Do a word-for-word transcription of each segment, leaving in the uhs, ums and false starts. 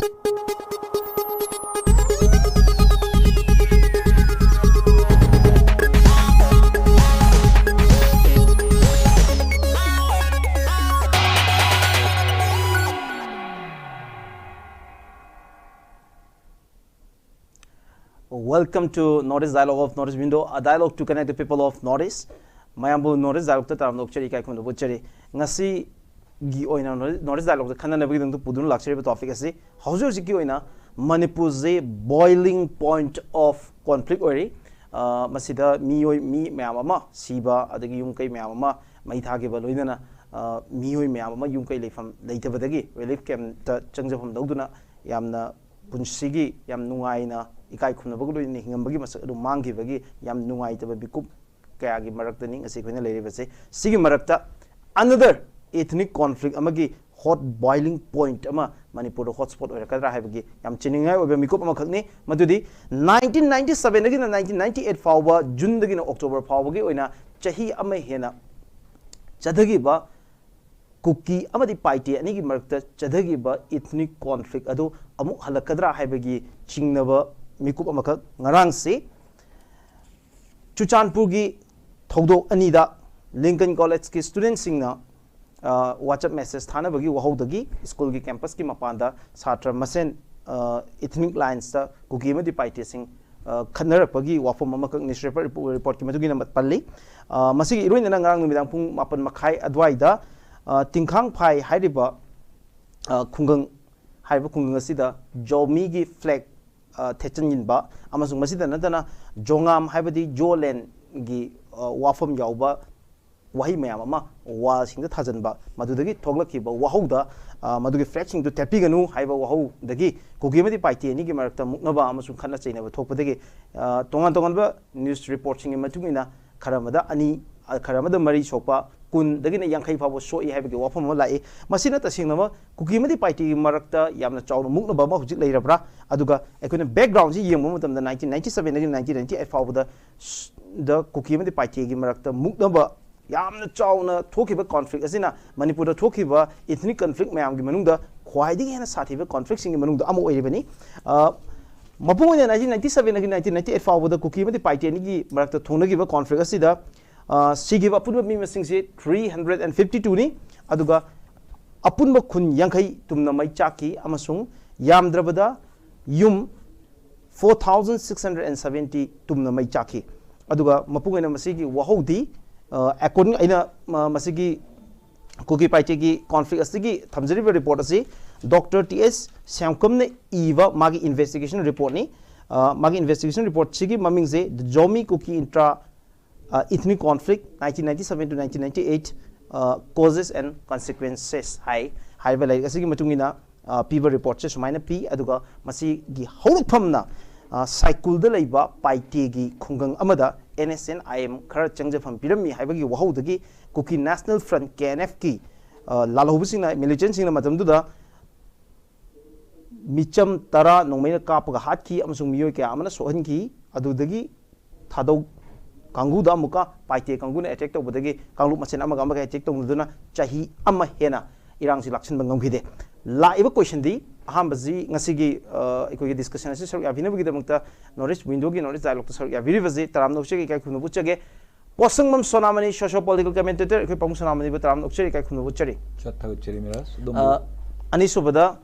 Welcome to North East Dialogue of North East Window, a dialogue to connect the people of North East. ꯃꯌꯥꯝꯕꯨ North East Dialogue ꯇ ꯇꯔꯥꯝꯅ ꯑꯣꯛꯆꯔꯤ, ꯏꯀꯥꯏ ꯈꯨꯝꯅꯕ ꯎꯠꯆꯔꯤ꯫ ꯉꯁꯤꯒꯤ ꯑꯣꯏꯅ North East Dialogue ꯇ ꯈꯟꯅꯅꯕꯒꯤꯗꯃꯛꯇ ꯄꯨꯗꯨꯅ ꯂꯥꯛꯆꯔꯤꯕ topic ꯑꯁꯤ ꯍꯧꯖꯤꯛ ꯍꯧꯖꯤꯛꯀꯤ ꯑꯣꯏꯅ ꯃꯅꯤꯄꯨꯔꯁꯤ boiling point of conflict ꯑꯣꯏꯔꯤ꯫ ꯑ, ꯃꯁꯤꯗ ꯃꯤꯑꯣꯏ, ꯃꯤ ꯃꯌꯥꯝ ꯑꯃ ꯁꯤꯕ, ꯑꯗꯒꯤ ꯌꯨꯝ ꯀꯩ ꯃꯌꯥꯝ ꯑꯃ ꯃꯩ ꯊꯥꯈꯤꯕ, ꯂꯣꯏꯅꯅ, ꯑ, ꯃꯤꯑꯣꯏ ꯃꯌꯥꯝ ꯑꯃ ꯌꯨꯝ ꯀꯩ ꯂꯩꯐꯝ ꯂꯩꯇꯕꯗꯒꯤ relief camp ꯇ ꯆꯪꯖꯐꯝ ꯂꯧꯗꯨꯅ ꯌꯥꯝꯅ ꯄꯨꯟꯁꯤꯒꯤ ꯌꯥꯝ ꯅꯨꯡꯉꯥꯏꯅ ꯏꯀꯥꯏ ꯈꯨꯝꯅꯕꯒ ꯂꯣꯏꯅꯅ ꯍꯤꯡꯉꯝꯕꯒꯤ ꯃꯁꯛ ꯑꯗꯨ ꯃꯥꯡꯈꯤꯕꯒꯤ ꯌꯥꯝ ꯅꯨꯡꯉꯥꯏꯇꯕ ꯃꯤꯀꯨꯞ ꯀꯌꯥꯒꯤ ꯃꯔꯛꯇꯅꯤ ꯉꯁꯤ ꯑꯩꯈꯣꯏꯅ ꯂꯩꯔꯤꯕꯁꯦ꯫ ꯁꯤꯒꯤ ꯃꯔꯛꯇ another ethnic conflict ꯑꯃꯒꯤ hot boiling point ꯑꯃ ꯃꯅꯤꯄꯨꯔꯗ hotspot ꯑꯣꯏꯔꯛꯀꯗ꯭ꯔꯥ ꯍꯥꯏꯕꯒꯤ ꯌꯥꯝ ꯆꯤꯅꯤꯡꯉꯥꯏ ꯑꯣꯏꯕ ꯃꯤꯀꯨꯞ ꯑꯃꯈꯛꯅꯤ꯫ ꯃꯗꯨꯗꯤ nineteen ninety seven ꯗꯒꯤꯅ nineteen ninety eight ꯐꯥꯎꯕ, ꯖꯨꯟꯗꯒꯤꯅ ꯑꯣꯛꯇꯣꯕꯔ ꯐꯥꯎꯕꯒꯤ ꯑꯣꯏꯅ ꯆꯍꯤ ꯑꯃ ꯍꯦꯟꯅ ꯆꯠꯊꯈꯤꯕ ꯀꯨꯀꯤ ꯑꯃꯗꯤ ꯄꯥꯏꯇꯦ ꯑꯅꯤꯒꯤ ꯃꯔꯛꯇ ꯆꯠꯊꯈꯤꯕ ethnic conflict ꯑꯗꯨ ꯑꯃꯨꯛ ꯍꯜꯂꯛꯀꯗ꯭ꯔꯥ ꯍꯥꯏꯕꯒꯤ ꯆꯤꯡꯅꯕ ꯃꯤꯀꯨꯞ ꯑꯃꯈꯛ꯫ ꯉꯔꯥꯡꯁꯤ ꯆꯨꯔꯆꯥꯟꯄꯨꯔꯒꯤ ꯊꯧꯗꯣꯛ ꯑꯅꯤꯗ ꯂꯤꯡꯀꯟ ꯀꯣꯂꯦꯖꯀꯤ studentꯁꯤꯡꯅ, ꯑ, WhatsApp message ꯊꯥꯅꯕꯒꯤ ꯋꯥꯍꯧꯗꯒꯤ ꯁ꯭ꯀꯨꯜꯒꯤ campusꯀꯤ ꯃꯄꯥꯟꯗ ꯁꯥꯇ꯭ꯔ ꯃꯁꯦꯟ, ꯑ, ethnic linesꯇ ꯀꯨꯀꯤ ꯑꯃꯗꯤ ꯄꯥꯏꯇꯦꯁꯤꯡ, ꯑ, ꯈꯠꯅꯔꯛꯄꯒꯤ ꯋꯥꯐꯝ ꯑꯃꯈꯛ newspaper reportꯀꯤ ꯃꯇꯨꯡ ꯏꯟꯅ ꯄꯜꯂꯤ꯫ ꯑ, ꯃꯁꯤꯒꯤ ꯏꯔꯣꯏꯅꯅ ꯉꯔꯥꯡ ꯅꯨꯃꯤꯗꯥꯡ ꯄꯨꯡ ꯃꯥꯄꯟ ꯃꯈꯥꯏ ꯑꯗꯨꯋꯥꯏꯗ, ꯑ, ꯇꯤꯡꯈꯥꯡꯐꯥꯏ ꯍꯥꯏꯔꯤꯕ, ꯑ, ꯈꯨꯡꯒꯪ, ꯍꯥꯏꯔꯤꯕ ꯈꯨꯡꯒꯪ ꯑꯁꯤꯗ ꯖꯣꯃꯤꯒꯤ flag, ꯑ, ꯊꯦꯠꯆꯟꯕ ꯑꯃꯁꯨꯡ ꯃꯁꯤꯗ ꯅꯠꯇꯅ ꯖꯣꯉꯥꯝ ꯍꯥꯏꯕꯗꯤ ꯖꯣꯂꯦꯟꯒꯤ, ꯑ, ꯋꯥꯐꯝ ꯌꯥꯎꯕ ꯋꯥꯍꯩ ꯃꯌꯥꯝ ꯑꯃ wallꯁꯤꯡꯗ ꯊꯥꯖꯟꯕ, ꯃꯗꯨꯗꯒꯤ ꯊꯣꯛꯂꯛꯈꯤꯕ ꯋꯥꯍꯧꯗ, ꯑ, "ꯃꯗꯨꯒꯤ flagꯁꯤꯡꯗꯨ ꯊꯦꯠꯄꯤꯒꯅꯨ" ꯍꯥꯏꯕ ꯋꯥꯍꯧꯗꯒꯤ ꯀꯨꯀꯤ ꯑꯃꯗꯤ ꯄꯥꯏꯇꯦ ꯑꯅꯤꯒꯤ ꯃꯔꯛꯇ ꯃꯨꯛꯅꯕ ꯑꯃꯁꯨꯡ ꯈꯠꯅ ꯆꯩꯅꯕ ꯊꯣꯛꯄꯗꯒꯤ, ꯑ, ꯇꯣꯉꯥꯟ ꯇꯣꯉꯥꯟꯕ news reportꯁꯤꯡꯒꯤ ꯃꯇꯨꯡ ꯏꯟꯅ ꯈꯔ ꯑꯃꯗ ꯑꯅꯤ, ꯑ, ꯈꯔ ꯑꯃꯗ ꯃꯔꯤ ꯁꯣꯛꯄ, ꯀꯨꯟꯗꯒꯤꯅ ꯌꯥꯡꯈꯩ ꯐꯥꯎꯕ ꯁꯣꯛꯏ ꯍꯥꯏꯕꯒꯤ ꯋꯥꯐꯝ ꯑꯃ ꯂꯥꯛꯏ꯫ ꯃꯁꯤꯅ ꯇꯁꯦꯡꯅꯃꯛ ꯀꯨꯀꯤ ꯑꯃꯗꯤ ꯄꯥꯏꯇꯦꯒꯤ ꯃꯔꯛꯇ ꯌꯥꯝꯅ ꯆꯥꯎꯅ ꯃꯨꯛꯅꯕ ꯑꯃ ꯍꯧꯖꯤꯛ ꯂꯩꯔꯕ꯭ꯔꯥ? ꯑꯗꯨꯒ ꯑꯩꯈꯣꯏꯅ backgroundꯁꯤ ꯌꯦꯡꯕ ꯃꯇꯝꯗ nineteen ninety seven ꯗꯒꯤ nineteen ninety eight ꯐꯥꯎꯕꯗ ꯁ-, ꯗ ꯀꯨꯀꯤ ꯑꯃꯗꯤ ꯄꯥꯏꯇꯦꯒꯤ ꯃꯔꯛꯇ ꯃꯨꯛꯅꯕ ꯌꯥꯝꯅ ꯆꯥꯎꯅ ꯊꯣꯛꯈꯤꯕ ꯀꯣꯟꯐ꯭ꯂꯤꯛ ꯑꯁꯤꯅ ꯃꯅꯤꯄꯨꯔꯗ ꯊꯣꯛꯈꯤꯕ ꯏꯊꯅꯤꯛ ꯀꯣꯟꯐ꯭ꯂꯤꯛ ꯃꯌꯥꯝꯒꯤ ꯃꯅꯨꯡꯗ ꯈ꯭ꯋꯥꯏꯗꯒꯤ ꯍꯦꯟꯅ ꯁꯥꯊꯤꯕ ꯀꯣꯟꯐ꯭ꯂꯤꯛꯁꯤꯡꯒꯤ ꯃꯅꯨꯡꯗ ꯑꯃ ꯑꯣꯏꯔꯤꯕꯅꯤ꯫ ꯑ, ꯃꯄꯨꯡ ꯑꯣꯏꯅ ꯅꯥꯏꯟꯇꯤꯟ ꯅꯥꯏꯟꯇꯤ ꯁꯕꯦꯟꯗꯒꯤ ꯅꯥꯏꯟꯇꯤꯟ ꯅꯥꯏꯟꯇꯤ ꯑꯩꯠ ꯐꯥꯎꯕꯗ ꯀꯨꯀꯤ ꯑꯃꯗꯤ ꯄꯥꯏꯇꯦ ꯑꯅꯤꯒꯤ ꯃꯔꯛꯇ ꯊꯣꯛꯅꯈꯤꯕ ꯀꯣꯟꯐ꯭ꯂꯤꯛ ꯑꯁꯤꯗ, ꯑ, ꯁꯤꯈꯤꯕ ꯑꯄꯨꯟꯕ ꯃꯤ ꯃꯁꯤꯡꯁꯤ ꯊ꯭ꯔꯤ ꯍꯟꯗ꯭ꯔꯦꯠ ꯑꯦꯟ ꯐꯤꯐꯇꯤ ꯇꯨꯅꯤ꯫ ꯑꯗꯨꯒ ꯑꯄꯨꯟꯕ ꯈꯨꯟ ꯌꯥꯡꯈꯩ ꯇꯨꯝꯅ ꯃꯩ ꯆꯥꯛꯈꯤ ꯑꯃꯁꯨꯡ ꯌꯥꯝꯗ꯭ꯔꯕꯗ ꯌꯨꯝ four thousand six hundred and seventy ꯇꯨꯝꯅ ꯃꯩ ꯆꯥꯛꯈꯤ꯫ ꯑꯗꯨꯒ ꯃꯄꯨꯡ ꯑꯣꯏꯅ ꯃꯁꯤꯒꯤ ꯋꯥꯍꯧꯗꯤ, ꯑ, according ꯑꯩꯅ, ꯑ, ꯃꯁꯤꯒꯤ ꯀꯨꯀꯤ ꯄꯥꯏꯇꯦꯒꯤ ꯀꯣꯟꯐ꯭ꯂꯤꯛ ꯑꯁꯤꯒꯤ ꯊꯝꯖꯔꯤꯕ ꯔꯤꯄꯣꯔꯠ ꯑꯁꯤ ꯗꯣꯛꯇꯔ ꯇꯤ ꯑꯦꯁ ꯁ꯭ꯌꯥꯝꯀꯝꯅ ꯏꯕ ꯃꯥꯒꯤ ꯏꯟꯚꯦꯁꯇꯤꯒꯦꯁꯟ ꯔꯤꯄꯣꯔꯠꯅꯤ꯫ ꯑ, ꯃꯥꯒꯤ investigation ꯔꯤꯄꯣꯔꯠꯁꯤꯒꯤ ꯃꯃꯤꯡꯁꯦ The Zomi Kuki Intra, ꯑ, Ethnic Conflict, nineteen ninety-seven to nineteen ninety-eight, ꯑ, Causes and Consequences ꯍꯥꯏ꯫ ꯍꯥꯏꯔꯤꯕ ꯂꯥꯏꯔꯤꯛ ꯑꯁꯤꯒꯤ ꯃꯇꯨꯡ ꯏꯟꯅ, ꯑ, ꯄꯤꯕ ꯔꯤꯄꯣꯔꯠꯁꯦ ꯁꯨꯃꯥꯏꯅ ꯄꯤ꯫ ꯑꯗꯨꯒ ꯃꯁꯤꯒꯤ ꯍꯧꯔꯛꯐꯝꯅ, ꯑ, ꯁꯥꯏꯀꯨꯜꯗ ꯂꯩꯕ ꯄꯥꯏꯇꯦꯒꯤ ꯈꯨꯡꯒꯪ ꯑꯃꯗ N S N I M ꯈꯔ ꯆꯪꯖꯐꯝ ꯄꯤꯔꯝꯃꯤ ꯍꯥꯏꯕꯒꯤ ꯋꯥꯍꯧꯗꯒꯤ ꯀꯨꯀꯤ ꯅꯦꯁꯅꯦꯜ ꯐ꯭ꯔꯟꯠ, ꯀꯦ ꯑꯦꯟ ꯑꯦꯐꯀꯤ, ꯑ, ꯂꯥꯜꯍꯧꯕꯁꯤꯡꯅ, ꯃꯤꯂꯤꯇꯦꯟꯁꯤꯡꯅ ꯃꯇꯝꯗꯨꯗ ꯃꯤꯆꯝ ꯇꯔꯥ ꯅꯣꯡꯃꯩꯅ ꯀꯥꯞꯄꯒ ꯍꯥꯠꯈꯤ ꯑꯃꯁꯨꯡ ꯃꯤꯑꯣꯏ ꯀꯌꯥ ꯑꯃꯅ ꯁꯣꯛꯍꯟꯈꯤ꯫ ꯑꯗꯨꯗꯒꯤ ꯊꯥꯗꯧ ꯀꯥꯡꯕꯨꯗ ꯑꯃꯨꯛꯀ ꯄꯥꯏꯇꯦ ꯀꯥꯡꯕꯨꯅ ꯑꯦꯇꯦꯛ ꯇꯧꯕꯗꯒꯤ ꯀꯥꯡꯂꯨꯞ ꯃꯁꯦꯟ ꯑꯃꯒ ꯑꯃꯒ ꯑꯦꯇꯦꯛ ꯇꯧꯅꯗꯨꯅ ꯆꯍꯤ ꯑꯃ ꯍꯦꯟꯅ ꯏꯔꯥꯡꯁꯤ ꯂꯥꯛꯁꯤꯟꯕ ꯉꯝꯈꯤꯗꯦ꯫ ꯂꯥꯛꯏꯕ ꯀꯣꯏꯁꯟꯗꯤ, ꯑꯍꯥꯟꯕꯁꯤ ꯉꯁꯤꯒꯤ, ꯑ, ꯑꯩꯈꯣꯏꯒꯤ ꯗꯤꯁꯀꯁꯟ ꯑꯁꯤ ꯁꯔꯨꯛ ꯌꯥꯕꯤꯅꯕꯒꯤꯗꯃꯛꯇ ꯅꯣꯔꯠ ꯏꯁ ꯋꯤꯟꯗꯣꯒꯤ ꯅꯣꯔꯠ ꯏꯁ ꯗꯥꯏꯂꯣꯛꯇ ꯁꯔꯨꯛ ꯌꯥꯕꯤꯔꯤꯕꯁꯤ ꯇꯔꯥꯝꯅ ꯑꯣꯛꯆꯒꯦ, ꯏꯀꯥꯏ ꯈꯨꯝꯅꯕ ꯎꯠꯆꯒꯦ꯫ ꯄꯣꯠꯁꯪꯕꯝ ꯁꯣꯅꯥꯃꯅꯤ, ꯁꯣꯁꯤꯌꯣ ꯄꯣꯂꯤꯇꯤꯀꯦꯜ ꯀꯃꯦꯟꯇꯦꯇꯔ, ꯑꯩꯈꯣꯏ ꯄꯥꯕꯨꯡ ꯁꯣꯅꯥꯃꯅꯤꯕꯨ ꯇꯔꯥꯝꯅ ꯑꯣꯛꯆꯔꯤ, ꯏꯀꯥꯏ ꯈꯨꯝꯅꯕ ꯎꯠꯆꯔꯤ꯫ ꯁꯥ ꯊꯥꯒꯠꯆꯔꯤ ꯃꯤꯔꯥꯖ꯫ ꯑꯗꯣꯝꯕꯨ ꯑ, ꯑꯅꯤꯁꯨꯕꯗ,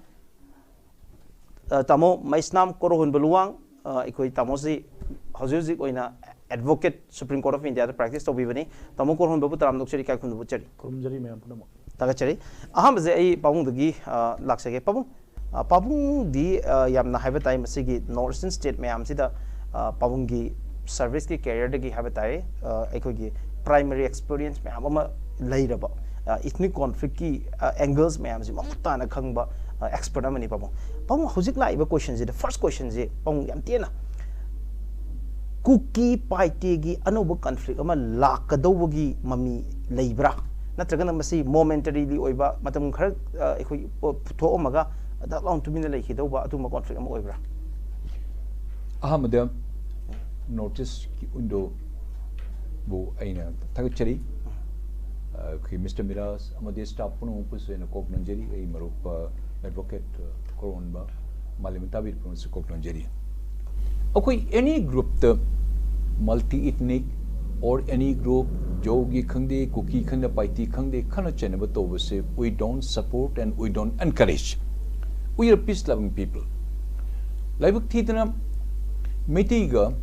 ꯑ, ꯇꯥꯃꯣ ꯃꯩꯁꯅꯥꯝ ꯀꯣꯔꯣꯍꯣꯟꯕ ꯂꯨꯋꯥꯡ, ꯑ, ꯑꯩꯈꯣꯏ ꯇꯥꯃꯣꯁꯤ ꯍꯧꯖꯤꯛ ꯍꯧꯖꯤꯛ ꯑꯣꯏꯅ ꯑꯦꯗꯚꯣꯀꯦꯠ ꯁꯨꯄ꯭ꯔꯤꯝ ꯀꯣꯔꯠ ꯑꯣꯐ ꯏꯟꯗꯤꯌꯥꯗ ꯄ꯭ꯔꯦꯛꯇꯤꯁ ꯇꯧꯕꯤꯕꯅꯤ꯫ ꯇꯥꯃꯣ ꯀꯣꯔꯣꯍꯣꯟꯕꯕꯨ ꯇꯔꯥꯝꯅ ꯑꯣꯛꯆꯔꯤ, ꯏꯀꯥꯏ ꯈꯨꯝꯅꯕ ꯎꯠꯆꯔꯤ꯫ ꯈꯨꯔꯨꯝꯖꯔꯤ ꯃꯌꯥꯝ ꯄꯨꯝꯅꯃꯛ꯫ ꯊꯥꯒꯠꯆꯔꯤ꯫ ꯑꯍꯥꯟꯕꯁꯦ ꯑꯩ ꯄꯥꯕꯨꯡꯗꯒꯤ, ꯑ, ꯂꯥꯛꯆꯒꯦ꯫ ꯄꯥꯕꯨꯡ, ꯑ, ꯄꯥꯕꯨꯡꯗꯤ, ꯑ, ꯌꯥꯝꯅ ꯍꯥꯏꯕ ꯇꯥꯏ ꯃꯁꯤꯒꯤ ꯅꯣꯔꯠ ꯏꯁꯇꯔꯟ ꯁ꯭ꯇꯦꯠ ꯃꯌꯥꯝꯁꯤꯗ, ꯑ, ꯄꯥꯕꯨꯡꯒꯤ ꯁꯔꯚꯤꯁꯀꯤ ꯀꯦꯔꯤꯌꯔꯗꯒꯤ ꯍꯥꯏꯕ ꯇꯥꯏ, ꯑ, ꯑꯩꯈꯣꯏꯒꯤ ꯄ꯭ꯔꯥꯏꯃꯔꯤ ꯑꯦꯛꯁꯄꯤꯔꯤꯌꯦꯟꯁ ꯃꯌꯥꯝ ꯑꯃ ꯂꯩꯔꯕ, ꯑ, ꯏꯊꯅꯤꯛ ꯀꯣꯟꯐ꯭ꯂꯤꯛꯀꯤ, ꯑ, ꯑꯦꯡꯒꯜꯁ ꯃꯌꯥꯝꯁꯤ ꯃꯃꯨꯠ ꯇꯥꯅ ꯈꯪꯕ, ꯑ, ꯑꯦꯛꯁꯄꯔꯠ ꯑꯃꯅꯤ ꯄꯥꯕꯨꯡ꯫ ꯄꯥꯕꯨꯡ, ꯍꯧꯖꯤꯛ ꯂꯥꯛꯏꯕ ꯀꯣꯏꯁꯟꯁꯤꯗ, ꯐꯥꯔꯁ ꯀꯣꯏꯁꯟꯁꯤ ꯄꯥꯕꯨꯡ ꯌꯥꯝ ꯇꯦꯟꯅ, ꯀꯨꯀꯤ ꯄꯥꯏꯇꯦꯒꯤ ꯑꯅꯧꯕ ꯀꯟꯐ꯭ꯂꯤꯛ ꯑꯃ ꯂꯥꯛꯀꯗꯧꯕꯒꯤ ꯃꯃꯤ ꯂꯩꯕ꯭ꯔꯥ? ꯅꯠꯇ꯭ꯔꯒꯅ ꯃꯁꯤ ꯃꯣꯃꯦꯟꯇꯔꯤꯂꯤ ꯑꯣꯏꯕ, ꯃꯇꯝ ꯈꯔ, ꯑ, ꯑꯩꯈꯣꯏ ꯄꯣ-, ꯄꯨꯊꯣꯛꯑꯝꯃꯒ ꯗꯛ ꯂꯥꯎꯅ ꯇꯨꯃꯤꯟꯅ ꯂꯩꯈꯤꯗꯧꯕ ꯑꯗꯨꯒꯨꯝꯕ ꯀꯣꯟꯐ꯭ꯂꯤꯛ ꯑꯃ ꯑꯣꯏꯕ꯭ꯔꯥ? ꯑꯍꯥꯟꯕꯗ ꯅꯣꯔꯠ ꯏꯁꯀꯤ ꯋꯤꯟꯗꯣꯕꯨ ꯑꯩꯅ ꯊꯥꯒꯠꯆꯔꯤ꯫ ꯑꯩꯈꯣꯏ ꯃꯤꯁꯇꯔ ꯃꯤꯔꯥꯖ ꯑꯃꯗꯤ ꯁ꯭ꯇꯥꯐ ꯄꯨꯝꯅꯃꯛꯄꯨꯁꯨ ꯑꯩꯅ ꯀꯣꯛ ꯅꯣꯟꯖꯔꯤ꯫ ꯑꯩ ꯃꯔꯨꯞ ꯑꯦꯗꯚꯣꯀꯦꯠ ꯀꯣꯔꯣꯟꯕ ꯃꯥꯂꯦꯝ ꯇꯥꯕꯤꯔ ꯄꯨꯝꯅꯃꯛꯁꯨ ꯀꯣꯛ ꯅꯣꯟꯖꯔꯤ꯫ ꯑꯩꯈꯣꯏ ꯑꯦꯅꯤ ꯒ꯭ꯔꯨꯞꯇ, multi ethnic or any group, ꯖꯣꯒꯤ ꯈꯪꯗꯦ, ꯀꯨꯀꯤ ꯈꯪꯗꯦ, ꯄꯥꯏꯇꯤ ꯈꯪꯗꯦ, ꯈꯠꯅ ꯆꯩꯅꯕ ꯇꯧꯕꯁꯦ we don't support and we don't encourage. We are peace loving people. ꯂꯥꯏꯕꯛ ꯊꯤꯗꯅ ꯃꯩꯇꯩꯒ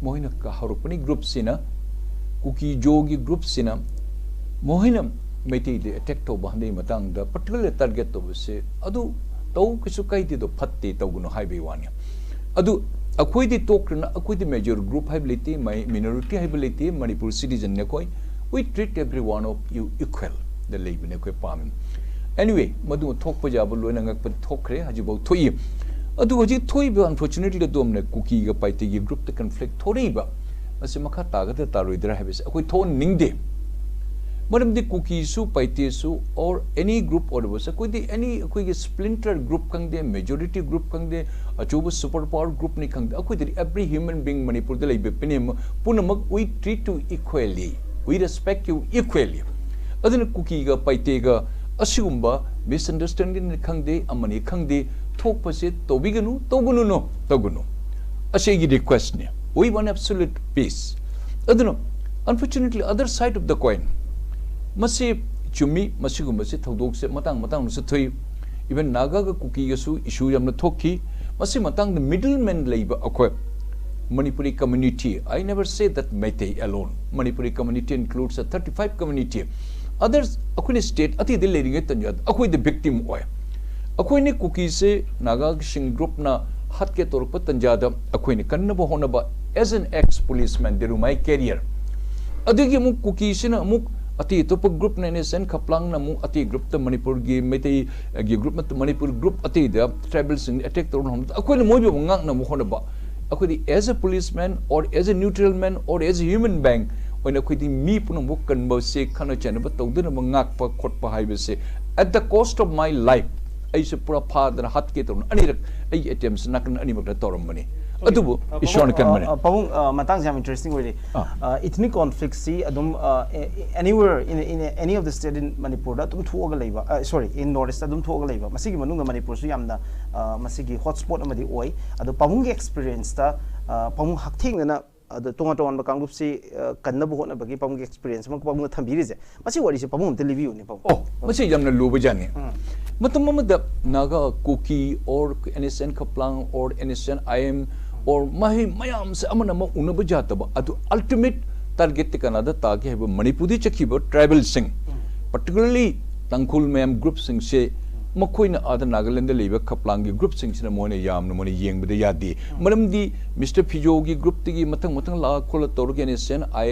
ꯃꯈꯣꯏꯅ ꯍꯧꯔꯛꯄꯅꯤ ꯒ꯭ꯔꯨꯞꯁꯤꯅ, ꯀꯨꯀꯤ ꯖꯣꯒꯤ ꯒ꯭ꯔꯨꯞꯁꯤꯅ ꯃꯈꯣꯏꯅ ꯃꯩꯇꯩꯗ ꯑꯦꯇꯦꯛ ꯇꯧꯕ ꯍꯟꯗꯛꯀꯤ ꯃꯇꯥꯡꯗ ꯄꯔꯇꯤꯀꯨꯂꯔ ꯇꯥꯔꯒꯦꯠ ꯇꯧꯕꯁꯦ, ꯑꯗꯨ ꯇꯧ, ꯀꯩꯁꯨ ꯀꯥꯏꯗꯦꯗꯣ, ꯐꯠꯇꯦ, ꯇꯧꯒꯅꯨ ꯍꯥꯏꯕꯒꯤ ꯋꯥꯅꯤ꯫ ꯑꯗꯨ ꯑꯩꯈꯣꯏꯗꯤ ꯇꯣꯛꯈ꯭ꯔꯅ, ꯑꯩꯈꯣꯏꯗꯤ ꯃꯦꯖꯣꯔ ꯒ꯭ꯔꯨꯞ ꯍꯥꯏꯕ ꯂꯩꯇꯦ, ꯃꯥꯏ ꯃꯤꯅꯣꯔꯤꯇꯤ ꯍꯥꯏꯕ ꯂꯩꯇꯦ, ꯃꯅꯤꯄꯨꯔ ꯁꯤꯇꯤꯖꯟꯅꯤ ꯑꯩꯈꯣꯏ꯫ We treat every one of you equal ꯗ ꯂꯩꯕꯅꯦ ꯑꯩꯈꯣꯏ ꯄꯥꯝꯃꯤ꯫ Anyway, ꯃꯗꯨ ꯊꯣꯛꯄ ꯌꯥꯕ ꯂꯣꯏꯅ ꯉꯛꯄ ꯊꯣꯛꯈ꯭ꯔꯦ, ꯍꯧꯖꯤꯛꯐꯥꯎ ꯊꯣꯛꯏ꯫ ꯑꯗꯨ ꯍꯧꯖꯤꯛ ꯊꯣꯛꯏꯕ, ꯑꯟꯐꯣꯔꯆꯨꯅꯦꯠꯂꯤ ꯑꯗꯣꯝꯅ ꯀꯨꯀꯤꯒ ꯄꯥꯏꯇꯤꯒꯤ ꯒ꯭ꯔꯨꯞꯇ ꯀꯟꯐ꯭ꯂꯤꯛ ꯊꯣꯛꯂꯛꯏꯕ, ꯃꯁꯤ ꯃꯈꯥ ꯇꯥꯒꯗ꯭ꯔꯥ ꯇꯥꯔꯣꯏꯗ꯭ꯔꯥ ꯍꯥꯏꯕꯁꯤ ꯑꯩꯈꯣꯏ ꯊꯣꯛꯍꯟꯅꯤꯡꯗꯦ꯫ ꯃꯔꯝꯗꯤ ꯀꯨꯀꯤꯁꯨ ꯄꯥꯏꯇꯦꯁꯨ ꯑꯣꯔ ꯑꯦꯅꯤ ꯒ꯭ꯔꯨꯞ ꯑꯣꯏꯔꯕꯁꯨ, ꯑꯩꯈꯣꯏꯗꯤ ꯑꯦꯅꯤ, ꯑꯩꯈꯣꯏꯒꯤ ꯁ꯭ꯄ꯭ꯂꯤꯟꯇꯔ ꯒ꯭ꯔꯨꯞ ꯈꯪꯗꯦ, ꯃꯦꯖꯣꯔꯤꯇꯤ ꯒ꯭ꯔꯨꯞ ꯈꯪꯗꯦ, ꯑꯆꯧꯕ ꯁꯨꯄꯔ ꯄꯥꯋꯔ ꯒ꯭ꯔꯨꯞꯅꯤ ꯈꯪꯗꯦ, ꯑꯩꯈꯣꯏꯗꯗꯤ every human being ꯃꯅꯤꯄꯨꯔꯗ ꯂꯩꯕ ꯄꯨꯝꯅꯃꯛ, ꯄꯨꯝꯅꯃꯛ we treat you equally, we respect you equally. ꯑꯗꯨꯅ ꯀꯨꯀꯤꯒ ꯄꯥꯏꯇꯦꯒ ꯑꯁꯤꯒꯨꯝꯕ ꯃꯤꯁꯑꯟꯗꯔꯁ꯭ꯇꯦꯟꯗꯤꯡꯅꯤ ꯈꯪꯗꯦ, ꯑꯃꯅꯤ ꯈꯪꯗꯦ, ꯊꯣꯛꯄꯁꯦ ꯇꯧꯕꯤꯒꯅꯨ, ꯇꯧꯒꯅꯨꯅꯣ, ꯇꯧꯒꯅꯨ꯫ ꯑꯁꯤ ꯑꯩꯒꯤ ꯔꯤꯀ꯭ꯋꯦꯁꯅꯤ꯫ We want absolute peace. ꯑꯗꯨꯅ, unfortunately, other side of the coin, ꯃꯁꯤ ꯆꯨꯝꯃꯤ, ꯃꯁꯤꯒꯨꯝꯕꯁꯤ ꯊꯧꯗꯣꯛꯁꯦ ꯃꯇꯥꯡ ꯃꯇꯥꯡꯗꯁꯨ ꯊꯣꯛꯏ꯫ ꯏꯚꯟ ꯅꯥꯒꯥꯒ ꯀꯨꯀꯤꯒꯁꯨ ꯏꯁꯨ ꯌꯥꯝꯅ ꯊꯣꯛꯈꯤ꯫ ꯃꯁꯤ ꯃꯇꯥꯡꯗ ꯃꯤꯗꯜ ꯃꯦꯟ ꯂꯩꯕ ꯑꯩꯈꯣꯏ Manipuri community, I never say that Meitei alone, Manipuri community includes a thirty five community, others, ꯑꯩꯈꯣꯏꯅ ꯁ꯭ꯇꯦꯠ ꯑꯇꯩꯗ ꯂꯩꯔꯤꯉꯩ ꯇꯟꯖꯥꯗ ꯑꯩꯈꯣꯏꯗ ꯚꯤꯛꯇꯤꯝ ꯑꯣꯏ꯫ ꯑꯩꯈꯣꯏꯅ ꯀꯨꯀꯤꯁꯦ ꯅꯥꯒꯥꯁꯤꯡ ꯒ꯭ꯔꯨꯞꯅ ꯍꯥꯠꯀꯦ ꯇꯧꯔꯛꯄ ꯇꯟꯖꯥꯗ ꯑꯩꯈꯣꯏꯅ ꯀꯟꯅꯕ ꯍꯣꯠꯅꯕ, as an ex policeman during my career꯫ ꯑꯗꯨꯒꯤ ꯑꯃꯨꯛ ꯀꯨꯀꯤꯁꯤꯅ ꯑꯃꯨꯛ ꯑꯇꯩ ꯑꯇꯣꯞꯄ ꯒ꯭ꯔꯨꯞꯅ, ꯑꯦꯟ ꯑꯦꯁ ꯑꯦꯟ ꯈꯄꯂꯥꯡꯅ ꯑꯃꯨꯛ ꯑꯇꯩ ꯒ꯭ꯔꯨꯞꯇ, ꯃꯅꯤꯄꯨꯔꯒꯤ ꯃꯩꯇꯩꯒꯤ ꯒ꯭ꯔꯨꯞ ꯅꯠꯇ, ꯃꯅꯤꯄꯨꯔ ꯒ꯭ꯔꯨꯞ ꯑꯇꯩꯗ, ꯇ꯭ꯔꯥꯏꯕꯦꯜꯁꯤꯡ ꯑꯦꯇꯦꯛ ꯇꯧꯔꯛꯅꯕ ꯍꯣꯠꯅꯕꯗ ꯑꯩꯈꯣꯏꯅ ꯃꯣꯏꯕꯨ ꯑꯃꯨꯛ ꯉꯥꯛꯅꯕ ꯍꯣꯠꯅꯕ꯫ ꯑꯩꯈꯣꯏꯗꯤ as a policeman or as a neutral man or as a human being ꯑꯣꯏꯅ ꯑꯩꯈꯣꯏꯗꯤ ꯃꯤ ꯄꯨꯝꯅꯃꯛ ꯀꯟꯕꯁꯦ, ꯈꯠꯅ ꯆꯩꯅꯕ ꯇꯧꯗꯅꯕ ꯉꯥꯛꯄ ꯈꯣꯠꯄ ꯍꯥꯏꯕꯁꯦ, at the cost of my life, ꯑꯩꯁꯨ ꯄꯨꯔꯥ ꯐꯥꯗꯅ ꯍꯥꯠꯀꯦ ꯇꯧꯗꯅ ꯑꯅꯤꯔꯛ ꯑꯩꯒꯤ ꯑꯦꯇꯦꯝꯁꯦ ꯅꯥꯀꯟ ꯑꯅꯤꯃꯛꯇ ꯇꯧꯔꯝꯕꯅꯤ꯫ ꯑꯗꯨꯕꯨ ꯏꯁꯣꯔꯅ ꯀꯟꯕꯅꯤ꯫ ꯄꯥꯕꯨꯡ, ꯃꯇꯥꯡꯁꯦ ꯌꯥꯝ ꯏꯟꯇꯔꯦꯁꯇꯤꯡ ꯑꯣꯏꯔꯤ꯫ Ethnic conflictꯁꯤ ꯑꯗꯨꯝ anywhere in any of the state in Manipurꯗ ꯑꯗꯨꯝ ꯊꯣꯛꯑꯒ ꯂꯩꯕ, sorry, in North Eastꯇ ꯑꯗꯨꯝ ꯊꯣꯛꯑꯒ ꯂꯩꯕ꯫ ꯃꯁꯤꯒꯤ ꯃꯅꯨꯡꯗ ꯃꯅꯤꯄꯨꯔꯁꯨ ꯌꯥꯝꯅ ꯃꯁꯤꯒꯤ ꯍꯣꯠ ꯁ꯭ꯄꯣꯠ ꯑꯃꯗꯤ ꯑꯣꯏ꯫ ꯑꯗꯣ ꯄꯥꯕꯨꯡꯒꯤ ꯑꯦꯛꯁꯄꯤꯔꯤꯌꯦꯟꯁꯇ, ꯄꯥꯕꯨꯡ ꯍꯛꯊꯦꯡꯅꯅ ꯑꯗ ꯇꯣꯉꯥꯟ ꯇꯣꯉꯥꯟꯕ ꯀꯥꯡꯂꯨꯞꯁꯤ ꯀꯟꯅꯕ ꯍꯣꯠꯅꯕꯒꯤ ꯄꯥꯕꯨꯡꯒꯤ ꯑꯦꯛꯁꯄꯤꯔꯤꯌꯦꯟꯁ ꯑꯃ ꯄꯥꯕꯨꯡꯅ ꯊꯝꯕꯤꯔꯤꯁꯦ, ꯃꯁꯤ ꯋꯥꯔꯤꯁꯦ ꯄꯥꯕꯨꯡ ꯑꯝꯇ ꯂꯤꯕꯤꯌꯨꯅꯦ, ꯄꯥꯕꯨꯡ꯫ ꯑꯣ, ꯃꯁꯤ ꯌꯥꯝꯅ ꯂꯨꯕ ꯖꯥꯠꯅꯤ꯫ ꯃꯇꯝ ꯑꯃꯗ ꯅꯥꯒꯥ, ꯀꯨꯀꯤ, or NSCN ꯈꯄ꯭ꯂꯥꯡ, or NSCN IM, or ꯃꯍꯩ ꯃꯌꯥꯝꯁꯦ ꯑꯃꯅ ꯑꯃ ꯎꯅꯕ ꯌꯥꯗꯕ, ꯑꯗꯨ ꯑꯜꯇꯤꯃꯦꯠ ꯇꯥꯔꯒꯦꯠꯇꯤ ꯀꯅꯥꯗ ꯇꯥꯒꯦ ꯍꯥꯏꯕ, ꯃꯅꯤꯄꯨꯔꯗ ꯆꯠꯈꯤꯕ ꯇ꯭ꯔꯥꯏꯕꯦꯜꯁꯤꯡ, particularly ꯇꯥꯡꯈꯨꯜ ꯃꯌꯥꯝ ꯒ꯭ꯔꯨꯞꯁꯤꯡꯁꯦ, ꯃꯈꯣꯏꯅ ꯑꯥꯗ ꯅꯥꯒꯥꯂꯦꯟꯗ ꯂꯩꯕ ꯈꯄ꯭ꯂꯥꯡꯒꯤ ꯒ꯭ꯔꯨꯞꯁꯤꯡꯁꯤꯅ ꯃꯣꯏꯅ ꯌꯥꯝꯅ ꯃꯣꯏꯅ ꯌꯦꯡꯕꯗ ꯌꯥꯗꯦ꯫ ꯃꯔꯝꯗꯤ ꯃꯤꯁꯇꯔ ꯐꯤꯖꯣꯒꯤ ꯒ꯭ꯔꯨꯞꯇꯒꯤ ꯃꯊꯪ ꯃꯊꯪ ꯂꯥꯛꯑ ꯈꯣꯠꯂ ꯇꯧꯔꯒ NSCN,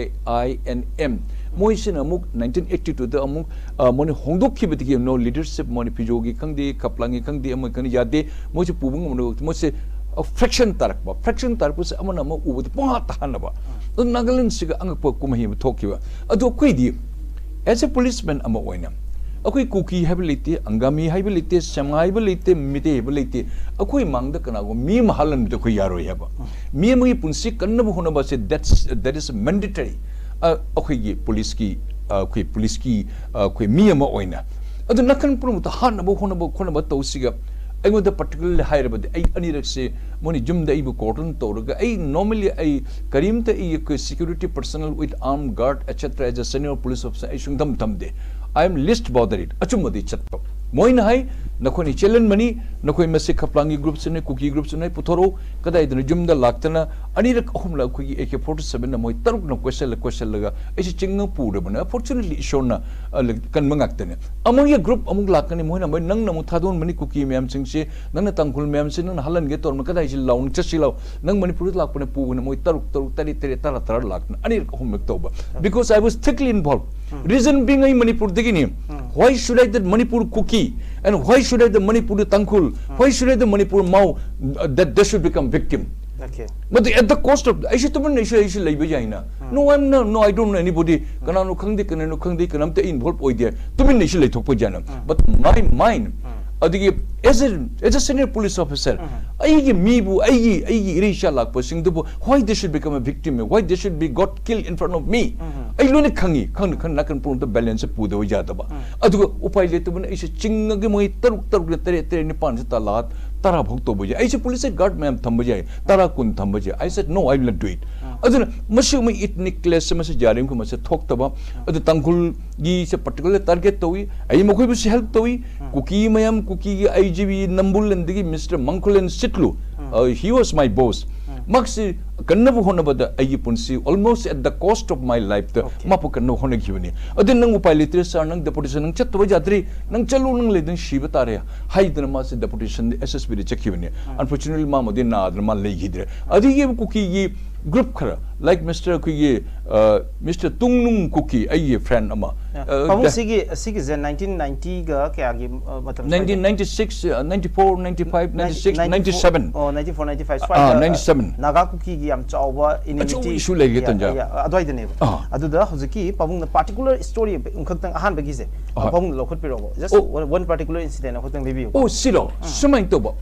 IM, ꯃꯣꯏꯁꯤꯅ ꯑꯃꯨꯛ nineteen eighty twoꯗ ꯑꯃꯨꯛ ꯃꯣꯏꯅ ꯍꯣꯡꯗꯣꯛꯈꯤꯕꯗꯒꯤ ꯅꯣ ꯂꯤꯗꯔꯁꯤꯞ, ꯃꯣꯏꯅ ꯐꯤꯖꯣꯒꯤ ꯈꯪꯗꯦ, ꯈꯄ꯭ꯂꯥꯡꯒꯤ ꯈꯪꯗꯦ, ꯑꯃ ꯈꯪꯗꯦ, ꯌꯥꯗꯦ꯫ ꯃꯣꯏꯁꯦ ꯄꯨꯕ ꯉꯝꯅꯕ ꯃꯣꯏꯁꯦ ꯐ꯭ꯔꯦꯛꯁꯟ ꯇꯥꯔꯛꯄ, ꯐ꯭ꯔꯦꯛꯁꯟ ꯇꯥꯔꯛꯄꯁꯦ ꯑꯃꯅ ꯑꯃ ꯎꯕꯗ ꯄꯨꯡꯍꯥꯠꯇ ꯍꯥꯠꯅꯕ꯫ ꯑꯗꯨ ꯅꯥꯒꯥꯂꯦꯟꯁꯤꯒ ꯑꯉꯛꯄ ꯀꯨꯝꯍꯩ ꯑꯃ ꯊꯣꯛꯈꯤꯕ꯫ ꯑꯗꯨ ꯑꯩꯈꯣꯏꯗꯤ as a policeman ꯑꯃ ꯑꯣꯏꯅ ꯑꯩꯈꯣꯏ ꯀꯨꯀꯤ ꯍꯥꯏꯕ ꯂꯩꯇꯦ, ꯑꯪꯒꯥꯃꯤ ꯍꯥꯏꯕ ꯂꯩꯇꯦ, ꯁꯦꯃꯥ ꯍꯥꯏꯕ ꯂꯩꯇꯦ, ꯃꯤꯇꯩ ꯍꯥꯏꯕ ꯂꯩꯇꯦ꯫ ꯑꯩꯈꯣꯏ ꯃꯥꯡꯗ ꯀꯅꯥꯒꯨꯝꯕ ꯃꯤ ꯑꯃ ꯍꯥꯠꯍꯟꯕꯗ ꯑꯩꯈꯣꯏ ꯌꯥꯔꯣꯏ ꯍꯥꯏꯕ꯫ ꯃꯤ ꯑꯃꯒꯤ ꯄꯨꯟꯁꯤ ꯀꯟꯅꯕ ꯍꯣꯠꯅꯕ ꯑꯁꯦ that's, that is mandatory꯫ ꯑꯩꯈꯣꯏꯒꯤ ꯄꯨꯂꯤꯁꯀꯤ, ꯑꯩꯈꯣꯏ ꯄꯨꯂꯤꯁꯀꯤ, ꯑꯩꯈꯣꯏ ꯃꯤ ꯑꯃ ꯑꯣꯏꯅ꯫ ꯑꯗꯨ ꯅꯥꯀꯟ ꯄꯨꯝꯅꯃꯛꯇ ꯍꯥꯠꯅꯕ ꯍꯣꯠꯅꯕ ꯈꯣꯠꯅꯕ ꯇꯧꯁꯤꯒ ꯑꯩꯉꯣꯟꯗ particularly ꯍꯥꯏꯔꯕꯗꯤ ꯑꯩ ꯑꯅꯤꯔꯛꯁꯦ ꯃꯣꯏꯅ ꯌꯨꯝꯗ ꯑꯩꯕꯨ cordon ꯇꯧꯔꯒ, ꯑꯩ normally ꯑꯩ ꯀꯔꯤꯝꯇ ꯑꯩ ꯑꯩꯈꯣꯏ security personnel with armed guard et cetera as a senior police officer ꯑꯩ ꯁꯨꯡꯊꯝ ꯊꯝꯗꯦ꯫ I am least bother it꯫ ꯑꯆꯨꯝꯕꯗꯤ ꯆꯠꯄ꯫ ꯃꯣꯏꯅ ꯍꯥꯏ, "ꯅꯈꯣꯏꯅ ꯆꯦꯜꯍꯟꯕꯅꯤ, ꯅꯈꯣꯏ ꯃꯁꯤ ꯈꯄ꯭ꯂꯥꯡꯒꯤ ꯒ꯭ꯔꯨꯞꯁꯤꯅ, ꯀꯨꯀꯤ ꯒ꯭ꯔꯨꯞꯁꯤꯅ ꯄꯨꯊꯣꯔꯛꯎ", ꯀꯗꯥꯏꯗꯅꯣ ꯌꯨꯝꯗ ꯂꯥꯛꯇꯅ ꯑꯅꯤꯔꯛ ꯑꯍꯨꯝꯂꯛ ꯑꯩꯈꯣꯏꯒꯤ AK forty sevenꯅ ꯃꯣꯏ ꯇꯔꯨꯛꯅ ꯀꯣꯏꯁꯜꯂ ꯀꯣꯏꯁꯜꯂꯒ ꯑꯩꯁꯦ ꯆꯤꯡꯉ ꯄꯨꯔꯕꯅꯦ꯫ Fortunately ꯏꯁꯣꯔꯅ, ꯑ, ꯀꯟꯕ ꯉꯥꯛꯇꯅꯦ꯫ ꯑꯃꯒꯤ ꯒ꯭ꯔꯨꯞ ꯑꯃꯨꯛ ꯂꯥꯛꯀꯅꯤ, ꯃꯣꯏꯅ ꯃꯣꯏ ꯅꯪꯅ ꯑꯃꯨꯛ ꯊꯥꯗꯣꯛꯍꯟꯕꯅꯤ, ꯀꯨꯀꯤ ꯃꯌꯥꯝꯁꯤꯡꯁꯦ ꯅꯪꯅ ꯇꯥꯡꯈꯨꯜ ꯃꯌꯥꯝꯁꯦ ꯅꯪꯅ ꯍꯥꯠꯍꯟꯒꯦ ꯇꯧꯔꯝꯕ ꯀꯗꯥꯏꯁꯤ ꯂꯥꯎꯅ ꯆꯠꯁꯤ ꯂꯥꯎ, ꯅꯪ ꯃꯅꯤꯄꯨꯔꯗ ꯂꯥꯛꯄꯅ ꯄꯨꯕꯅ ꯃꯣꯏ ꯇꯔꯨꯛ ꯇꯔꯨꯛ ꯇꯔꯦꯠ ꯇꯔꯦꯠ ꯇꯔꯥ ꯇꯔꯥ ꯂꯥꯛꯇꯅ ꯑꯅꯤꯔꯛ ꯑꯍꯨꯝꯂꯛ ꯇꯧꯕ꯫ Because I was thickly involved. Reason being ꯑꯩ ꯃꯅꯤꯄꯨꯔꯗꯒꯤꯅꯤ꯫ Why should I the Manipur Kuki? And why should I the Manipur Tangkhul? Why should I the Manipur Mao, uh, that they should become victim? Okay. But at the cost of, ꯑꯩꯁꯨ ꯇꯨꯃꯤꯟꯅ ꯑꯩꯁꯨ ꯑꯩꯁꯨ ꯂꯩꯕ ꯌꯥꯏꯅ꯫ No, I'm no, no, I don't know anybody. ꯀꯅꯥꯅꯣ ꯈꯪꯗꯦ, ꯀꯅꯥꯅꯣ ꯈꯪꯗꯦ, ꯀꯅꯥꯝꯇ involve ꯑꯣꯏꯗꯦ꯫ ꯇꯨꯃꯤꯟꯅ ꯑꯩꯁꯨ ꯂꯩꯊꯣꯛꯄ ꯌꯥꯏꯅ꯫ But my mind, ꯑꯗꯒꯤ as a as a senior police officer, ꯑꯩꯒꯤ ꯃꯤꯕꯨ, ꯑꯩꯒꯤ ꯑꯩꯒꯤ ꯏꯔꯩꯆꯥ ꯂꯥꯛꯄꯁꯤꯡꯗꯨꯕꯨ, why they should become a victim, why they should be got killed in front of me? ꯑꯩ ꯂꯣꯏꯅ ꯈꯪꯉꯤ, ꯈꯪꯅ ꯈꯪꯅ ꯅꯥꯀꯟ ꯄꯨꯔꯣꯝꯗ balance ꯁꯦ ꯄꯨꯗꯕ ꯌꯥꯗꯕ꯫ ꯑꯗꯨꯒ ꯎꯄꯥꯏ ꯂꯩꯇꯕꯅ ꯑꯩꯁꯦ ꯆꯤꯡꯉꯒ ꯃꯣꯏ ꯇꯔꯨꯛ ꯇꯔꯨꯛ ꯇꯔꯦꯠ ꯇꯔꯦꯠ ꯅꯤꯄꯥꯟꯁꯦ ꯇꯥꯜꯂꯛꯑ ꯇꯔꯥ ꯐꯥꯎ ꯇꯧꯕ ꯌꯥꯏ꯫ ꯑꯩꯁꯦ police ꯁꯦ guard ꯃꯌꯥꯝ ꯊꯝꯕ ꯌꯥꯏ, ꯇꯔꯥ ꯀꯨꯟ ꯊꯝꯕ ꯌꯥꯏ꯫ I said no, I will not do it. ꯑꯗꯨꯅ ꯃꯁꯤ ꯑꯃ ethnic clash ꯁꯦ ꯃꯁꯤ ꯖꯥꯔꯤꯝ ꯃꯁꯤ ꯊꯣꯛꯇꯕ꯫ ꯑꯗꯨ ꯇꯥꯡꯈꯨꯜꯒꯤꯁꯦ particular target ꯇꯧꯏ, ꯑꯩ ꯃꯈꯣꯏꯕꯨꯁꯨ help ꯇꯧꯏ꯫ ꯀꯨꯀꯤ ꯃꯌꯥꯝ, ꯀꯨꯀꯤꯒꯤ ꯑꯥꯏ ꯖꯤ ꯄꯤ ꯅꯝꯕꯨꯜ ꯑꯦꯟꯗꯒꯤ mister Mangkhulen Sitlhou, uh, he was my boss. ꯃꯍꯥꯛꯁꯤ ꯀꯟꯅꯕ ꯍꯣꯠꯅꯕꯗ ꯑꯩꯒꯤ ꯄꯨꯟꯁꯤ almost at the cost of my life ꯇ ꯃꯥꯄꯨ ꯀꯟꯅꯕ ꯍꯣꯠꯅꯈꯤꯕꯅꯤ꯫ ꯑꯗꯨ ꯅꯪ ꯎꯄꯥꯏ ꯂꯩꯇ꯭ꯔꯦ ꯁꯥꯔ, ꯅꯪ deputation, ꯅꯪ ꯆꯠꯇꯕ ꯌꯥꯗ꯭ꯔꯤ, ꯅꯪ ꯆꯠꯂꯨ, ꯅꯪ ꯂꯩꯗꯅ ꯁꯤꯕ ꯇꯥꯔꯦ ꯍꯥꯏꯗꯅ ꯃꯥꯁꯤ deputation ꯑꯦꯁ ꯑꯦꯁ ꯕꯤꯗ ꯆꯠꯈꯤꯕꯅꯤ꯫ Unfortunately ꯃꯥ ꯃꯗꯤ ꯅꯥꯗꯅ ꯃꯥ ꯂꯩꯈꯤꯗ꯭ꯔꯦ꯫ ꯑꯗꯒꯤ ꯀꯨꯀꯤꯒꯤ group ꯈꯔ, like ꯃꯤꯁꯇꯔ ꯑꯩꯈꯣꯏꯒꯤ, ꯑ, ꯃꯤꯁꯇꯔ ꯇꯨꯡꯅꯨꯡ ꯀꯨꯀꯤ, ꯑꯩꯒꯤ friend ꯑꯃ, ꯑ, ꯄꯥꯕꯨꯡ, ꯗ- ꯁꯤꯒꯤ, ꯁꯤꯒꯤꯁꯦ nineteen ninety ꯒ ꯀꯌꯥꯒꯤ, ꯑ, ꯃꯇꯝ ꯁ꯭ꯋꯥꯏꯗ? Nineteen ninety-six, uh, ninety-four, ninety-five, ninety-six, ninety-four, ninety-seven. ꯑꯣ, ninety-four, ninety-five ꯑꯥ, ꯁ꯭ꯋꯥꯏꯗ, ninety-seven. ꯅꯥꯒꯥ ꯀꯨꯀꯤꯒꯤ ꯌꯥꯝ ꯆꯥꯎꯕ enmity ꯑꯆꯧꯕ issue ꯂꯩꯔꯤꯉꯩ ꯌꯥ-, ꯇꯟꯖꯥ꯫ ꯌꯥ-, ꯑꯗꯨꯋꯥꯏꯗꯅꯦꯕ꯫ ꯑꯥ꯫ ꯑꯗꯨꯗ ꯍꯧꯖꯤꯛꯀꯤ ꯄꯥꯕꯨꯡꯅ particular story ꯑꯃꯈꯛꯇꯪ ꯑꯍꯥꯟꯕꯒꯤꯁꯦ, ꯑꯍꯣꯏ꯫ ꯄꯥꯕꯨꯡꯅ ꯂꯧꯈꯠꯄꯤꯔꯛꯑꯣ꯫ Just ꯑꯣ꯫ one, one particular incident ꯑꯃꯈꯛꯇꯪ ꯂꯤꯕꯤꯌꯨ꯫ ꯑꯣ, ꯁꯤꯔꯣ?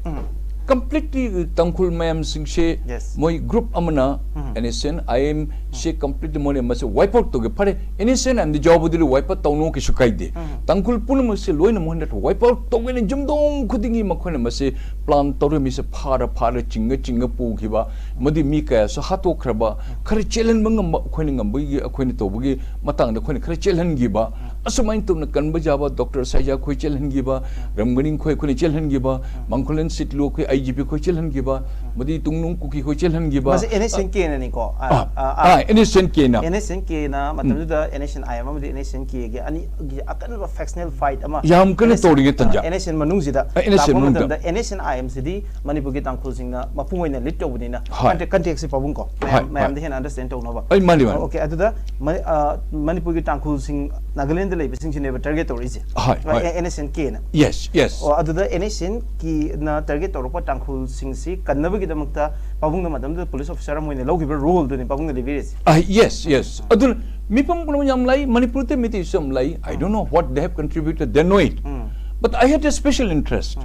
ꯎꯝ꯫ Completely ꯇꯥꯡꯈꯨꯜ ꯃꯌꯥꯝꯁꯤꯡꯁꯦ Yes. ꯃꯣꯏ group ꯑꯃꯅ ꯎꯝ꯫ N S N, I M say completely ꯃꯣꯏꯅ ꯃꯁꯤ wipe out ꯇꯧꯒꯦ꯫ ꯐꯔꯦ, N S N, I M D ꯌꯥꯎꯕꯗꯨꯗꯤ wipe out ꯇꯧꯅꯨ, ꯀꯩꯁꯨ ꯀꯥꯏꯗꯦ꯫ ꯎꯝ꯫ ꯇꯥꯡꯈꯨꯜ ꯄꯨꯝꯅꯃꯛꯁꯦ ꯂꯣꯏꯅ ꯃꯣꯏꯅ wipe out ꯇꯧꯒꯦꯅ ꯌꯨꯝꯊꯣꯡ ꯈꯨꯗꯤꯡꯒꯤ ꯃꯈꯣꯏꯅ ꯃꯁꯤ plan ꯇꯧꯔ ꯃꯤꯁꯦ ꯐꯥꯔ ꯐꯥꯔ ꯆꯤꯡꯉ ꯆꯤꯡꯉ ꯄꯨꯈꯤꯕ, ꯃꯗꯨ ꯃꯤ ꯀꯌꯥꯁꯨ ꯍꯥꯠꯇꯣꯛꯈ꯭ꯔꯕ, ꯈꯔ ꯆꯦꯜꯍꯟꯕ ꯉꯝꯕ ꯑꯩꯈꯣꯏꯅ ꯉꯝꯕꯒꯤ, ꯑꯩꯈꯣꯏꯅ ꯇꯧꯕꯒꯤ ꯃꯇꯥꯡꯗ ꯑꯩꯈꯣꯏꯅ ꯈꯔ ꯆꯦꯜꯍꯟꯈꯤꯕ, ꯑꯁꯨꯃꯥꯏꯅ ꯇꯧꯅ ꯀꯟꯕ ꯌꯥꯕ ꯗꯣꯛꯇꯔ ꯁꯥꯏꯖꯥ ꯈꯣꯏ ꯆꯦꯜꯍꯟꯈꯤꯕ, ꯔꯝꯒꯅꯤꯡ ꯈꯣꯏ ꯑꯩꯈꯣꯏꯅ ꯆꯦꯜꯍꯟꯈꯤꯕ, ꯃꯥꯡꯈꯣꯂꯦꯟ ꯁꯤꯠꯂꯨ ꯑꯩꯈꯣꯏ ꯑꯥꯏ ꯖꯤ ꯄꯤ ꯈꯣꯏ ꯆꯦꯜꯍꯟꯈꯤꯕ, ꯃꯗꯤ ꯇꯨꯡꯅꯨꯡ ꯀꯨꯀꯤ ꯈꯣꯏ ꯆꯦꯜꯍꯟꯈꯤꯕ꯫ ꯃꯁꯤ N S N K ꯅꯅꯤꯀꯣ? ꯑ, ꯑꯥ, ꯑ, ꯑ, ꯑꯥ, N S N K ꯅ꯫ N S N K ꯅ ꯃꯇꯝꯗꯨꯗ N S N I M ꯑꯃꯗꯤ N S N K ꯒꯤ ꯑꯅꯤꯒꯤ ꯑꯀꯟꯕ factional fight ꯑꯃ ꯌꯥꯝ ꯀꯟꯅ N S N, ꯇꯧꯔꯤꯉꯩ ꯇꯟꯖꯥ꯫ ꯑ, N S N ꯃꯅꯨꯡꯁꯤꯗ ꯑ, N S N ꯂꯥꯛꯄ ꯃꯅꯨꯡꯗ꯫ ꯃꯇꯝꯗ N S N I M ꯁꯤꯗꯤ ꯃꯅꯤꯄꯨꯔꯒꯤ ꯇꯥꯡꯈꯨꯜꯁꯤꯡꯅ ꯃꯄꯨꯡ ꯑꯣꯏꯅ lead ꯇꯧꯕꯅꯤꯅ ꯍꯣꯏ꯫ Context ꯁꯤ ꯄꯥꯕꯨꯡ ꯀꯣ꯫ ꯍꯣꯏ, ꯃꯌꯥꯝ, ꯍꯣꯏ꯫ ꯃꯌꯥꯝꯗ ꯍꯦꯟꯅ understand ꯇꯧꯅꯕ꯫ ꯑꯩ ꯃꯥꯅꯤ, ꯃꯥꯅꯤ꯫ Okay, ꯑꯗꯨꯗ ꯃ-, ꯑ, ꯃꯅꯤꯄꯨꯔꯒꯤ ꯇꯥꯡꯈꯨꯜꯁꯤꯡ ꯅꯥꯒꯥꯂꯦꯟꯗ ꯂꯩꯕꯁꯤꯡꯁꯤꯅꯦꯕ target ꯇꯧꯔꯛꯏꯁꯦ꯫ ꯍꯣꯏ, ꯍꯣꯏ꯫ N S N K ꯅ꯫ Yes, yes꯫ ꯑꯣ, ꯑꯗꯨꯗ N S N K ꯅ target ꯇꯧꯔꯛꯄ ꯇꯥꯡꯈꯨꯜꯁꯤꯡꯁꯤ ꯀꯟꯅꯕꯒꯤꯗꯃꯛꯇ ꯄꯥꯕꯨꯡꯅ ꯃꯇꯝꯗꯨꯗ police officer ꯑꯃ ꯑꯣꯏꯅ ꯂꯧꯈꯤꯕ role ꯗꯨꯅꯤ ꯄꯥꯕꯨꯡꯅ ꯂꯤꯕꯤꯔꯤꯁꯦ꯫ ꯑꯥ, yes, yes꯫ ꯑꯗꯨꯅ ꯃꯤꯄꯨꯝ ꯄꯨꯝꯅꯃꯛ ꯌꯥꯝ ꯂꯩ, ꯃꯅꯤꯄꯨꯔꯗ ꯃꯤꯇꯩꯁꯨ ꯌꯥꯝ ꯂꯩ꯫ I don't know what they have contributed, they know it꯫ Um. But I had a special interest.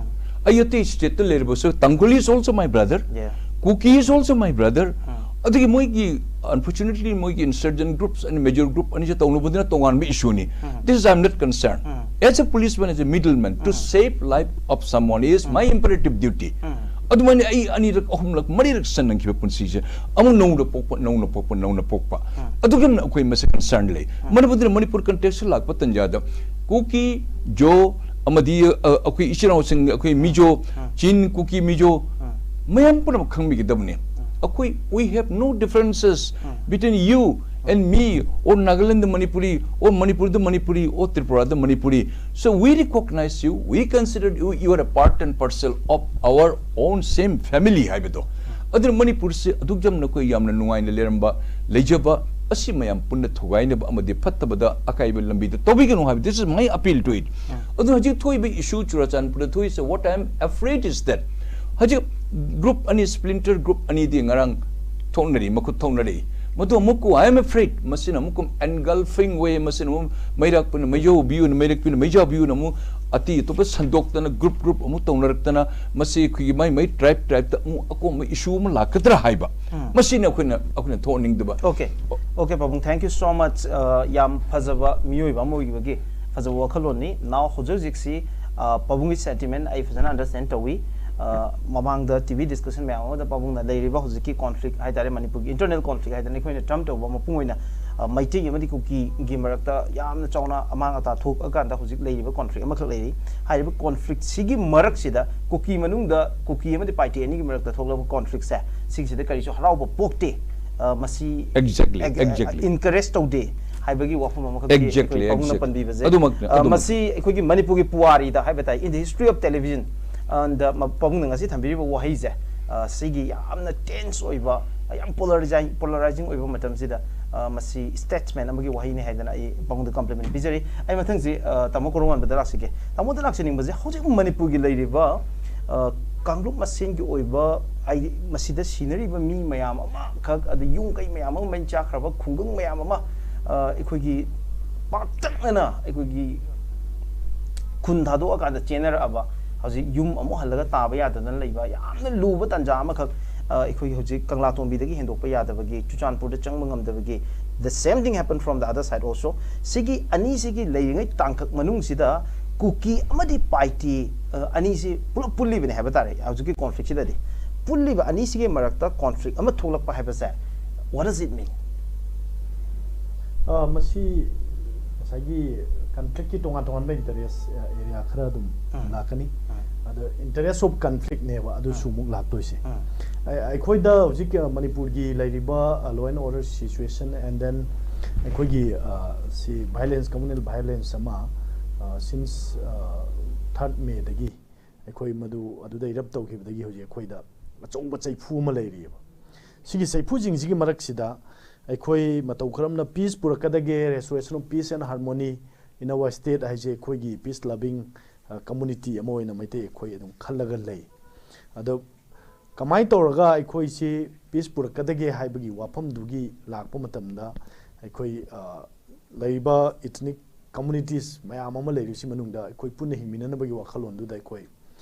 ꯑꯩ ꯑꯇꯩ ꯁ꯭ꯇꯦꯠꯇ ꯂꯩꯔꯕꯁꯨ, Tangkhul is also my brother, Yeah. Kuki is also my brother. ꯑꯗꯨꯒꯤ ꯃꯣꯏꯒꯤ, unfortunately, ꯃꯣꯏꯒꯤ insurgent groups and major group ꯑꯅꯤꯁꯦ ꯇꯧꯅꯕꯗꯨꯅ ꯇꯣꯉꯥꯟꯕ ꯏꯁꯨꯅꯤ. This is, I'm not concerned. As a policeman, as a middleman, to save life of someone is my imperative duty. ꯑꯗꯨꯃꯥꯏꯅ ꯑꯩ ꯑꯅꯤꯔꯛ ꯑꯍꯨꯝꯂꯛ ꯃꯔꯤꯔꯛ ꯁꯟꯅꯈꯤꯕ ꯄꯨꯟꯁꯤꯁꯦ ꯑꯃꯨꯛ ꯅꯧꯅ ꯄꯣꯛꯄ, ꯅꯧꯅ ꯄꯣꯛꯄ, ꯅꯧꯅ ꯄꯣꯛꯄ꯫ ꯑꯗꯨꯒꯤ ꯑꯃꯅ ꯑꯩꯈꯣꯏ ꯃꯁꯦ concern ꯂꯩ꯫ ꯃꯔꯝ ꯑꯗꯨꯅ ꯃꯅꯤꯄꯨꯔ context ꯂꯥꯛꯄ ꯇꯟꯖꯥꯗ ꯀꯨꯀꯤ, ꯖꯣ, ꯑꯃꯗꯤ ꯑ, ꯑꯩꯈꯣꯏ ꯏꯆꯤꯟ ꯏꯅꯥꯎꯁꯤꯡ, ꯑꯩꯈꯣꯏ ꯃꯤꯖꯣ, ꯆꯤꯟ, ꯀꯨꯀꯤ, ꯃꯤꯖꯣ, ꯃꯌꯥꯝ ꯄꯨꯝꯅꯃꯛ ꯈꯪꯕꯤꯒꯗꯕꯅꯤ꯫ ꯑꯩꯈꯣꯏ, we have no differences between you and me, or Nagaland Manipuri, or Manipur the Manipuri, or Tripura the Manipuri. So we recognize you, we consider you, you are a part and parcel of our own same family ꯍꯥꯏꯕꯗꯣ꯫ ꯑꯗꯨꯅ ꯃꯅꯤꯄꯨꯔꯁꯤ ꯑꯗꯨꯛ ꯌꯥꯝꯅ ꯑꯩꯈꯣꯏ ꯌꯥꯝꯅ ꯅꯨꯡꯉꯥꯏꯅ ꯂꯩꯔꯝꯕ, ꯂꯩꯖꯕ ꯑꯁꯤ ꯃꯌꯥꯝ ꯄꯨꯟꯅ ꯊꯨꯒꯥꯏꯅꯕ ꯑꯃꯗꯤ ꯐꯠꯇꯕꯗ ꯑꯀꯥꯏꯕ ꯂꯝꯕꯤꯗ ꯇꯧꯕꯤꯒꯅꯨ ꯍꯥꯏꯕ, this is my appeal to it. ꯑꯗꯨ ꯍꯧꯖꯤꯛ ꯊꯣꯛꯏꯕ issue ꯆꯨꯔꯥꯆꯥꯟꯄꯨꯔꯗ ꯊꯣꯛꯏꯁꯦ, what I am afraid is that ꯍꯧꯖꯤꯛ group ꯑꯅꯤ, splinter group ꯑꯅꯤꯗꯤ ꯉꯔꯥꯡ ꯊꯣꯛꯅꯔꯤ, ꯃꯈꯨꯠ ꯊꯣꯛꯅꯔꯤ꯫ ꯃꯗꯨ ꯑꯃꯨꯛꯀ, I am afraid, ꯃꯁꯤꯅ ꯑꯃꯨꯛꯀ engulfing way, ꯃꯁꯤꯅ ꯑꯃꯨꯛ ꯃꯩꯔꯥꯛꯄꯅ ꯃꯩꯖꯥꯎꯕꯤꯌꯨꯅ, ꯃꯩꯔꯛꯄꯤꯅ ꯃꯩꯖꯥꯎꯕꯤꯌꯨꯅ ꯑꯃꯨꯛ ꯑꯇꯩ ꯑꯇꯣꯞꯄ ꯁꯟꯗꯣꯛꯇꯅ group group ꯑꯃꯨꯛ ꯇꯧꯅꯔꯛꯇꯅ ꯃꯁꯤ ꯑꯩꯈꯣꯏꯒꯤ ꯃꯥꯏ ꯃꯥꯏ tribe tribeꯇ ꯑꯃꯨꯛ ꯑꯀꯣꯝꯕ issue ꯑꯃ ꯂꯥꯛꯀꯗ꯭ꯔꯥ ꯍꯥꯏꯕ꯫ ꯃꯁꯤꯅ ꯑꯩꯈꯣꯏꯅ, ꯑꯩꯈꯣꯏꯅ ꯊꯣꯛꯍꯟꯅꯤꯡꯗꯕ꯫ Okay, okay, ꯄꯥꯕꯨꯡ, thank you so much. ꯑ, ꯌꯥꯝ ꯐꯖꯕ ꯃꯤꯑꯣꯏꯕ ꯑꯃ ꯑꯣꯏꯈꯤꯕꯒꯤ ꯐꯖꯕ ꯋꯥꯈꯜꯂꯣꯟꯅꯤ꯫ Now ꯍꯧꯖꯤꯛ ꯍꯧꯖꯤꯛꯁꯤ, ꯑ, ꯄꯥꯕꯨꯡꯒꯤ sentiment ꯑꯩ ꯐꯖꯅ understand ꯇꯧꯏ꯫ ꯑ, ꯃꯃꯥꯡꯗ T V discussion ꯃꯌꯥꯝ ꯑꯃꯗ ꯄꯥꯕꯨꯡꯅ ꯂꯩꯔꯤꯕ ꯍꯧꯖꯤꯛꯀꯤ conflict ꯍꯥꯏꯇꯥꯔꯦ, ꯃꯅꯤꯄꯨꯔꯒꯤ internal conflict ꯍꯥꯏꯗꯅ ꯑꯩꯈꯣꯏꯅ term ꯇꯧꯕ ꯃꯄꯨꯡ ꯑꯣꯏꯅ, ꯑ, ꯃꯩꯇꯩ ꯑꯃꯗꯤ ꯀꯨꯀꯤꯒꯤ ꯃꯔꯛꯇ ꯌꯥꯝꯅ ꯆꯥꯎꯅ ꯑꯃꯥꯡ ꯑꯇꯥ ꯊꯣꯛꯑꯀꯥꯟꯗ ꯍꯧꯖꯤꯛ ꯂꯩꯔꯤꯕ conflict ꯑꯃꯈꯛ ꯂꯩꯔꯤ꯫ ꯍꯥꯏꯔꯤꯕ conflict ꯁꯤꯒꯤ ꯃꯔꯛꯁꯤꯗ ꯀꯨꯀꯤ ꯃꯅꯨꯡꯗ ꯀꯨꯀꯤ ꯑꯃꯗꯤ ꯄꯥꯏꯇꯦ ꯑꯅꯤꯒꯤ ꯃꯔꯛꯇ ꯊꯣꯛꯂꯛꯄ conflict ꯁꯦ, ꯁꯤꯒꯤꯁꯤꯗ ꯀꯔꯤꯁꯨ ꯍꯔꯥꯎꯕ ꯄꯣꯛꯇꯦ꯫ ꯑ, ꯃꯁꯤ Exactly, ag- exactly. encourage ꯇꯧꯗꯦ ꯍꯥꯏꯕꯒꯤ ꯋꯥꯐꯝ ꯑꯃꯈꯛꯇꯤ Exactly, ꯑꯩꯈꯣꯏ ꯄꯥꯕꯨꯡꯅ exactly. ꯄꯟꯕꯤꯕꯁꯦ, ꯑꯗꯨꯃꯛꯅꯤ, ꯑ, ꯑꯗꯨꯃꯛꯅꯤ꯫ ꯃꯁꯤ ꯑꯩꯈꯣꯏꯒꯤ ꯃꯅꯤꯄꯨꯔꯒꯤ ꯄꯨꯋꯥꯔꯤꯗ ꯍꯥꯏꯕ ꯇꯥꯏ, in the history of television, ꯑ, ꯗ ꯃ-, ꯄꯥꯕꯨꯡꯅ ꯉꯁꯤ ꯊꯝꯕꯤꯔꯤꯕ ꯋꯥꯍꯩꯁꯦ, ꯑ, ꯁꯤꯒꯤ ꯌꯥꯝꯅ tense ꯑꯣꯏꯕ, ꯌꯥꯝ polarizing, polarizing ꯑꯣꯏꯕ ꯃꯇꯝꯁꯤꯗ, ꯑ, ꯃꯁꯤ statesman ꯑꯃꯒꯤ ꯋꯥꯍꯩꯅꯤ ꯍꯥꯏꯗꯅ ꯑꯩ ꯄꯥꯕꯨꯡꯗ compliment ꯄꯤꯖꯔꯤ꯫ ꯑꯩ ꯃꯊꯪꯁꯤ, ꯑ, ꯇꯥꯃꯣ ꯀꯣꯔꯧꯉꯥꯟꯕꯗ ꯂꯥꯛꯆꯒꯦ꯫ ꯇꯥꯃꯣꯗ ꯂꯥꯛꯆꯅꯤꯡꯕꯁꯦ, ꯍꯧꯖꯤꯛ ꯃꯅꯤꯄꯨꯔꯒꯤ ꯂꯩꯔꯤꯕ, ꯑ, ꯀꯥꯡꯂꯨꯞ ꯃꯁꯦꯟꯒꯤ ꯑꯣꯏꯕ, ꯍꯥꯏꯗꯤ ꯃꯁꯤꯗ ꯁꯤꯅꯔꯤꯕ ꯃꯤ ꯃꯌꯥꯝ ꯑꯃꯈꯛ, ꯑꯗꯩ ꯌꯨꯝ ꯀꯩ ꯃꯌꯥꯝ ꯑꯃ ꯃꯩ ꯆꯥꯈ꯭ꯔꯕ ꯈꯨꯡꯒꯪ ꯃꯌꯥꯝ ꯑꯃ, ꯑ, ꯑꯩꯈꯣꯏꯒꯤ ꯄꯥꯛꯇꯛꯅꯅ ꯑꯩꯈꯣꯏꯒꯤ ꯈꯨꯟ ꯊꯥꯗꯣꯛꯑꯀꯥꯟꯗ ꯆꯦꯟꯅꯔꯛꯑꯕ, ꯍꯧꯖꯤꯛ ꯌꯨꯝ ꯑꯃꯨꯛ ꯍꯜꯂꯒ ꯇꯥꯕ ꯌꯥꯗꯗꯅ ꯂꯩꯕ ꯌꯥꯝꯅ ꯂꯨꯕ ꯇꯥꯟꯖꯥ ꯑꯃꯈꯛ, ꯑ, ꯑꯩꯈꯣꯏꯒꯤ ꯍꯧꯖꯤꯛ ꯀꯪꯂꯥꯇꯣꯡꯕꯤꯗꯒꯤ ꯍꯦꯟꯗꯣꯛꯄ ꯌꯥꯗꯕꯒꯤ, ꯆꯨꯔꯆꯥꯟꯄꯨꯔꯗ ꯆꯪꯕ ꯉꯝꯗꯕꯒꯤ, the same thing happened from the other side also. ꯁꯤꯒꯤ ꯑꯅꯤꯁꯤꯒꯤ ꯂꯩꯔꯤꯉꯩ ꯇꯥꯡꯀꯛ ꯃꯅꯨꯡꯁꯤꯗ ꯀꯨꯀꯤ ꯑꯃꯗꯤ ꯄꯥꯏꯇꯦ, ꯑ, ꯑꯅꯤꯁꯤ ꯄꯨꯂꯞ ꯄꯨꯜꯂꯤꯕꯅꯦ ꯍꯥꯏꯕ ꯇꯥꯔꯦ ꯍꯧꯖꯤꯛꯀꯤ ꯀꯣꯟꯐ꯭ꯂꯤꯛꯁꯤꯗꯗꯤ꯫ ꯄꯨꯜꯂꯤꯕ ꯑꯅꯤꯁꯤꯒꯤ ꯃꯔꯛꯇ ꯀꯣꯟꯐ꯭ꯂꯤꯛ ꯑꯃ ꯊꯣꯛꯂꯛꯄ ꯍꯥꯏꯕꯁꯦ, what does it mean? ꯑ, ꯃꯁꯤ ꯉꯁꯥꯏꯒꯤ ꯀꯟꯐ꯭ꯂꯤꯛꯀꯤ ꯇꯣꯉꯥꯟ ꯇꯣꯉꯥꯟꯕ ꯏꯟꯇꯔꯦꯁ ꯑꯦꯔꯤꯌꯥ ꯈꯔ ꯑꯗꯨꯝ ꯎꯝ. ꯂꯥꯛꯀꯅꯤ꯫ ꯎꯝ. ꯑꯗꯣ interest of conflict ꯅꯦꯕ ꯑꯗꯨꯁꯨ ꯎꯝ. ꯑꯃꯨꯛ ꯂꯥꯛꯇꯣꯏꯁꯦ꯫ ꯎꯝ. ꯑꯩ- ꯑꯩꯈꯣꯏꯗ ꯍꯧꯖꯤꯛ, ꯑ, ꯃꯅꯤꯄꯨꯔꯒꯤ ꯂꯩꯔꯤꯕ, ꯑ, law and order situation and then ꯑꯩꯈꯣꯏꯒꯤ, ꯑ, ꯁꯤ violence, communal violence ꯑꯃ, ꯑ, since, ꯑ, third May ꯗꯒꯤ ꯑꯩꯈꯣꯏ ꯃꯗꯨ ꯑꯗꯨꯗ erupt ꯇꯧꯈꯤꯕꯗꯒꯤ ꯍꯧꯖꯤꯛ ꯑꯩꯈꯣꯏꯗ ꯑꯆꯧꯕ ꯆꯩꯐꯨ ꯑꯃ ꯂꯩꯔꯤꯑꯕ꯫ ꯁꯤꯒꯤ ꯆꯩꯐꯨꯁꯤꯡꯁꯤꯒꯤ ꯃꯔꯛꯁꯤꯗ ꯑꯩꯈꯣꯏ ꯃꯇꯧ ꯀꯔꯝꯅ peace ꯄꯨꯔꯛꯀꯗꯒꯦ, restoration of peace and harmony in our state ꯍꯥꯏꯁꯦ ꯑꯩꯈꯣꯏꯒꯤ peace loving, ꯑ, community ꯑꯃ ꯑꯣꯏꯅ ꯃꯩꯇꯩ ꯑꯩꯈꯣꯏ ꯑꯗꯨꯝ ꯈꯜꯂꯒ ꯂꯩ꯫ ꯑꯗꯣ ꯀꯃꯥꯏꯅ ꯇꯧꯔꯒ ꯑꯩꯈꯣꯏꯁꯤ peace ꯄꯨꯔꯛꯀꯗꯒꯦ ꯍꯥꯏꯕꯒꯤ ꯋꯥꯐꯝꯗꯨꯒꯤ ꯂꯥꯛꯄ ꯃꯇꯝꯗ ꯑꯩꯈꯣꯏ, ꯑ, ꯂꯩꯔꯤꯕ ethnic communities ꯃꯌꯥꯝ ꯑꯃ ꯂꯩꯔꯤꯕꯁꯤ ꯃꯅꯨꯡꯗ ꯑꯩꯈꯣꯏ ꯄꯨꯟꯅ ꯍꯤꯡꯃꯤꯟꯅꯅꯕꯒꯤ ꯋꯥꯈꯜꯂꯣꯟꯗꯨꯗ ꯑꯩꯈꯣꯏ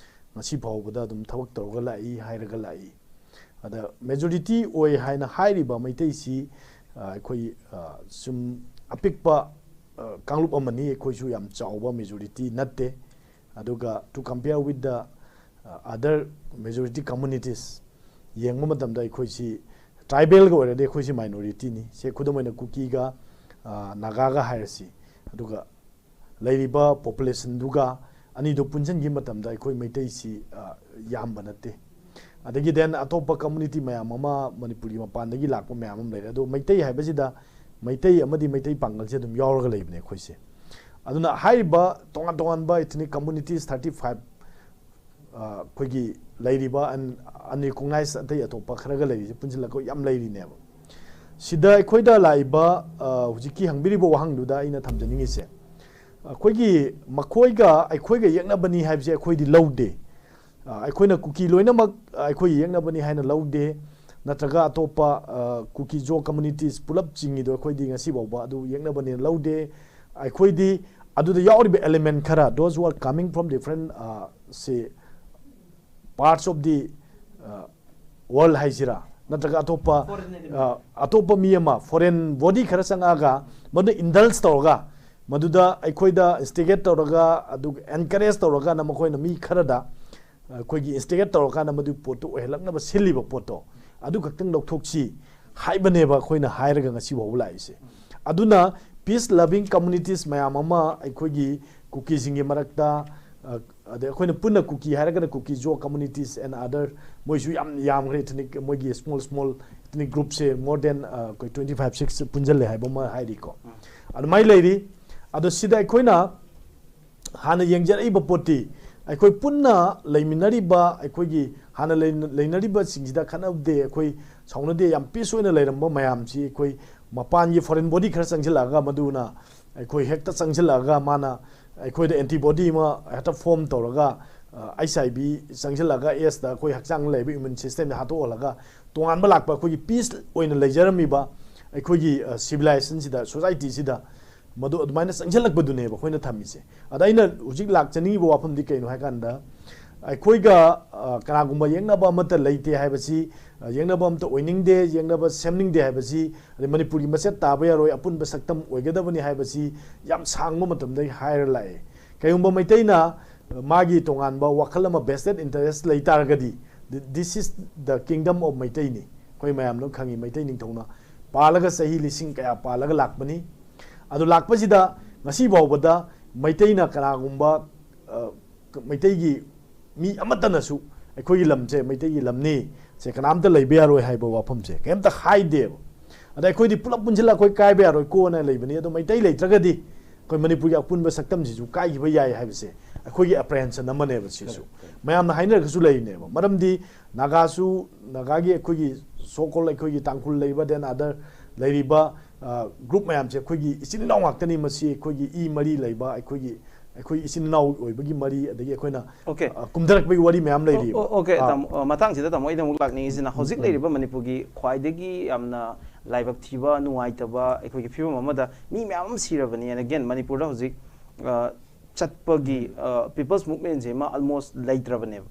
ꯉꯁꯤ ꯐꯥꯎꯕꯗ ꯑꯗꯨꯝ ꯊꯕꯛ ꯇꯧꯔꯒ ꯂꯥꯛꯏ, ꯍꯥꯏꯔꯒ ꯂꯥꯛꯏ꯫ ꯑꯗ majority ꯑꯣꯏ ꯍꯥꯏꯅ ꯍꯥꯏꯔꯤꯕ ꯃꯩꯇꯩꯁꯤ, ꯑ, ꯑꯩꯈꯣꯏ, ꯑ, ꯁꯨꯝ ꯑꯄꯤꯛꯄ, ꯑ, ꯀꯥꯡꯂꯨꯞ ꯑꯃꯅꯤ, ꯑꯩꯈꯣꯏꯁꯨ ꯌꯥꯝ ꯆꯥꯎꯕ majority ꯅꯠꯇꯦ꯫ ꯑꯗꯨꯒ to compare with the, ꯑ, other majority communities ꯌꯦꯡꯕ ꯃꯇꯝꯗ ꯑꯩꯈꯣꯏꯁꯤ tribal ꯒ ꯑꯣꯏꯔꯗꯤ ꯑꯩꯈꯣꯏꯁꯤ minority ꯅꯤ꯫ ꯁꯦ ꯈꯨꯗꯝ ꯑꯣꯏꯅ ꯀꯨꯀꯤꯒ, ꯑ, ꯅꯥꯒꯥꯒ ꯍꯥꯏꯔꯁꯤ, ꯑꯗꯨꯒ ꯂꯩꯔꯤꯕ population ꯗꯨꯒ ꯑꯅꯤꯗꯨ ꯄꯨꯟꯁꯤꯟꯈꯤꯕ ꯃꯇꯝꯗ ꯑꯩꯈꯣꯏ ꯃꯩꯇꯩꯁꯤ, ꯑ, ꯌꯥꯝꯕ ꯅꯠꯇꯦ꯫ ꯑꯗꯒꯤ then ꯑꯇꯣꯞꯄ community ꯃꯌꯥꯝ ꯑꯃ, ꯃꯅꯤꯄꯨꯔꯒꯤ ꯃꯄꯥꯟꯗꯒꯤ ꯂꯥꯛꯄ ꯃꯌꯥꯝ ꯑꯃ ꯂꯩꯔꯦ꯫ ꯑꯗꯣ ꯃꯩꯇꯩ ꯍꯥꯏꯕꯁꯤꯗ ꯃꯩꯇꯩ ꯑꯃꯗꯤ ꯃꯩꯇꯩ ꯄꯥꯡꯒꯜꯁꯦ ꯑꯗꯨꯝ ꯌꯥꯎꯔꯒ ꯂꯩꯕꯅꯦ ꯑꯩꯈꯣꯏꯁꯦ꯫ ꯑꯗꯨꯅ ꯍꯥꯏꯔꯤꯕ ꯇꯣꯉꯥꯟ ꯇꯣꯉꯥꯟꯕ ethnic communities thirty five, ꯑ, ꯑꯩꯈꯣꯏꯒꯤ ꯂꯩꯔꯤꯕ un-, unrecognized ꯑꯇꯩ ꯑꯇꯣꯞꯄ ꯈꯔꯒ ꯂꯩꯔꯤꯁꯦ ꯄꯨꯟꯁꯤꯜꯂꯒ ꯌꯥꯝ ꯂꯩꯔꯤꯅꯦꯕ꯫ ꯁꯤꯗ ꯑꯩꯈꯣꯏꯗ ꯂꯥꯛꯏꯕ, ꯑ, ꯍꯧꯖꯤꯛꯀꯤ ꯍꯪꯕꯤꯔꯤꯕ ꯋꯥꯍꯪꯗꯨꯗ ꯑꯩꯅ ꯊꯝꯖꯅꯤꯡꯉꯤꯁꯦ, ꯑꯩꯈꯣꯏꯒꯤ ꯃꯈꯣꯏꯒ ꯑꯩꯈꯣꯏꯒ ꯌꯦꯛꯅꯕꯅꯤ ꯍꯥꯏꯕꯁꯦ ꯑꯩꯈꯣꯏꯗꯤ ꯂꯧꯗꯦ꯫ ꯑ, ꯑꯩꯈꯣꯏꯅ ꯀꯨꯀꯤ ꯂꯣꯏꯅꯃꯛ ꯑꯩꯈꯣꯏ ꯌꯦꯛꯅꯕꯅꯤ ꯍꯥꯏꯅ ꯂꯧꯗꯦ, ꯅꯠꯇ꯭ꯔꯒ ꯑꯇꯣꯞꯄ, ꯑ, ꯀꯨꯀꯤ ꯖꯣ communities ꯄꯨꯂꯞ ꯆꯤꯡꯉꯤꯗꯣ ꯑꯩꯈꯣꯏꯗꯤ ꯉꯁꯤ ꯐꯥꯎꯕ ꯑꯗꯨ ꯌꯦꯛꯅꯕꯅꯦꯅ ꯂꯧꯗꯦ꯫ ꯑꯩꯈꯣꯏꯗꯤ ꯑꯗꯨꯗ ꯌꯥꯎꯔꯤꯕ element ꯈꯔ, those who are coming from different, uh, ꯁꯤ parts of the, uh, world ꯍꯥꯏꯁꯤꯔꯥ, ꯅꯠꯇ꯭ꯔꯒ ꯑꯇꯣꯞꯄ, uh, ꯑꯇꯣꯞꯄ ꯃꯤ ꯑꯃ, foreign body ꯈꯔ ꯆꯪꯉꯛꯑꯒ ꯃꯗꯨ indulge ꯇꯧꯔꯒ, ꯃꯗꯨꯗ ꯑꯩꯈꯣꯏꯗ instigate ꯇꯧꯔꯒ, ꯑꯗꯨꯒ encourage ꯇꯧꯔꯒꯅ ꯃꯈꯣꯏꯅ ꯃꯤ ꯈꯔꯗ, uh, ꯑꯩꯈꯣꯏꯒꯤ instigate ꯇꯧꯔꯀꯥꯟꯗ ꯃꯗꯨ ꯄꯣꯠꯇꯨ ꯑꯣꯏꯍꯜꯂꯛꯅꯕ ꯁꯤꯜꯂꯤꯕ ꯄꯣꯠꯇꯣ, ꯑꯗꯨ ꯈꯛꯇꯪ ꯂꯧꯊꯣꯛꯁꯤ ꯍꯥꯏꯕꯅꯦꯕ ꯑꯩꯈꯣꯏꯅ ꯍꯥꯏꯔꯒ ꯉꯁꯤ ꯐꯥꯎꯕ ꯂꯥꯛꯏꯁꯦ꯫ ꯑꯗꯨꯅ peace loving communities ꯃꯌꯥꯝ ꯑꯃ ꯑꯩꯈꯣꯏꯒꯤ ꯀꯨꯀꯤꯁꯤꯡꯒꯤ ꯃꯔꯛꯇ, ꯑ, ꯑꯗꯩ ꯑꯩꯈꯣꯏꯅ ꯄꯨꯟꯅ ꯀꯨꯀꯤ ꯍꯥꯏꯔꯒꯅ ꯀꯨꯀꯤ ꯖꯣ communities and other, ꯃꯣꯏꯁꯨ ꯌꯥꯝ ꯌꯥꯝꯈ꯭ꯔꯦ, ethnic, ꯃꯣꯏꯒꯤ small small ethnic group ꯁꯦ more than, ꯑ, ꯑꯩꯈꯣꯏ twenty five six ꯄꯨꯟꯁꯤꯜꯂꯦ ꯍꯥꯏꯕ ꯑꯃ ꯍꯥꯏꯔꯤꯀꯣ꯫ ꯑꯗꯨꯃꯥꯏꯅ ꯂꯩꯔꯤ꯫ ꯑꯗꯣ ꯁꯤꯗ ꯑꯩꯈꯣꯏꯅ ꯍꯥꯟꯅ ꯌꯦꯡꯖꯔꯛꯏꯕ ꯄꯣꯠꯇꯤ, ꯑꯩꯈꯣꯏ ꯄꯨꯟꯅ ꯂꯩꯃꯤꯟꯅꯔꯤꯕ, ꯑꯩꯈꯣꯏꯒꯤ ꯍꯥꯟꯅ ꯂꯩꯅ-, ꯂꯩꯅꯔꯤꯕꯁꯤꯡꯁꯤꯗ ꯈꯠꯅꯗꯦ, ꯑꯩꯈꯣꯏ ꯁꯥꯎꯅꯗꯦ, ꯌꯥꯝ peace ꯑꯣꯏꯅ ꯂꯩꯔꯝꯕ ꯃꯌꯥꯝꯁꯤ, ꯑꯩꯈꯣꯏ ꯃꯄꯥꯟꯒꯤ foreign body ꯈꯔ ꯆꯪꯁꯤꯜꯂꯛꯑꯒ, ꯃꯗꯨꯅ ꯑꯩꯈꯣꯏ ꯍꯦꯛꯇ ꯆꯪꯁꯤꯜꯂꯛꯑꯒ, ꯃꯥꯅ ꯑꯩꯈꯣꯏꯗ antibody ꯑꯃ ꯍꯦꯛꯇ form ꯇꯧꯔꯒ, ꯑ, HIV ꯆꯪꯁꯤꯜꯂꯒ AIDS ꯇ ꯑꯩꯈꯣꯏ ꯍꯛꯆꯥꯡꯗ ꯂꯩꯕ immune system ꯁꯦ ꯍꯥꯠꯇꯣꯛꯍꯜꯂꯒ, ꯇꯣꯉꯥꯟꯕ ꯂꯥꯛꯄ ꯑꯩꯈꯣꯏꯒꯤ peace ꯑꯣꯏꯅ ꯂꯩꯖꯔꯝꯃꯤꯕ ꯑꯩꯈꯣꯏꯒꯤ, ꯑ, civilization ꯁꯤꯗ, society ꯁꯤꯗ ꯃꯗꯨ ꯑꯗꯨꯃꯥꯏꯅ ꯆꯪꯁꯤꯜꯂꯛꯄꯗꯨꯅꯦꯕ ꯑꯩꯈꯣꯏꯅ ꯊꯝꯃꯤꯁꯦ꯫ ꯑꯗ ꯑꯩꯅ ꯍꯧꯖꯤꯛ ꯂꯥꯛꯆꯅꯤꯡꯉꯤꯕ ꯋꯥꯐꯝꯗꯤ ꯀꯩꯅꯣ ꯍꯥꯏ ꯀꯥꯟꯗ, ꯑꯩꯈꯣꯏꯒ, ꯑ, ꯀꯅꯥꯒꯨꯝꯕ ꯌꯦꯛꯅꯕ ꯑꯃꯠꯇ ꯂꯩꯇꯦ ꯍꯥꯏꯕꯁꯤ, ꯑ, ꯌꯦꯛꯅꯕ ꯑꯃꯠꯇ ꯑꯣꯏꯅꯤꯡꯗꯦ, ꯌꯦꯛꯅꯕ ꯁꯦꯝꯅꯤꯡꯗꯦ ꯍꯥꯏꯕꯁꯤ, ꯑꯗꯩ ꯃꯅꯤꯄꯨꯔꯒꯤ ꯃꯆꯦꯠ ꯇꯥꯕ ꯌꯥꯔꯣꯏ, ꯑꯄꯨꯟꯕ ꯁꯛꯇꯝ ꯑꯣꯏꯒꯗꯕꯅꯤ ꯍꯥꯏꯕꯁꯤ ꯌꯥꯝ ꯁꯥꯡꯕ ꯃꯇꯝꯗꯒꯤ ꯍꯥꯏꯔ ꯂꯥꯛꯑꯦ꯫ ꯀꯩꯒꯨꯝꯕ ꯃꯩꯇꯩꯅ, ꯑ, ꯃꯥꯒꯤ ꯇꯣꯉꯥꯟꯕ ꯋꯥꯈꯜ ꯑꯃ, vested interest ꯂꯩ ꯇꯥꯔꯒꯗꯤ, th-, this is the kingdom of ꯃꯩꯇꯩꯅꯤ꯫ ꯑꯩꯈꯣꯏ ꯃꯌꯥꯝꯅ ꯈꯪꯉꯤ, ꯃꯩꯇꯩ ꯅꯤꯡꯊꯧꯅ ꯄꯥꯜꯂꯒ ꯆꯍꯤ ꯂꯤꯁꯤꯡ ꯀꯌꯥ ꯄꯥꯜꯂꯒ ꯂꯥꯛꯄꯅꯤ꯫ ꯑꯗꯨ ꯂꯥꯛꯄꯁꯤꯗ ꯉꯁꯤ ꯐꯥꯎꯕꯗ ꯃꯩꯇꯩꯅ ꯀꯅꯥꯒꯨꯝꯕ, ꯑ, ꯃꯩꯇꯩꯒꯤ ꯃꯤ ꯑꯃꯠꯇꯅꯁꯨ ꯑꯩꯈꯣꯏꯒꯤ ꯂꯝꯁꯦ ꯃꯩꯇꯩꯒꯤ ꯂꯝꯅꯤ, ꯁꯦ ꯀꯅꯥꯝꯇ ꯂꯩꯕ ꯌꯥꯔꯣꯏ ꯍꯥꯏꯕ ꯋꯥꯐꯝꯁꯦ ꯀꯩꯝꯇ ꯍꯥꯏꯗꯦꯕ꯫ ꯑꯗ ꯑꯩꯈꯣꯏꯗꯤ ꯄꯨꯂꯞ ꯄꯨꯟꯁꯤꯜꯂ ꯑꯩꯈꯣꯏ ꯀꯥꯏꯕ ꯌꯥꯔꯣꯏ ꯀꯣꯅ ꯂꯩꯕꯅꯤ꯫ ꯑꯗꯣ ꯃꯩꯇꯩ ꯂꯩꯇ꯭ꯔꯒꯗꯤ ꯑꯩꯈꯣꯏ ꯃꯅꯤꯄꯨꯔꯒꯤ ꯑꯄꯨꯟꯕ ꯁꯛꯇꯝꯁꯤꯁꯨ ꯀꯥꯏꯈꯤꯕ ꯌꯥꯏ ꯍꯥꯏꯕꯁꯦ ꯑꯩꯈꯣꯏꯒꯤ apprehension ꯑꯃꯅꯦꯕ꯫ ꯁꯤꯁꯨ ꯃꯌꯥꯝꯅ ꯍꯥꯏꯅꯔꯒꯁꯨ ꯂꯩꯔꯤꯅꯦꯕ꯫ ꯃꯔꯝꯗꯤ ꯅꯥꯒꯥꯁꯨ, ꯅꯥꯒꯥꯒꯤ ꯑꯩꯈꯣꯏꯒꯤ so called ꯑꯩꯈꯣꯏꯒꯤ ꯇꯥꯡꯈꯨꯜ ꯂꯩꯕ, then other ꯂꯩꯔꯤꯕ, ꯑ, group ꯃꯌꯥꯝꯁꯦ ꯑꯩꯈꯣꯏꯒꯤ ꯏꯆꯤꯟ ꯏꯅꯥꯎ ꯉꯥꯛꯇꯅꯤ꯫ ꯃꯁꯤ ꯑꯩꯈꯣꯏꯒꯤ ꯏ ꯃꯔꯤ ꯂꯩꯕ, ꯑꯩꯈꯣꯏꯒꯤ, ꯑꯩꯈꯣꯏ ꯏꯆꯤꯟ ꯏꯅꯥꯎ ꯑꯣꯏꯕꯒꯤ ꯃꯔꯤ, ꯑꯗꯒꯤ ꯑꯩꯈꯣꯏꯅ, Okay. ꯑ, ꯀꯨꯝꯊꯔꯛꯄꯒꯤ ꯋꯥꯔꯤ ꯃꯌꯥꯝ ꯂꯩꯔꯤꯕ꯫ ꯑꯣ, okay, ꯑꯥ꯫ ꯇꯥꯃꯣ, ꯑ, ꯃꯇꯥꯡꯁꯤꯗ ꯇꯥꯃꯣ ꯑꯩꯅ ꯑꯃꯨꯛ ꯂꯥꯛꯅꯤꯡꯉꯤꯁꯤꯅ, ꯍꯧꯖꯤꯛ ꯎꯝ꯫ ꯂꯩꯔꯤꯕ ꯃꯅꯤꯄꯨꯔꯒꯤ ꯈ꯭ꯋꯥꯏꯗꯒꯤ ꯌꯥꯝꯅ ꯂꯥꯏꯕꯛ ꯊꯤꯕ, ꯅꯨꯡꯉꯥꯏꯇꯕ ꯑꯩꯈꯣꯏꯒꯤ ꯐꯤꯕꯝ ꯑꯃꯗ ꯃꯤ ꯃꯌꯥꯝ ꯑꯃ ꯁꯤꯔꯕꯅꯤ꯫ And again, ꯃꯅꯤꯄꯨꯔꯗ ꯍꯧꯖꯤꯛ ꯑ, ꯆꯠꯄꯒꯤ ꯄꯤꯄꯜꯁ ꯃꯨꯚꯃꯦꯟꯁꯦ ꯑꯃ ꯑꯜꯃꯣꯁ ꯂꯩꯇ꯭ꯔꯕꯅꯦꯕ,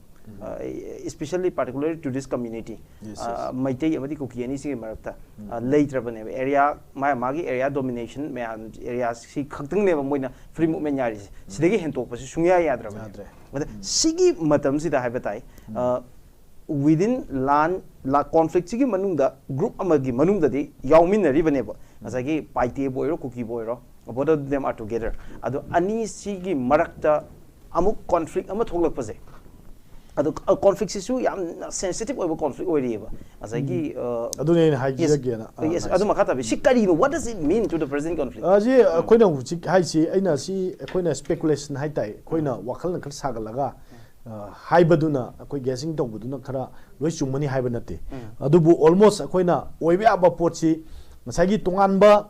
especially particularly to this community, Yes, ꯑ, yes. ꯃꯩꯇꯩ ꯑꯃꯗꯤ ꯀꯨꯀꯤ ꯑꯅꯤꯁꯤꯒꯤ ꯃꯔꯛꯇ ꯑ, ꯂꯩꯇ꯭ꯔꯕꯅꯦꯕ꯫ ꯑꯦꯔꯤꯌꯥ, ꯃꯥ ꯃꯥꯒꯤ ꯑꯦꯔꯤꯌꯥ ꯗꯣꯃꯤꯅꯦꯁꯟ ꯃꯌꯥꯝ, ꯑꯦꯔꯤꯌꯥꯁꯤ ꯈꯛꯇꯪꯅꯦꯕ ꯃꯣꯏꯅ ꯐ꯭ꯔꯤ ꯃꯨꯚꯃꯦꯟ ꯌꯥꯔꯤꯁꯦ꯫ ꯁꯤꯗꯒꯤ ꯍꯦꯟꯇꯣꯛꯄꯁꯤ ꯁꯨꯡꯌꯥ ꯌꯥꯗ꯭ꯔꯕꯅꯦ꯫ ꯌꯥꯗ꯭ꯔꯦ꯫ ꯑꯗ ꯁꯤꯒꯤ ꯃꯇꯝꯁꯤꯗ ꯍꯥꯏꯕ ꯇꯥꯏ, ꯑ, ꯋꯤꯗꯤꯟ ꯂꯥꯟ, ꯀꯣꯟꯐ꯭ꯂꯤꯛꯁꯤꯒꯤ ꯃꯅꯨꯡꯗ ꯒ꯭ꯔꯨꯞ ꯑꯃꯒꯤ ꯃꯅꯨꯡꯗꯗꯤ ꯌꯥꯎꯃꯤꯟꯅꯔꯤꯕꯅꯦꯕ, ꯉꯁꯥꯏꯒꯤ ꯄꯥꯏꯇꯦꯕꯨ ꯑꯣꯏꯔꯣ, ꯀꯨꯀꯤꯕꯨ ꯑꯣꯏꯔꯣ, both of them are together꯫ ꯑꯗꯣ ꯑꯅꯤꯁꯤꯒꯤ ꯃꯔꯛꯇ ꯑꯃꯨꯛ ꯀꯣꯟꯐ꯭ꯂꯤꯛ ꯑꯃ ꯊꯣꯛꯂꯛꯄꯁꯦ, ꯑꯗꯣ ꯀꯣꯟꯐ꯭ꯂꯤꯛꯁꯤꯁꯨ ꯌꯥꯝꯅ ꯁꯦꯟꯁꯤꯇꯤꯚ ꯑꯣꯏꯕ ꯀꯣꯟꯐ꯭ꯂꯤꯛ ꯑꯣꯏꯔꯤꯑꯕ꯫ ꯉꯁꯥꯏꯒꯤ, ꯑ, ꯑꯗꯨꯅꯦ ꯑꯩꯅ yes, ꯍꯥꯏꯖꯒꯦꯅ, ꯑ, yes, ꯍꯥꯏꯁꯦ꯫ ꯑꯗꯨ ꯃꯈꯥ ꯇꯥꯕꯤ ꯁꯤ ꯀꯔꯤꯅꯣ? What does it mean to the present conflict? ꯑ, ꯁꯤ ꯑꯩꯈꯣꯏꯅ ꯍꯧꯖꯤꯛ ꯍꯥꯏꯁꯤ, ꯑꯩꯅ ꯁꯤ ꯑꯩꯈꯣꯏꯅ ꯁ꯭ꯄꯦꯀꯨꯂꯦꯁꯟ ꯍꯥꯏ ꯇꯥꯏ, ꯑꯩꯈꯣꯏꯅ ꯋꯥꯈꯜꯅ ꯈꯔ ꯁꯥꯒꯠꯂꯒ, ꯑ, ꯍꯥꯏꯕꯗꯨꯅ, ꯑꯩꯈꯣꯏ ꯒꯦꯁꯤꯡ ꯇꯧꯕꯗꯨꯅ ꯈꯔ ꯂꯣꯏ ꯆꯨꯝꯃꯅꯤ ꯍꯥꯏꯕ ꯅꯠꯇꯦ꯫ ꯑꯗꯨꯕꯨ ꯑꯣꯜꯃꯣꯁ ꯑꯩꯈꯣꯏꯅ ꯑꯣꯏꯕ ꯌꯥꯕ ꯄꯣꯠꯁꯤ ꯉꯁꯥꯏꯒꯤ ꯇꯣꯉꯥꯟꯕ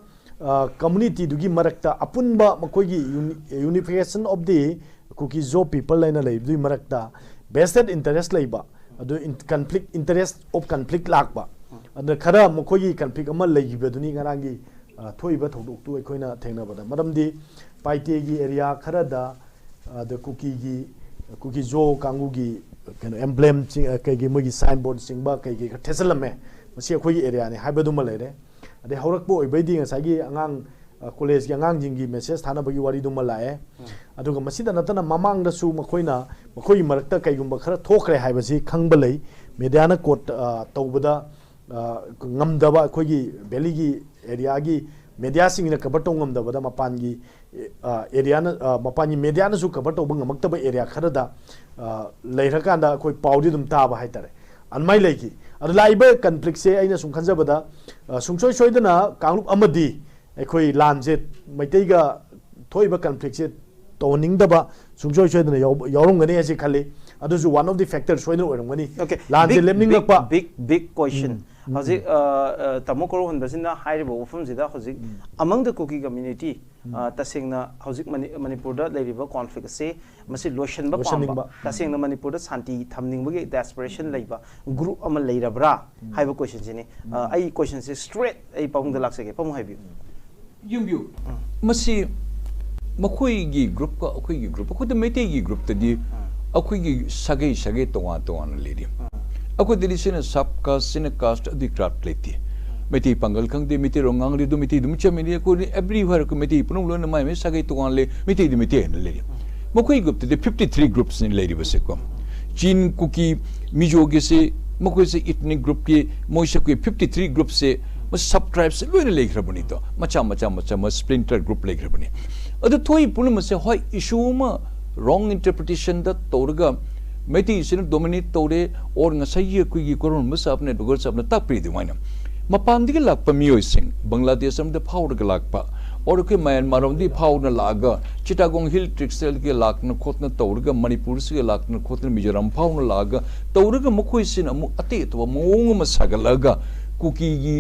ꯀꯝꯃꯨꯅꯤꯇꯤꯗꯨꯒꯤ ꯃꯔꯛꯇ ꯑꯄꯨꯟꯕ ꯃꯈꯣꯏꯒꯤ uni-, unification of the Kuki Zo people ꯍꯥꯏꯅ ꯂꯩꯕꯗꯨꯒꯤ ꯃꯔꯛꯇ vested interest ꯂꯩꯕ, ꯑꯗꯨ ꯀꯟꯐ꯭ꯂꯤꯛ, interest of conflict ꯂꯥꯛꯄ, ꯑꯗꯨꯅ ꯈꯔ ꯃꯈꯣꯏꯒꯤ ꯀꯟꯐ꯭ꯂꯤꯛ ꯑꯃ ꯂꯩꯈꯤꯕꯗꯨꯅꯤ ꯉꯔꯥꯡꯒꯤ, ꯑ, ꯊꯣꯛꯏꯕ ꯊꯧꯗꯣꯛꯇꯨ ꯑꯩꯈꯣꯏꯅ ꯊꯦꯡꯅꯕꯗ꯫ ꯃꯔꯝꯗꯤ ꯄꯥꯏꯇꯦꯒꯤ ꯑꯦꯔꯤꯌꯥ ꯈꯔꯗ, ꯑ, ꯑꯗ ꯀꯨꯀꯤꯒꯤ, ꯀꯨꯀꯤ ꯖꯣ ꯀꯥꯡꯕꯨꯒꯤ ꯀꯩꯅꯣ ꯑꯦꯝꯕ꯭ꯂꯦꯝ, ꯀꯩꯒꯤ ꯃꯣꯏꯒꯤ ꯁꯥꯏꯟ ꯕꯣꯔꯗ ꯆꯤꯡꯕ ꯀꯩꯀꯩ ꯈꯔ ꯊꯦꯠꯆꯜꯂꯝꯃꯦ꯫ ꯃꯁꯤ ꯑꯩꯈꯣꯏꯒꯤ ꯑꯦꯔꯤꯌꯥꯅꯤ ꯍꯥꯏꯕꯗꯨꯃ ꯂꯩꯔꯦ꯫ ꯑꯗꯩ ꯍꯧꯔꯛꯄ ꯑꯣꯏꯕꯩꯗꯤ ꯉꯁꯥꯏꯒꯤ ꯑꯉꯥꯡ, ꯑ, ꯀꯣꯂꯦꯖꯀꯤ ꯑꯉꯥꯡꯁꯤꯡꯒꯤ ꯃꯦꯁꯦꯖ ꯊꯥꯅꯕꯒꯤ ꯋꯥꯔꯤꯗꯨꯃ ꯂꯥꯛꯑꯦ꯫ ꯑꯗꯨꯒ ꯃꯁꯤꯗ ꯅꯠꯇꯅ ꯃꯃꯥꯡꯗꯁꯨ ꯃꯈꯣꯏꯅ, ꯃꯈꯣꯏꯒꯤ ꯃꯔꯛꯇ ꯀꯩꯒꯨꯝꯕ ꯈꯔ ꯊꯣꯛꯈ꯭ꯔꯦ ꯍꯥꯏꯕꯁꯤ ꯈꯪꯕ ꯂꯩ꯫ ꯃꯦꯗꯤꯌꯥꯅ ꯀꯣꯠ, ꯑ, ꯇꯧꯕꯗ, ꯑ, ꯉꯝꯗꯕ ꯑꯩꯈꯣꯏꯒꯤ ꯚꯦꯂꯤꯒꯤ ꯑꯦꯔꯤꯌꯥꯒꯤ ꯃꯦꯗꯤꯌꯥꯁꯤꯡꯅ ꯀꯚꯔ ꯇꯧ ꯉꯝꯗꯕꯗ ꯃꯄꯥꯟꯒꯤ, ꯑ, ꯑꯦꯔꯤꯌꯥꯅ, ꯑ, ꯃꯄꯥꯟꯒꯤ ꯃꯦꯗꯤꯌꯥꯅꯁꯨ ꯀꯚꯔ ꯇꯧꯕ ꯉꯝꯃꯛꯇꯕ ꯑꯦꯔꯤꯌꯥ ꯈꯔꯗ, ꯑ, ꯂꯩꯔꯀꯥꯟꯗ ꯑꯩꯈꯣꯏ ꯄꯥꯎꯗꯤ ꯑꯗꯨꯝ ꯇꯥꯕ ꯍꯥꯏꯇꯥꯔꯦ꯫ ꯑꯗꯨꯃꯥꯏꯅ ꯂꯩꯈꯤ꯫ ꯑꯗꯣ ꯂꯥꯛꯏꯕ ꯀꯟꯐ꯭ꯂꯤꯛꯁꯦ ꯑꯩꯅ ꯁꯨꯝ ꯈꯟꯖꯕꯗ, ꯑ, ꯁꯨꯡꯁꯣꯏ ꯁꯣꯏꯗꯅ ꯀꯥꯡꯂꯨꯞ ꯑꯃꯗꯤ ꯑꯩꯈꯣꯏ ꯂꯥꯟꯁꯦ, ꯃꯩꯇꯩꯒ ꯊꯣꯛꯏꯕ ꯀꯟꯐ꯭ꯂꯤꯛꯁꯦ ꯇꯧꯍꯟꯅꯤꯡꯗꯕ ꯁꯨꯡꯁꯣꯏ ꯁꯣꯏꯗꯅ ꯌꯥꯎ-, ꯌꯥꯎꯔꯝꯒꯅꯤ ꯍꯥꯏꯁꯦ ꯈꯜꯂꯤ꯫ ꯑꯗꯨꯁꯨ one of the factor ꯁꯣꯏꯗꯅ ꯑꯣꯏꯔꯝꯒꯅꯤ꯫ Okay, ꯂꯥꯟꯁꯦ big, ꯂꯦꯞꯅꯤꯡꯂꯛꯄ꯫ big, big, big question꯫ ꯎꯝ, ꯎꯝ, ꯍꯧꯖꯤꯛ, ꯑ, ꯑ, ꯇꯥꯃꯣ ꯀꯣꯔꯧꯍꯟꯕꯁꯤꯅ ꯍꯥꯏꯔꯤꯕ ꯋꯥꯐꯝꯁꯤꯗ ꯍꯧꯖꯤꯛ among the Kuki community, ꯑ, ꯇꯁꯦꯡꯅ ꯍꯧꯖꯤꯛ ꯃꯅꯤ-, ꯃꯅꯤꯄꯨꯔꯗ ꯂꯩꯔꯤꯕ ꯀꯣꯟꯐ꯭ꯂꯤꯛ ꯑꯁꯤ ꯃꯁꯤ ꯂꯣꯏꯁꯤꯟꯕ ꯄꯥꯝꯕ, ꯂꯣꯏꯁꯤꯟꯅꯤꯡꯕ꯫ ꯇꯁꯦꯡꯅ ꯃꯅꯤꯄꯨꯔꯗ ꯁꯥꯟꯇꯤ ꯊꯝꯅꯤꯡꯕꯒꯤ ꯗꯦꯁꯄꯔꯦꯁꯟ ꯂꯩꯕ ꯒ꯭ꯔꯨꯞ ꯑꯃ ꯂꯩꯔꯕ꯭ꯔꯥ ꯍꯥꯏꯕ ꯀꯣꯏꯁꯟꯁꯤꯅꯤ꯫ ꯑ, ꯑꯩ ꯀꯣꯏꯁꯟꯁꯦ ꯁ꯭ꯇ꯭ꯔꯦꯠ ꯑꯩ ꯄꯥꯕꯨꯡꯗ ꯂꯥꯛꯆꯒꯦ꯫ ꯄꯥꯕꯨꯡ ꯍꯥꯏꯕꯤꯌꯨ꯫ ꯌꯦꯡꯕꯤꯌꯨ, ꯃꯁꯤ ꯃꯈꯣꯏꯒꯤ ꯒ꯭ꯔꯨꯞꯀ ꯑꯩꯈꯣꯏꯒꯤ ꯒ꯭ꯔꯨꯞ, ꯑꯩꯈꯣꯏꯗ ꯃꯩꯇꯩꯒꯤ ꯒ꯭ꯔꯨꯞꯇꯗꯤ ꯑꯩꯈꯣꯏꯒꯤ ꯁꯥꯒꯩ ꯁꯥꯒꯩ ꯇꯣꯉꯥꯟ ꯇꯣꯉꯥꯟꯅ ꯂꯩꯔꯤ꯫ ꯑꯩꯈꯣꯏꯗꯗꯤ ꯁꯤꯅ ꯁꯕ ꯀꯥꯁ, ꯁꯤꯅ ꯀꯥꯁ, ꯑꯗꯨꯒꯤ ꯀ꯭ꯔꯥꯐ ꯂꯩꯇꯦ꯫ ꯃꯩꯇꯩ ꯄꯥꯡꯒꯜ ꯈꯪꯗꯦ, ꯃꯩꯇꯩꯔꯣꯟ ꯉꯥꯡꯗꯦ, ꯑꯗꯨ ꯃꯩꯇꯩ ꯑꯗꯨꯝ ꯆꯞ ꯃꯥꯟꯅꯩ꯫ ꯑꯩꯈꯣꯏ everywhere ꯑꯩꯈꯣꯏ ꯃꯩꯇꯩ ꯄꯨꯝꯅꯃꯛ ꯂꯣꯏꯅ ꯃꯥꯏ ꯃꯥꯏ ꯁꯥꯒꯩ ꯇꯣꯉꯥꯟ ꯂꯩ, ꯃꯩꯇꯩꯗꯤ ꯃꯩꯇꯩ ꯍꯥꯏꯅ ꯂꯩꯔꯤ꯫ ꯃꯈꯣꯏꯒꯤ ꯒ꯭ꯔꯨꯞꯇꯗꯤ fifty three ꯒ꯭ꯔꯨꯞꯁꯅꯤ ꯂꯩꯔꯤꯕꯁꯦꯀꯣ꯫ ꯆꯤꯟ, ꯀꯨꯀꯤ, ꯃꯤꯖꯣꯒꯤꯁꯤ, ꯃꯈꯣꯏꯁꯦ ꯏꯊꯅꯤꯛ ꯒ꯭ꯔꯨꯞꯀꯤ, ꯃꯣꯏꯁꯦ ꯑꯩꯈꯣꯏ fifty three ꯒ꯭ꯔꯨꯞꯁꯦ, ꯃꯣꯏ ꯁꯕ ꯇ꯭ꯔꯥꯏꯕꯁꯦ ꯂꯣꯏꯅ ꯂꯩꯈ꯭ꯔꯕꯅꯤꯗꯣ, ꯃꯆꯥ ꯃꯆꯥ ꯃꯆꯥ ꯃꯆꯥ ꯁ꯭ꯄ꯭ꯂꯤꯟꯇꯔ ꯒ꯭ꯔꯨꯞ ꯂꯩꯈ꯭ꯔꯕꯅꯤ꯫ ꯑꯗꯨ ꯊꯣꯛꯏ ꯄꯨꯝꯅꯃꯛꯁꯦ, ꯍꯣꯏ, ꯏꯁꯨ ꯑꯃ ꯔꯣꯡ ꯏꯟꯇꯔꯄ꯭ꯔꯤꯇꯦꯁꯟꯗ ꯇꯧꯔꯒ ꯃꯩꯇꯩꯁꯤꯅ ꯗꯣꯃꯤꯅꯦꯠ ꯇꯧꯔꯦ, ꯑꯣꯔ ꯉꯁꯥꯏꯒꯤ ꯑꯩꯈꯣꯏꯒꯤ ꯀꯣꯔꯣꯟꯕ ꯁꯥꯕꯅ, ꯕꯒꯔ ꯁꯥꯕꯅ ꯇꯥꯛꯄꯤꯔꯤ ꯑꯗꯨꯃꯥꯏꯅ꯫ ꯃꯄꯥꯟꯗꯒꯤ ꯂꯥꯛꯄ ꯃꯤꯑꯣꯏꯁꯤꯡ, ꯕꯪꯒ꯭ꯂꯥꯗꯦꯁ ꯑꯃꯗ ꯐꯥꯎꯔꯒ ꯂꯥꯛꯄ, ꯑꯣꯔ ꯑꯩꯈꯣꯏ ꯃꯌꯥꯟꯃꯥꯔ ꯑꯃꯗꯒꯤ ꯐꯥꯎꯅ ꯂꯥꯛꯑꯒ ꯆꯤꯇꯥꯒꯣꯡ ꯍꯤꯜ ꯇ꯭ꯔꯦꯛꯁꯇꯒꯤ ꯂꯥꯛꯇꯅ ꯈꯣꯠꯇꯅ ꯇꯧꯔꯒ, ꯃꯅꯤꯄꯨꯔꯁꯤꯒ ꯂꯥꯛꯇꯅ ꯈꯣꯠꯇꯅ ꯃꯤꯖꯣꯔꯥꯝ ꯐꯥꯎꯅ ꯂꯥꯛꯑꯒ ꯇꯧꯔꯒ, ꯃꯈꯣꯏꯁꯤꯅ ꯑꯃꯨꯛ ꯑꯇꯩ ꯑꯇꯣꯞꯄ ꯃꯑꯣꯡ ꯑꯃ ꯁꯥꯒꯠꯂꯛꯑꯒ, ꯀꯨꯀꯤꯒꯤ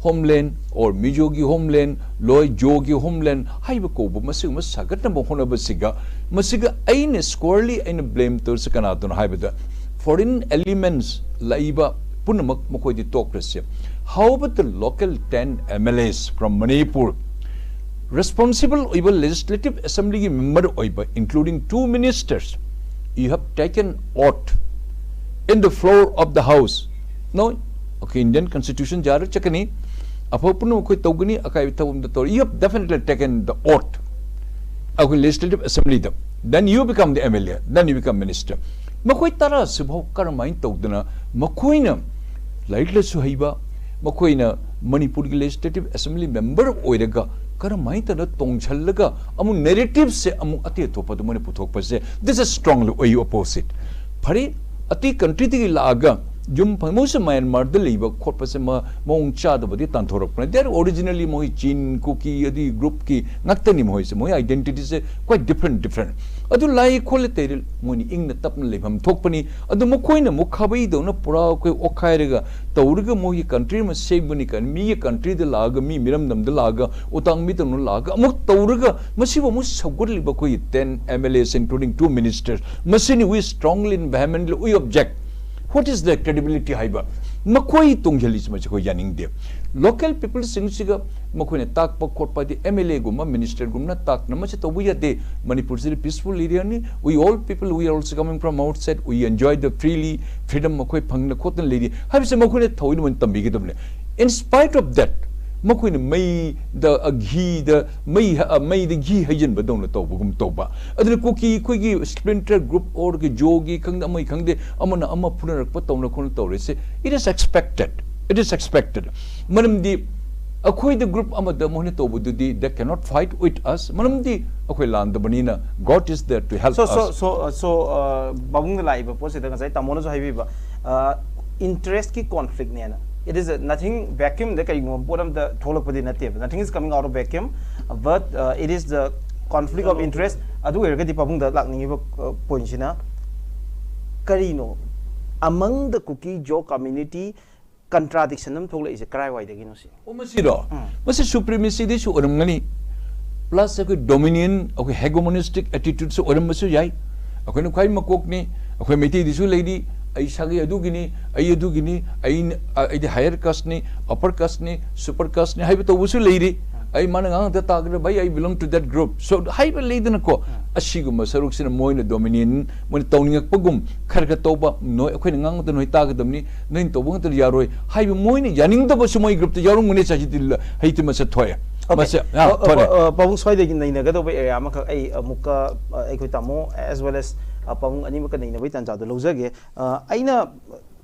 ꯍꯣꯝꯂꯦꯟ ꯑꯣꯔ ꯃꯤꯖꯣꯒꯤ ꯍꯣꯝꯂꯦꯟ, ꯂꯣꯏ ꯖꯣꯒꯤ ꯍꯣꯝꯂꯦꯟ ꯍꯥꯏꯕ ꯀꯧꯕ ꯃꯁꯤꯒꯨꯝꯕ ꯁꯥꯒꯠꯅꯕ ꯍꯣꯠꯅꯕꯁꯤꯒ, ꯃꯁꯤꯒ ꯑꯩꯅ ꯁ꯭ꯀꯣꯔꯂꯤ ꯑꯩꯅ ꯕ꯭ꯂꯦꯝ ꯇꯧꯔꯤꯁꯤ ꯀꯅꯥꯗꯅꯣ ꯍꯥꯏꯕꯗ, ꯐꯣꯔꯤꯟ ꯑꯦꯂꯤꯃꯦꯟꯁ ꯂꯥꯛꯏꯕ ꯄꯨꯝꯅꯃꯛ ꯃꯈꯣꯏꯗꯤ ꯇꯣꯛꯈ꯭ꯔꯁꯦ꯫ How about the local ten M L As from Manipur? Responsible ꯑꯣꯏꯕ ꯂꯦꯖꯤꯁꯂꯦꯇꯤꯚ ꯑꯦꯁꯦꯝꯕ꯭ꯂꯤꯒꯤ ꯃꯦꯝꯕꯔ ꯑꯣꯏꯕ, including two ministers, you have taken oath in the floor of the house. No? Okay, Indian constitution jar ꯆꯠꯀꯅꯤ, ꯑꯐꯕ ꯄꯨꯝꯅꯃꯛ ꯑꯩꯈꯣꯏ ꯇꯧꯒꯅꯤ, ꯑꯀꯥꯏꯕ ꯊꯕꯛ ꯑꯝꯇ ꯇꯧꯔꯣꯏ꯫ You have definitely taken the oath. ꯑꯩꯈꯣꯏ legislative ꯑꯦꯁꯦꯝꯕ꯭ꯂꯤꯗ, then you become the M L A, then you become minister. ꯃꯈꯣꯏ ꯇꯔꯥꯁꯤꯐꯥꯎ ꯀꯔꯝꯍꯥꯏꯅ ꯇꯧꯗꯅ, ꯃꯈꯣꯏꯅ ꯂꯥꯏꯔꯤꯛ ꯂꯥꯏꯁꯨ ꯍꯩꯕ, ꯃꯈꯣꯏꯅ ꯃꯅꯤꯄꯨꯔꯒꯤ ꯂꯦꯖꯤꯁꯂꯦꯇꯤꯚ ꯑꯦꯁꯦꯝꯕ꯭ꯂꯤ ꯃꯦꯝꯕꯔ ꯑꯣꯏꯔꯒ ꯀꯔꯝꯍꯥꯏꯅ ꯇꯧꯗꯅ ꯇꯣꯡꯁꯤꯜꯂꯒ ꯑꯃꯨꯛ ꯅꯦꯔꯦꯇꯤꯚꯁꯦ ꯑꯃꯨꯛ ꯑꯇꯩ ꯑꯇꯣꯞꯄꯗ ꯃꯣꯏꯅ ꯄꯨꯊꯣꯛꯄꯁꯦ, this is strongly opposite. ꯐꯔꯦ, ꯑꯇꯩ ꯀꯟꯇ꯭ꯔꯤꯗꯒꯤ ꯂꯥꯛꯑꯒ ꯌꯨꯝ ꯐꯪ-, ꯃꯣꯏꯁꯨ ꯃꯌꯥꯟꯃꯥꯔꯗ ꯂꯩꯕ ꯈꯣꯠꯄꯁꯦ ꯃ-, ꯃꯑꯣꯡ ꯆꯥꯗꯕꯗꯤ ꯇꯥꯟꯊꯣꯔꯛꯄꯅꯦ꯫ They are originally ꯃꯣꯏ ꯆꯤꯟ, ꯀꯨꯀꯤ, ꯑꯗꯨꯒꯤ ꯒ꯭ꯔꯨꯞꯀꯤ ꯉꯥꯛꯇꯅꯤ ꯃꯣꯏꯁꯦ꯫ ꯃꯣꯏ identityꯁꯦ quite different, different. ꯑꯗꯨ ꯂꯥꯛꯏ ꯈꯣꯠꯂꯦ ꯇꯩꯔꯦ, ꯃꯣꯏꯅ ꯏꯪꯅ ꯇꯞꯅ ꯂꯩꯐꯝ ꯊꯣꯛꯄꯅꯤ꯫ ꯑꯗꯨ ꯃꯈꯣꯏꯅ ꯑꯃꯨꯛ ꯈꯥꯕꯩꯗꯧꯅ ꯄꯨꯔꯥ ꯑꯩꯈꯣꯏ ꯑꯣꯠꯈꯥꯏꯔꯒ ꯇꯧꯔꯒ ꯃꯣꯏꯒꯤ ꯀꯟꯇ꯭ꯔꯤ ꯑꯃ ꯁꯦꯝꯒꯅꯤ ꯀꯥꯏꯅ ꯃꯤꯒꯤ ꯀꯟꯇ꯭ꯔꯤꯗ ꯂꯥꯛꯑꯒ, ꯃꯤ ꯃꯤꯔꯝꯗꯝꯗ ꯂꯥꯛꯑꯒ, ꯎꯇꯥꯡ ꯃꯤꯇꯪꯅ ꯂꯥꯛꯑꯒ ꯑꯃꯨꯛ ꯇꯧꯔꯒ ꯃꯁꯤꯕꯨ ꯑꯃꯨꯛ ꯁꯧꯒꯠꯂꯤꯕ ꯑꯩꯈꯣꯏꯒꯤ ten M L As, including two ministers, ꯃꯁꯤꯅꯤ we strongly and vehemently we object. What is the credibility ꯍꯥꯏꯕ? ꯃꯈꯣꯏ ꯇꯣꯡꯁꯤꯜꯂꯤꯁꯤ ꯃꯁꯤ ꯑꯩꯈꯣꯏ ꯌꯥꯅꯤꯡꯗꯦ꯫ Local peopleꯁꯤꯡꯁꯤꯒ ꯃꯈꯣꯏꯅ ꯇꯥꯛꯄ ꯈꯣꯠꯄ ꯍꯥꯏꯗꯤ MLAꯒꯨꯝꯕ ministerꯒꯨꯝꯅ ꯇꯥꯛꯅ ꯃꯁꯤ ꯇꯧꯕ ꯌꯥꯗꯦ꯫ ꯃꯅꯤꯄꯨꯔꯁꯤꯗꯤ peaceful areaꯅꯤ꯫ We all people, we are also coming from outside, we enjoy the freely freedom, ꯃꯈꯣꯏ ꯐꯪꯅ ꯈꯣꯠꯇꯅ ꯂꯩꯔꯤ ꯍꯥꯏꯕꯁꯦ ꯃꯈꯣꯏꯅ ꯊꯑꯣꯏꯅ ꯑꯣꯏꯅ ꯇꯝꯕꯤꯒꯗꯕꯅꯦ꯫ In spite of that, ꯃꯈꯣꯏꯅ ꯃꯩꯗ ꯑ, ꯘꯤꯗ ꯃꯩ ꯍ-, ꯑ, ꯃꯩꯗ ꯘꯤ ꯍꯩꯖꯤꯟꯕꯗꯧꯅ ꯇꯧꯕꯒꯨꯝ ꯇꯧꯕ꯫ ꯑꯗꯨꯅ ꯀꯨꯀꯤ ꯑꯩꯈꯣꯏꯒꯤ splinter group or ꯖꯣꯒꯤ ꯈꯪꯗꯦ, ꯑꯃꯒꯤ ꯈꯪꯗꯦ, ꯑꯃꯅ ꯑꯃ ꯐꯨꯅꯔꯛꯄ ꯇꯧꯅ ꯈꯣꯠꯅ ꯇꯧꯔꯤꯁꯦ, it is expected, it is expected. ꯃꯔꯝꯗꯤ ꯑꯩꯈꯣꯏꯗ group ꯑꯃꯗ ꯃꯣꯏꯅ ꯇꯧꯕꯗꯨꯗꯤ they cannot fight with us, ꯃꯔꯝꯗꯤ ꯑꯩꯈꯣꯏ ꯂꯥꯟꯗꯕꯅꯤꯅ God is there to help So, so, us. So, uh, so, uh, ꯄꯥꯕꯨꯡꯅ ꯂꯥꯛꯏꯕ ꯄꯣꯠꯁꯤꯗ ꯉꯁꯥꯏ ꯇꯥꯃꯣꯅꯁꯨ ꯍꯥꯏꯕꯤꯕ, uh, interestꯀꯤ conflictꯅꯦꯅ꯫ It is a nothing vacuumꯗ ꯀꯔꯤꯒꯨꯝꯕ ꯄꯣꯠ ꯑꯃꯗ ꯊꯣꯛꯂꯛꯄꯗꯤ ꯅꯠꯇꯦꯕ, nothing is coming out of vacuum, but uh, it is the conflict of interest. ꯑꯗꯨ ꯑꯣꯏꯔꯒꯗꯤ ꯄꯥꯕꯨꯡꯗ ꯂꯥꯛꯅꯤꯡꯉꯤꯕ uh, pointꯁꯤꯅ ꯀꯔꯤꯅꯣ, among the Kuki Zo community contradiction ꯑꯃ ꯊꯣꯛꯂꯛꯏꯁꯦ ꯀꯔꯥꯏꯋꯥꯏꯗꯒꯤꯅꯣ ꯁꯤ? ꯑꯣ, ꯃꯁꯤꯔꯣ? ꯃꯁꯤ supremacyꯗꯩꯁꯨ ꯑꯣꯏꯔꯝꯒꯅꯤ, plus ꯑꯩꯈꯣꯏ dominion, ꯑꯩꯈꯣꯏ hegemonistic attitudeꯁꯨ ꯑꯣꯏꯔꯝꯕꯁꯨ ꯌꯥꯏ꯫ ꯑꯩꯈꯣꯏꯅ ꯈ꯭ꯋꯥꯏ ꯃꯀꯣꯛꯅꯤ, ꯑꯩꯈꯣꯏ ꯃꯩꯇꯩꯗꯁꯨ ꯂꯩꯔꯤ, ꯑꯩ ꯁꯥꯒꯩ ꯑꯗꯨꯒꯤꯅꯤ, ꯑꯩ ꯑꯗꯨꯒꯤꯅꯤ, ꯑꯩ ꯑ, ꯑꯩꯗꯤ higher casteꯅꯤ, upper casteꯅꯤ, super casteꯅꯤ ꯍꯥꯏꯕ ꯇꯧꯕꯁꯨ ꯂꯩꯔꯤ꯫ ꯑꯩ ꯃꯥꯅ ꯉꯥꯡꯗ ꯇꯥꯒꯗ꯭ꯔꯥ, "ꯚꯥꯏ, I belong to that group." So ꯍꯥꯏꯕ ꯂꯩꯗꯅꯀꯣ, ꯑꯁꯤꯒꯨꯝꯕ ꯁꯔꯨꯛꯁꯤꯅ ꯃꯣꯏꯅ dominion, ꯃꯣꯏꯅ ꯇꯧꯅꯤꯡꯉꯛꯄꯒꯨꯝ ꯈꯔ ꯈꯔ ꯇꯧꯕ, ꯅꯣꯏ, ꯑꯩꯈꯣꯏꯅ ꯉꯥꯡꯕꯗ ꯅꯣꯏ ꯇꯥꯒꯗꯕꯅꯤ, ꯅꯣꯏꯅ ꯇꯧꯕ ꯉꯥꯛꯇꯗꯤ ꯌꯥꯔꯣꯏ ꯍꯥꯏꯕ ꯃꯣꯏꯅ ꯌꯥꯅꯤꯡꯗꯕꯁꯨ ꯃꯣꯏ groupꯇ ꯌꯥꯎꯔꯝꯒꯅꯤ꯫ ꯆꯍꯤꯗꯤ ꯍꯩꯇꯤ ꯃꯁꯛ ꯊꯣꯛꯑꯦ꯫ Okay. ꯃꯁꯦ, ꯑꯥ, ꯑ, ꯑ, ꯊꯣꯛꯑꯦ꯫ ꯑ, ꯄꯥꯕꯨꯡ ꯁ꯭ꯋꯥꯏꯗꯒꯤ ꯅꯩꯅꯒꯗꯧꯕ area ꯑꯃꯈꯛ ꯑꯩ ꯑꯃꯨꯛꯀ, ꯑ, ꯑꯩꯈꯣꯏ ꯇꯥꯃꯣ as well as, ꯑ, ꯄꯥꯕꯨꯡ ꯑꯅꯤꯃꯛꯀ ꯅꯩꯅꯕꯒꯤ ꯇꯥꯟꯖꯥꯗꯣ ꯂꯧꯖꯒꯦ꯫ ꯑ, ꯑꯩꯅ,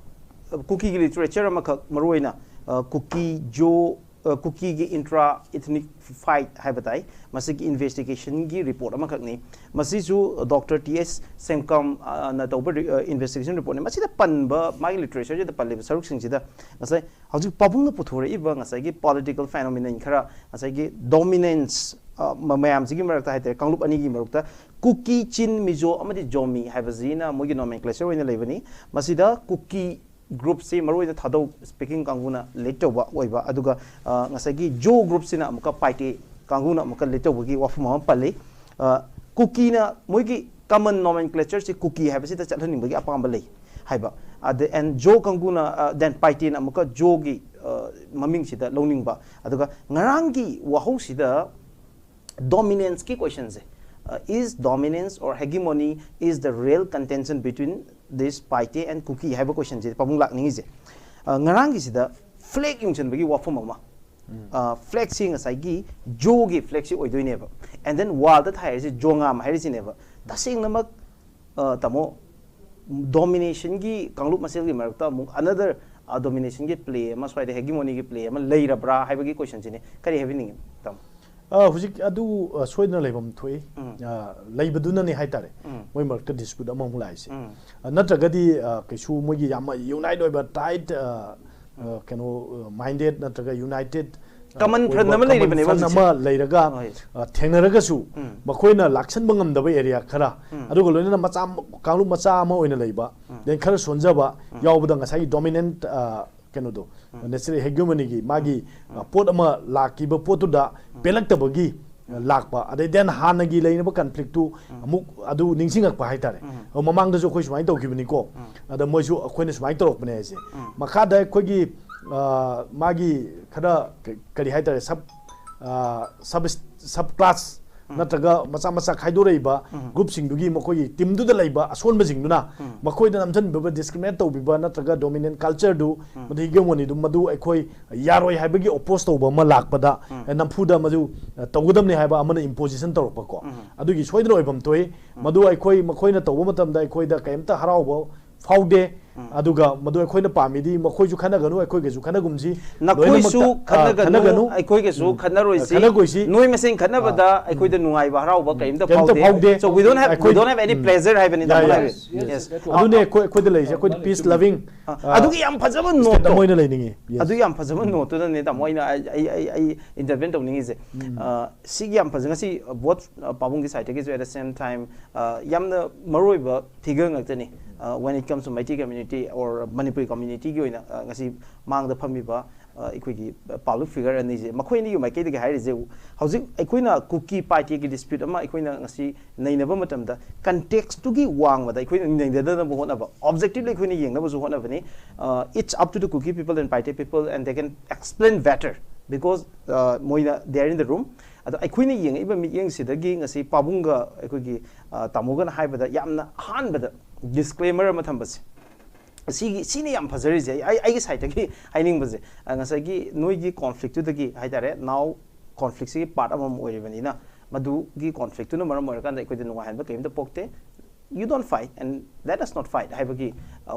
ꯑ, ꯀꯨꯀꯤꯒꯤ literature ꯑꯃꯈꯛ ꯃꯔꯨꯑꯣꯏꯅ, ꯑ, ꯀꯨꯀꯤ ꯖꯣ, ꯑ, ꯀꯨꯀꯤꯒꯤ intra ethnic fight ꯍꯥꯏꯕ ꯇꯥꯏ, ꯃꯁꯤꯒꯤ investigationꯒꯤ report ꯑꯃꯈꯛꯅꯤ꯫ ꯃꯁꯤꯁꯨ Doctor T S Semkamꯅ ꯇꯧꯕ ꯔꯤ-, ꯑ, investigation reportꯅꯤ꯫ ꯃꯁꯤꯗ ꯄꯟꯕ, ꯃꯥꯒꯤ literatureꯁꯤꯗ ꯄꯜꯂꯤꯕ ꯁꯔꯨꯛꯁꯤꯡꯁꯤꯗ ꯉꯁꯥꯏ ꯍꯧꯖꯤꯛ ꯄꯥꯕꯨꯡꯅ ꯄꯨꯊꯣꯔꯛꯏꯕ ꯉꯁꯥꯏꯒꯤ political phenomenon ꯈꯔ, ꯉꯁꯥꯏꯒꯤ dominance, ꯑ, ꯃ-, ꯃꯌꯥꯝꯁꯤꯒꯤ ꯃꯔꯛꯇ ꯍꯥꯏꯇꯥꯔꯦ, ꯀꯥꯡꯂꯨꯞ ꯑꯅꯤꯒꯤ ꯃꯔꯛꯇ ꯀꯨꯀꯤ, ꯆꯤꯟ, ꯃꯤꯖꯣ ꯑꯃꯗꯤ ꯖꯣꯃꯤ ꯍꯥꯏꯕꯁꯤꯅ ꯃꯣꯏꯒꯤ nomenclature ꯑꯣꯏꯅ ꯂꯩꯕꯅꯤ꯫ ꯃꯁꯤꯗ ꯀꯨꯀꯤ groupꯁꯤ ꯃꯔꯨꯑꯣꯏꯅ ꯊꯥꯗꯧ speaking ꯀꯥꯡꯕꯨꯅ lead ꯇꯧꯕ ꯑꯣꯏꯕ, ꯑꯗꯨꯒ, ꯑ, ꯉꯁꯥꯏꯒꯤ ꯖꯣ groupꯁꯤꯅ ꯑꯃꯨꯛꯀ ꯄꯥꯏꯇꯦ ꯀꯥꯡꯕꯨꯅ ꯑꯃꯨꯛꯀ lead ꯇꯧꯕꯒꯤ ꯋꯥꯐꯝ ꯑꯃ ꯄꯜꯂꯤ꯫ ꯑ, ꯀꯨꯀꯤꯅ ꯃꯣꯏꯒꯤ common nomenclatureꯁꯤ ꯀꯨꯀꯤ ꯍꯥꯏꯕꯁꯤꯗ ꯆꯠꯍꯟꯅꯤꯡꯕꯒꯤ ꯑꯄꯥꯝꯕ ꯂꯩ꯫ ꯍꯥꯏꯕ, ꯑꯗ ꯑꯦꯟ ꯖꯣ ꯀꯥꯡꯕꯨꯅ, ꯑ, ꯗꯦꯟ ꯄꯥꯏꯇꯦꯅ ꯑꯃꯨꯛꯀ ꯖꯣꯒꯤ, ꯑ, ꯃꯃꯤꯡꯁꯤꯗ ꯂꯧꯅꯤꯡꯕ꯫ ꯑꯗꯨꯒ ꯉꯔꯥꯡꯒꯤ ꯋꯥꯍꯧꯁꯤꯗ ꯗꯣꯃꯤꯅꯦꯟꯁꯀꯤ ꯀꯣꯏꯁꯟꯁꯦ, is dominance or hegemony is the real contention between this Paite and Kuki ꯍꯥꯏꯕ ꯀꯣꯏꯁꯟꯁꯤꯗ ꯄꯥꯕꯨꯡ ꯂꯥꯛꯅꯤꯡꯉꯤꯁꯦ꯫ ꯑ, ꯉꯔꯥꯡꯒꯤꯁꯤꯗ ꯐ꯭ꯂꯦꯛ ꯌꯨꯡꯁꯤꯟꯕꯒꯤ ꯋꯥꯐꯝ ꯑꯃ, ꯐ꯭ꯂꯦꯛꯁꯤ ꯉꯁꯥꯏꯒꯤ ꯖꯣꯒꯤ ꯐ꯭ꯂꯦꯛꯁꯤ ꯑꯣꯏꯗꯣꯏꯅꯦꯕ꯫ ꯑꯦꯟ ꯗꯦꯟ ꯋꯥꯜꯗ ꯊꯥꯏꯔꯤꯁꯤ ꯖꯣꯉꯥꯝ ꯍꯥꯏꯔꯤꯁꯤꯅꯦꯕ꯫ ꯇꯁꯦꯡꯅꯃꯛ, ꯑ, ꯇꯥꯃꯣ, ꯗꯣꯃꯤꯅꯦꯁꯟꯒꯤ ꯀꯥꯡꯂꯨꯞ ꯃꯁꯦꯜꯒꯤ ꯃꯔꯛꯇ ꯑꯃꯨꯛ ꯑꯅꯗꯔ ꯗꯣꯃꯤꯅꯦꯁꯟꯒꯤ ꯄ꯭ꯂꯦ ꯑꯃ, ꯁ꯭ꯋꯥꯏꯗ ꯍꯦꯒꯤꯃꯣꯅꯤꯒꯤ ꯄ꯭ꯂꯦ ꯑꯃ ꯂꯩꯔꯕ꯭ꯔꯥ ꯍꯥꯏꯕꯒꯤ ꯀꯣꯏꯁꯟꯁꯤꯅꯦ꯫ ꯀꯔꯤ ꯍꯥꯏꯕꯤꯅꯤꯡꯉꯤ, ꯇꯥꯃꯣ? ꯑ, ꯍꯧꯖꯤꯛ ꯑꯗꯨ, ꯑ, ꯁꯣꯏꯗꯅ ꯂꯩꯐꯝ ꯊꯣꯛꯏ꯫ ꯎꯝ. ꯑ, ꯂꯩꯕꯗꯨꯅꯅꯤ ꯍꯥꯏꯇꯥꯔꯦ꯫ ꯎꯝ. ꯃꯣꯏ ꯃꯔꯛꯇ ꯗꯤꯁꯄ꯭ꯌꯨꯠ ꯑꯃꯃꯨꯛ ꯂꯥꯛꯏꯁꯦ꯫ ꯎꯝ. ꯑ, ꯅꯠꯇ꯭ꯔꯒꯗꯤ, ꯑ, ꯀꯩꯁꯨ ꯃꯣꯏꯒꯤ ꯌꯥꯝ ꯌꯨꯅꯥꯏꯠ ꯑꯣꯏꯕ, ꯇꯥꯏꯠ, ꯑ, ꯑ, ꯀꯩꯅꯣ, ꯃꯥꯏꯟꯗꯦꯠ ꯅꯠꯇ꯭ꯔꯒ ꯌꯨꯅꯥꯏꯇꯦꯠ, ꯑ, Common front ꯑꯣꯏꯕ, ꯑꯃ ꯂꯩꯔꯤꯕꯅꯦꯕ common front ꯍꯧꯖꯤꯛꯁꯦ꯫ ꯑꯃ ꯂꯩꯔꯒ, ꯍꯣꯏ. ꯑ, ꯊꯦꯡꯅꯔꯒꯁꯨ ꯎꯝ. ꯃꯈꯣꯏꯅ ꯂꯥꯛꯁꯟꯕ ꯉꯝꯗꯕ ꯑꯦꯔꯤꯌꯥ ꯈꯔ, ꯎꯝ. ꯑꯗꯨꯒ ꯂꯣꯏꯅꯅ ꯃꯆꯥ, ꯀꯥꯡꯂꯨꯞ ꯃꯆꯥ ꯑꯃ ꯑꯣꯏꯅ ꯂꯩꯕ, ꯎꯝ. ꯗꯦꯟ ꯈꯔ ꯁꯣꯟꯖꯕ ꯎꯝ. ꯌꯥꯎꯕꯗ ꯉꯁꯥꯏꯒꯤ ꯗꯣꯃꯤꯅꯦꯟꯠ, ꯑ, ꯀꯩꯅꯣꯗꯣ, ꯎꯝ. ꯅꯦꯆꯔꯦꯜ ꯍꯦꯒꯤꯃꯣꯅꯤꯒꯤ ꯃꯥꯒꯤ, ꯎꯝ. ꯑ, ꯄꯣꯠ ꯑꯃ ꯂꯥꯛꯈꯤꯕ ꯄꯣꯠꯇꯨꯗ ꯎꯝ. ꯄꯦꯜꯂꯛꯇꯕꯒꯤ, ꯑ, ꯂꯥꯛꯄ, ꯑꯗꯩ ꯗꯦꯟ ꯍꯥꯟꯅꯒꯤ ꯂꯩꯅꯕ ꯀꯟꯐ꯭ꯂꯤꯛꯇꯨ ꯎꯝ. ꯑꯃꯨꯛ ꯑꯗꯨ ꯅꯤꯡꯁꯤꯡꯉꯛꯄ ꯍꯥꯏꯇꯥꯔꯦ꯫ ꯎꯝ. ꯑ, ꯃꯃꯥꯡꯗꯁꯨ ꯑꯩꯈꯣꯏ ꯁꯨꯃꯥꯏꯅ ꯇꯧꯈꯤꯕꯅꯤꯀꯣ, ꯎꯝ. ꯑꯗ ꯃꯣꯏꯁꯨ ꯑꯩꯈꯣꯏꯅ ꯁꯨꯃꯥꯏꯅ ꯇꯧꯔꯛꯄꯅꯦ ꯍꯥꯏꯁꯦ꯫ ꯎꯝ. ꯃꯈꯥꯗ ꯑꯩꯈꯣꯏꯒꯤ, ꯑ, ꯃꯥꯒꯤ ꯈꯔ ꯀ-, ꯀꯔꯤ ꯍꯥꯏꯇꯥꯔꯦ, ꯁꯕ, ꯑ, ꯁꯕ, ꯁꯕ ꯀ꯭ꯂꯥꯁ ꯎꯝ. ꯅꯠꯇ꯭ꯔꯒ ꯃꯆꯥ ꯃꯆꯥ ꯈꯥꯏꯗꯣꯔꯛꯏꯕ ꯎꯝ. ꯒ꯭ꯔꯨꯞꯁꯤꯡꯗꯨꯒꯤ ꯃꯈꯣꯏꯒꯤ ꯇꯤꯝꯗꯨꯗ ꯂꯩꯕ ꯑꯁꯣꯟꯕꯁꯤꯡꯗꯨꯅ ꯎꯝ. ꯃꯈꯣꯏꯗ ꯅꯝꯁꯤꯟꯕꯤꯕ, ꯗꯤꯁꯀ꯭ꯔꯤꯃꯤꯅꯦꯠ ꯇꯧꯕꯤꯕ ꯅꯠꯇ꯭ꯔꯒ ꯗꯣꯃꯤꯅꯦꯟ ꯀꯜꯆꯔꯗꯨ, ꯎꯝ. ꯃꯗꯨ ꯍꯦꯒꯦꯃꯣꯅꯤꯗꯨ ꯃꯗꯨ ꯑꯩꯈꯣꯏ ꯌꯥꯔꯣꯏ ꯍꯥꯏꯕꯒꯤ ꯑꯣꯄꯣꯁ ꯇꯧꯕ ꯑꯃ ꯂꯥꯛꯄꯗ, ꯎꯝ. ꯑꯦ, ꯅꯝꯐꯨꯗ ꯃꯗꯨ, ꯑ, ꯇꯧꯒꯗꯕꯅꯤ ꯍꯥꯏꯕ ꯑꯃꯅ ꯏꯝꯄꯣꯖꯤꯁꯟ ꯇꯧꯔꯛꯄꯀꯣ, ꯎꯝ. ꯑꯗꯨꯒꯤ ꯁꯣꯏꯗꯅ ꯑꯣꯏꯐꯝ ꯊꯣꯛꯏ꯫ ꯎꯝ. ꯃꯗꯨ ꯑꯩꯈꯣꯏ, ꯃꯈꯣꯏꯅ ꯇꯧꯕ ꯃꯇꯝꯗ ꯑꯩꯈꯣꯏꯗ ꯀꯔꯤꯝꯇ ꯍꯔꯥꯎꯕ ꯐꯥꯎꯗꯦ꯫ ꯎꯝ. ꯑꯗꯨꯒ ꯃꯗꯨ ꯑꯩꯈꯣꯏꯅ ꯄꯥꯝꯃꯤꯗꯤ ꯃꯈꯣꯏꯁꯨ ꯈꯟꯅꯒꯅꯨ, ꯑꯩꯈꯣꯏꯒꯁꯨ ꯈꯟꯅꯒꯨꯝꯁꯤ꯫ ꯅꯈꯣꯏꯁꯨ ꯂꯣꯏꯅꯃꯛꯇ, ꯑ, ꯈꯟꯅꯒꯅꯨ, ꯈꯟꯅꯒꯅꯨ꯫ ꯑꯩꯈꯣꯏꯒꯁꯨ ꯎꯝ. ꯈꯟꯅꯔꯣꯏꯁꯤ꯫ ꯈꯟꯅꯒꯣꯏꯁꯤ꯫ ꯅꯣꯏ ꯃꯁꯦꯟ ꯈꯟꯅꯕꯗ ꯑ, ꯑꯩꯈꯣꯏꯗ ꯅꯨꯡꯉꯥꯏꯕ ꯍꯔꯥꯎꯕ ꯀꯔꯤꯝꯇ ꯀꯔꯤꯝꯇ ꯐꯥꯎꯗꯦ꯫ ꯐꯥꯎꯗꯦ꯫ So we don't have, we ꯑꯩꯈꯣꯏ, don't have any um. pleasure ꯍꯥꯏꯕꯅꯤꯗ, ꯌꯥꯏ, ꯑꯃꯨꯛ ꯌꯥꯏ꯫ ꯍꯥꯏꯕꯤꯌꯨ꯫ Yes. ꯑꯗꯨꯅꯦ ꯑꯩꯈꯣꯏ, ꯑꯩꯈꯣꯏꯗ ꯂꯩꯔꯤꯁꯦ꯫ ꯑꯩꯈꯣꯏꯗꯤ ꯄꯤꯁ ꯂꯚꯤꯡ, ꯑ, ꯑ, ꯑꯗꯨꯒꯤ ꯌꯥꯝ ꯐꯖꯕ ꯁ꯭ꯇꯦꯠ ꯅꯣꯠꯇꯣ, ꯑꯃ ꯑꯣꯏꯅ ꯂꯩꯅꯤꯡꯉꯤ꯫ Yes. ꯑꯗꯨ ꯌꯥꯝ ꯐꯖꯕ ꯅꯣꯠꯇꯨꯗꯅꯦ, ꯇꯥꯃꯣ, ꯑꯩꯅ ꯑꯩ, ꯑꯩ, ꯑꯩ, ꯑꯩ ꯏꯟꯇꯔꯚꯦꯟ ꯇꯧꯅꯤꯡꯉꯤꯁꯦ꯫ ꯎꯝ. ꯑ, ꯁꯤꯒꯤ ꯌꯥꯝ ꯐꯖ-, ꯉꯁꯤ ꯕꯣꯠ, ꯑ, ꯄꯥꯕꯨꯡꯒꯤ ꯁꯥꯏꯠꯇꯒꯤꯁꯨ, at the same time, ꯑ, ꯌꯥꯝꯅ ꯃꯔꯨꯑꯣꯏꯕ ꯐꯤꯒꯔ ꯉꯥꯛꯇꯅꯤ꯫ ꯑ, when it comes to Meitei community or Manipuri communityꯒꯤ ꯑꯣꯏꯅ, ꯑ, ꯉꯁꯤ ꯃꯥꯡꯗ ꯐꯝꯃꯤꯕ ꯑꯩꯈꯣꯏꯒꯤ ꯄꯕ꯭ꯂꯤꯛ ꯐꯤꯒꯔ ꯑꯅꯤꯁꯦ, ꯃꯈꯣꯏ ꯑꯅꯤꯒꯤ ꯃꯥꯏꯀꯩꯗꯒꯤ ꯍꯥꯏꯔꯤꯁꯦ, ꯍꯧꯖꯤꯛ ꯑꯩꯈꯣꯏꯅ ꯀꯨꯀꯤ ꯄꯥꯏꯇꯦꯒꯤ ꯗꯤꯁꯄ꯭ꯌꯨꯠ ꯑꯃ ꯑꯩꯈꯣꯏꯅ ꯉꯁꯤ ꯅꯩꯅꯕ ꯃꯇꯝꯗ, ꯀꯟꯇꯦꯛꯁꯇꯨꯒꯤ ꯋꯥꯡꯃꯗ ꯑꯩꯈꯣꯏꯅ ꯅꯩꯅꯗꯅꯕ ꯍꯣꯠꯅꯕ, ꯑꯣꯕꯖꯦꯛꯇꯤꯚꯂꯤ ꯑꯩꯈꯣꯏꯅ ꯌꯦꯡꯅꯕꯁꯨ ꯍꯣꯠꯅꯕꯅꯤ꯫ It's up to the Kuki people and Paite people, and they can explain better because ꯃꯣꯏꯅ they are in the room꯫ ꯑꯗꯣ ꯑꯩꯈꯣꯏꯅ ꯌꯦꯡꯉꯛꯏꯕ ꯃꯤꯠꯌꯦꯡꯁꯤꯗꯒꯤ ꯉꯁꯤ ꯄꯥꯕꯨꯡꯒ ꯑꯩꯈꯣꯏꯒꯤ ꯇꯥꯃꯣꯒꯅ ꯍꯥꯏꯕꯗ ꯌꯥꯝꯅ ꯑꯍꯥꯟꯕꯗ ꯗꯤꯁꯀ꯭ꯂꯦꯃꯔ ꯑꯃ ꯊꯝꯕꯁꯦ, ꯁꯤꯒꯤ, ꯁꯤꯅ ꯌꯥꯝ ꯐꯖꯔꯤꯁꯦ꯫ ꯑꯩ, ꯑꯩꯒꯤ ꯁꯥꯏꯠꯇꯒꯤ ꯍꯥꯏꯅꯤꯡꯕꯁꯦ, ꯉꯁꯥꯏꯒꯤ ꯅꯣꯏꯒꯤ ꯀꯣꯟꯐ꯭ꯂꯤꯛꯇꯨꯗꯒꯤ ꯍꯥꯏꯇꯥꯔꯦ, ꯅꯥꯎ ꯀꯣꯟꯐ꯭ꯂꯤꯛꯁꯤꯒꯤ ꯄꯥꯔꯠ ꯑꯃꯃꯝ ꯑꯣꯏꯔꯤꯕꯅꯤꯅ, ꯃꯗꯨꯒꯤ ꯀꯣꯟꯐ꯭ꯂꯤꯛꯇꯨꯅ ꯃꯔꯝ ꯑꯣꯏꯔꯀꯥꯟꯗ ꯑꯩꯈꯣꯏꯗ ꯅꯨꯡꯉꯥꯏꯍꯟꯕ ꯀꯔꯤꯝꯇ ꯄꯣꯛꯇꯦ꯫ You don't fight and let us not fight ꯍꯥꯏꯕꯒꯤ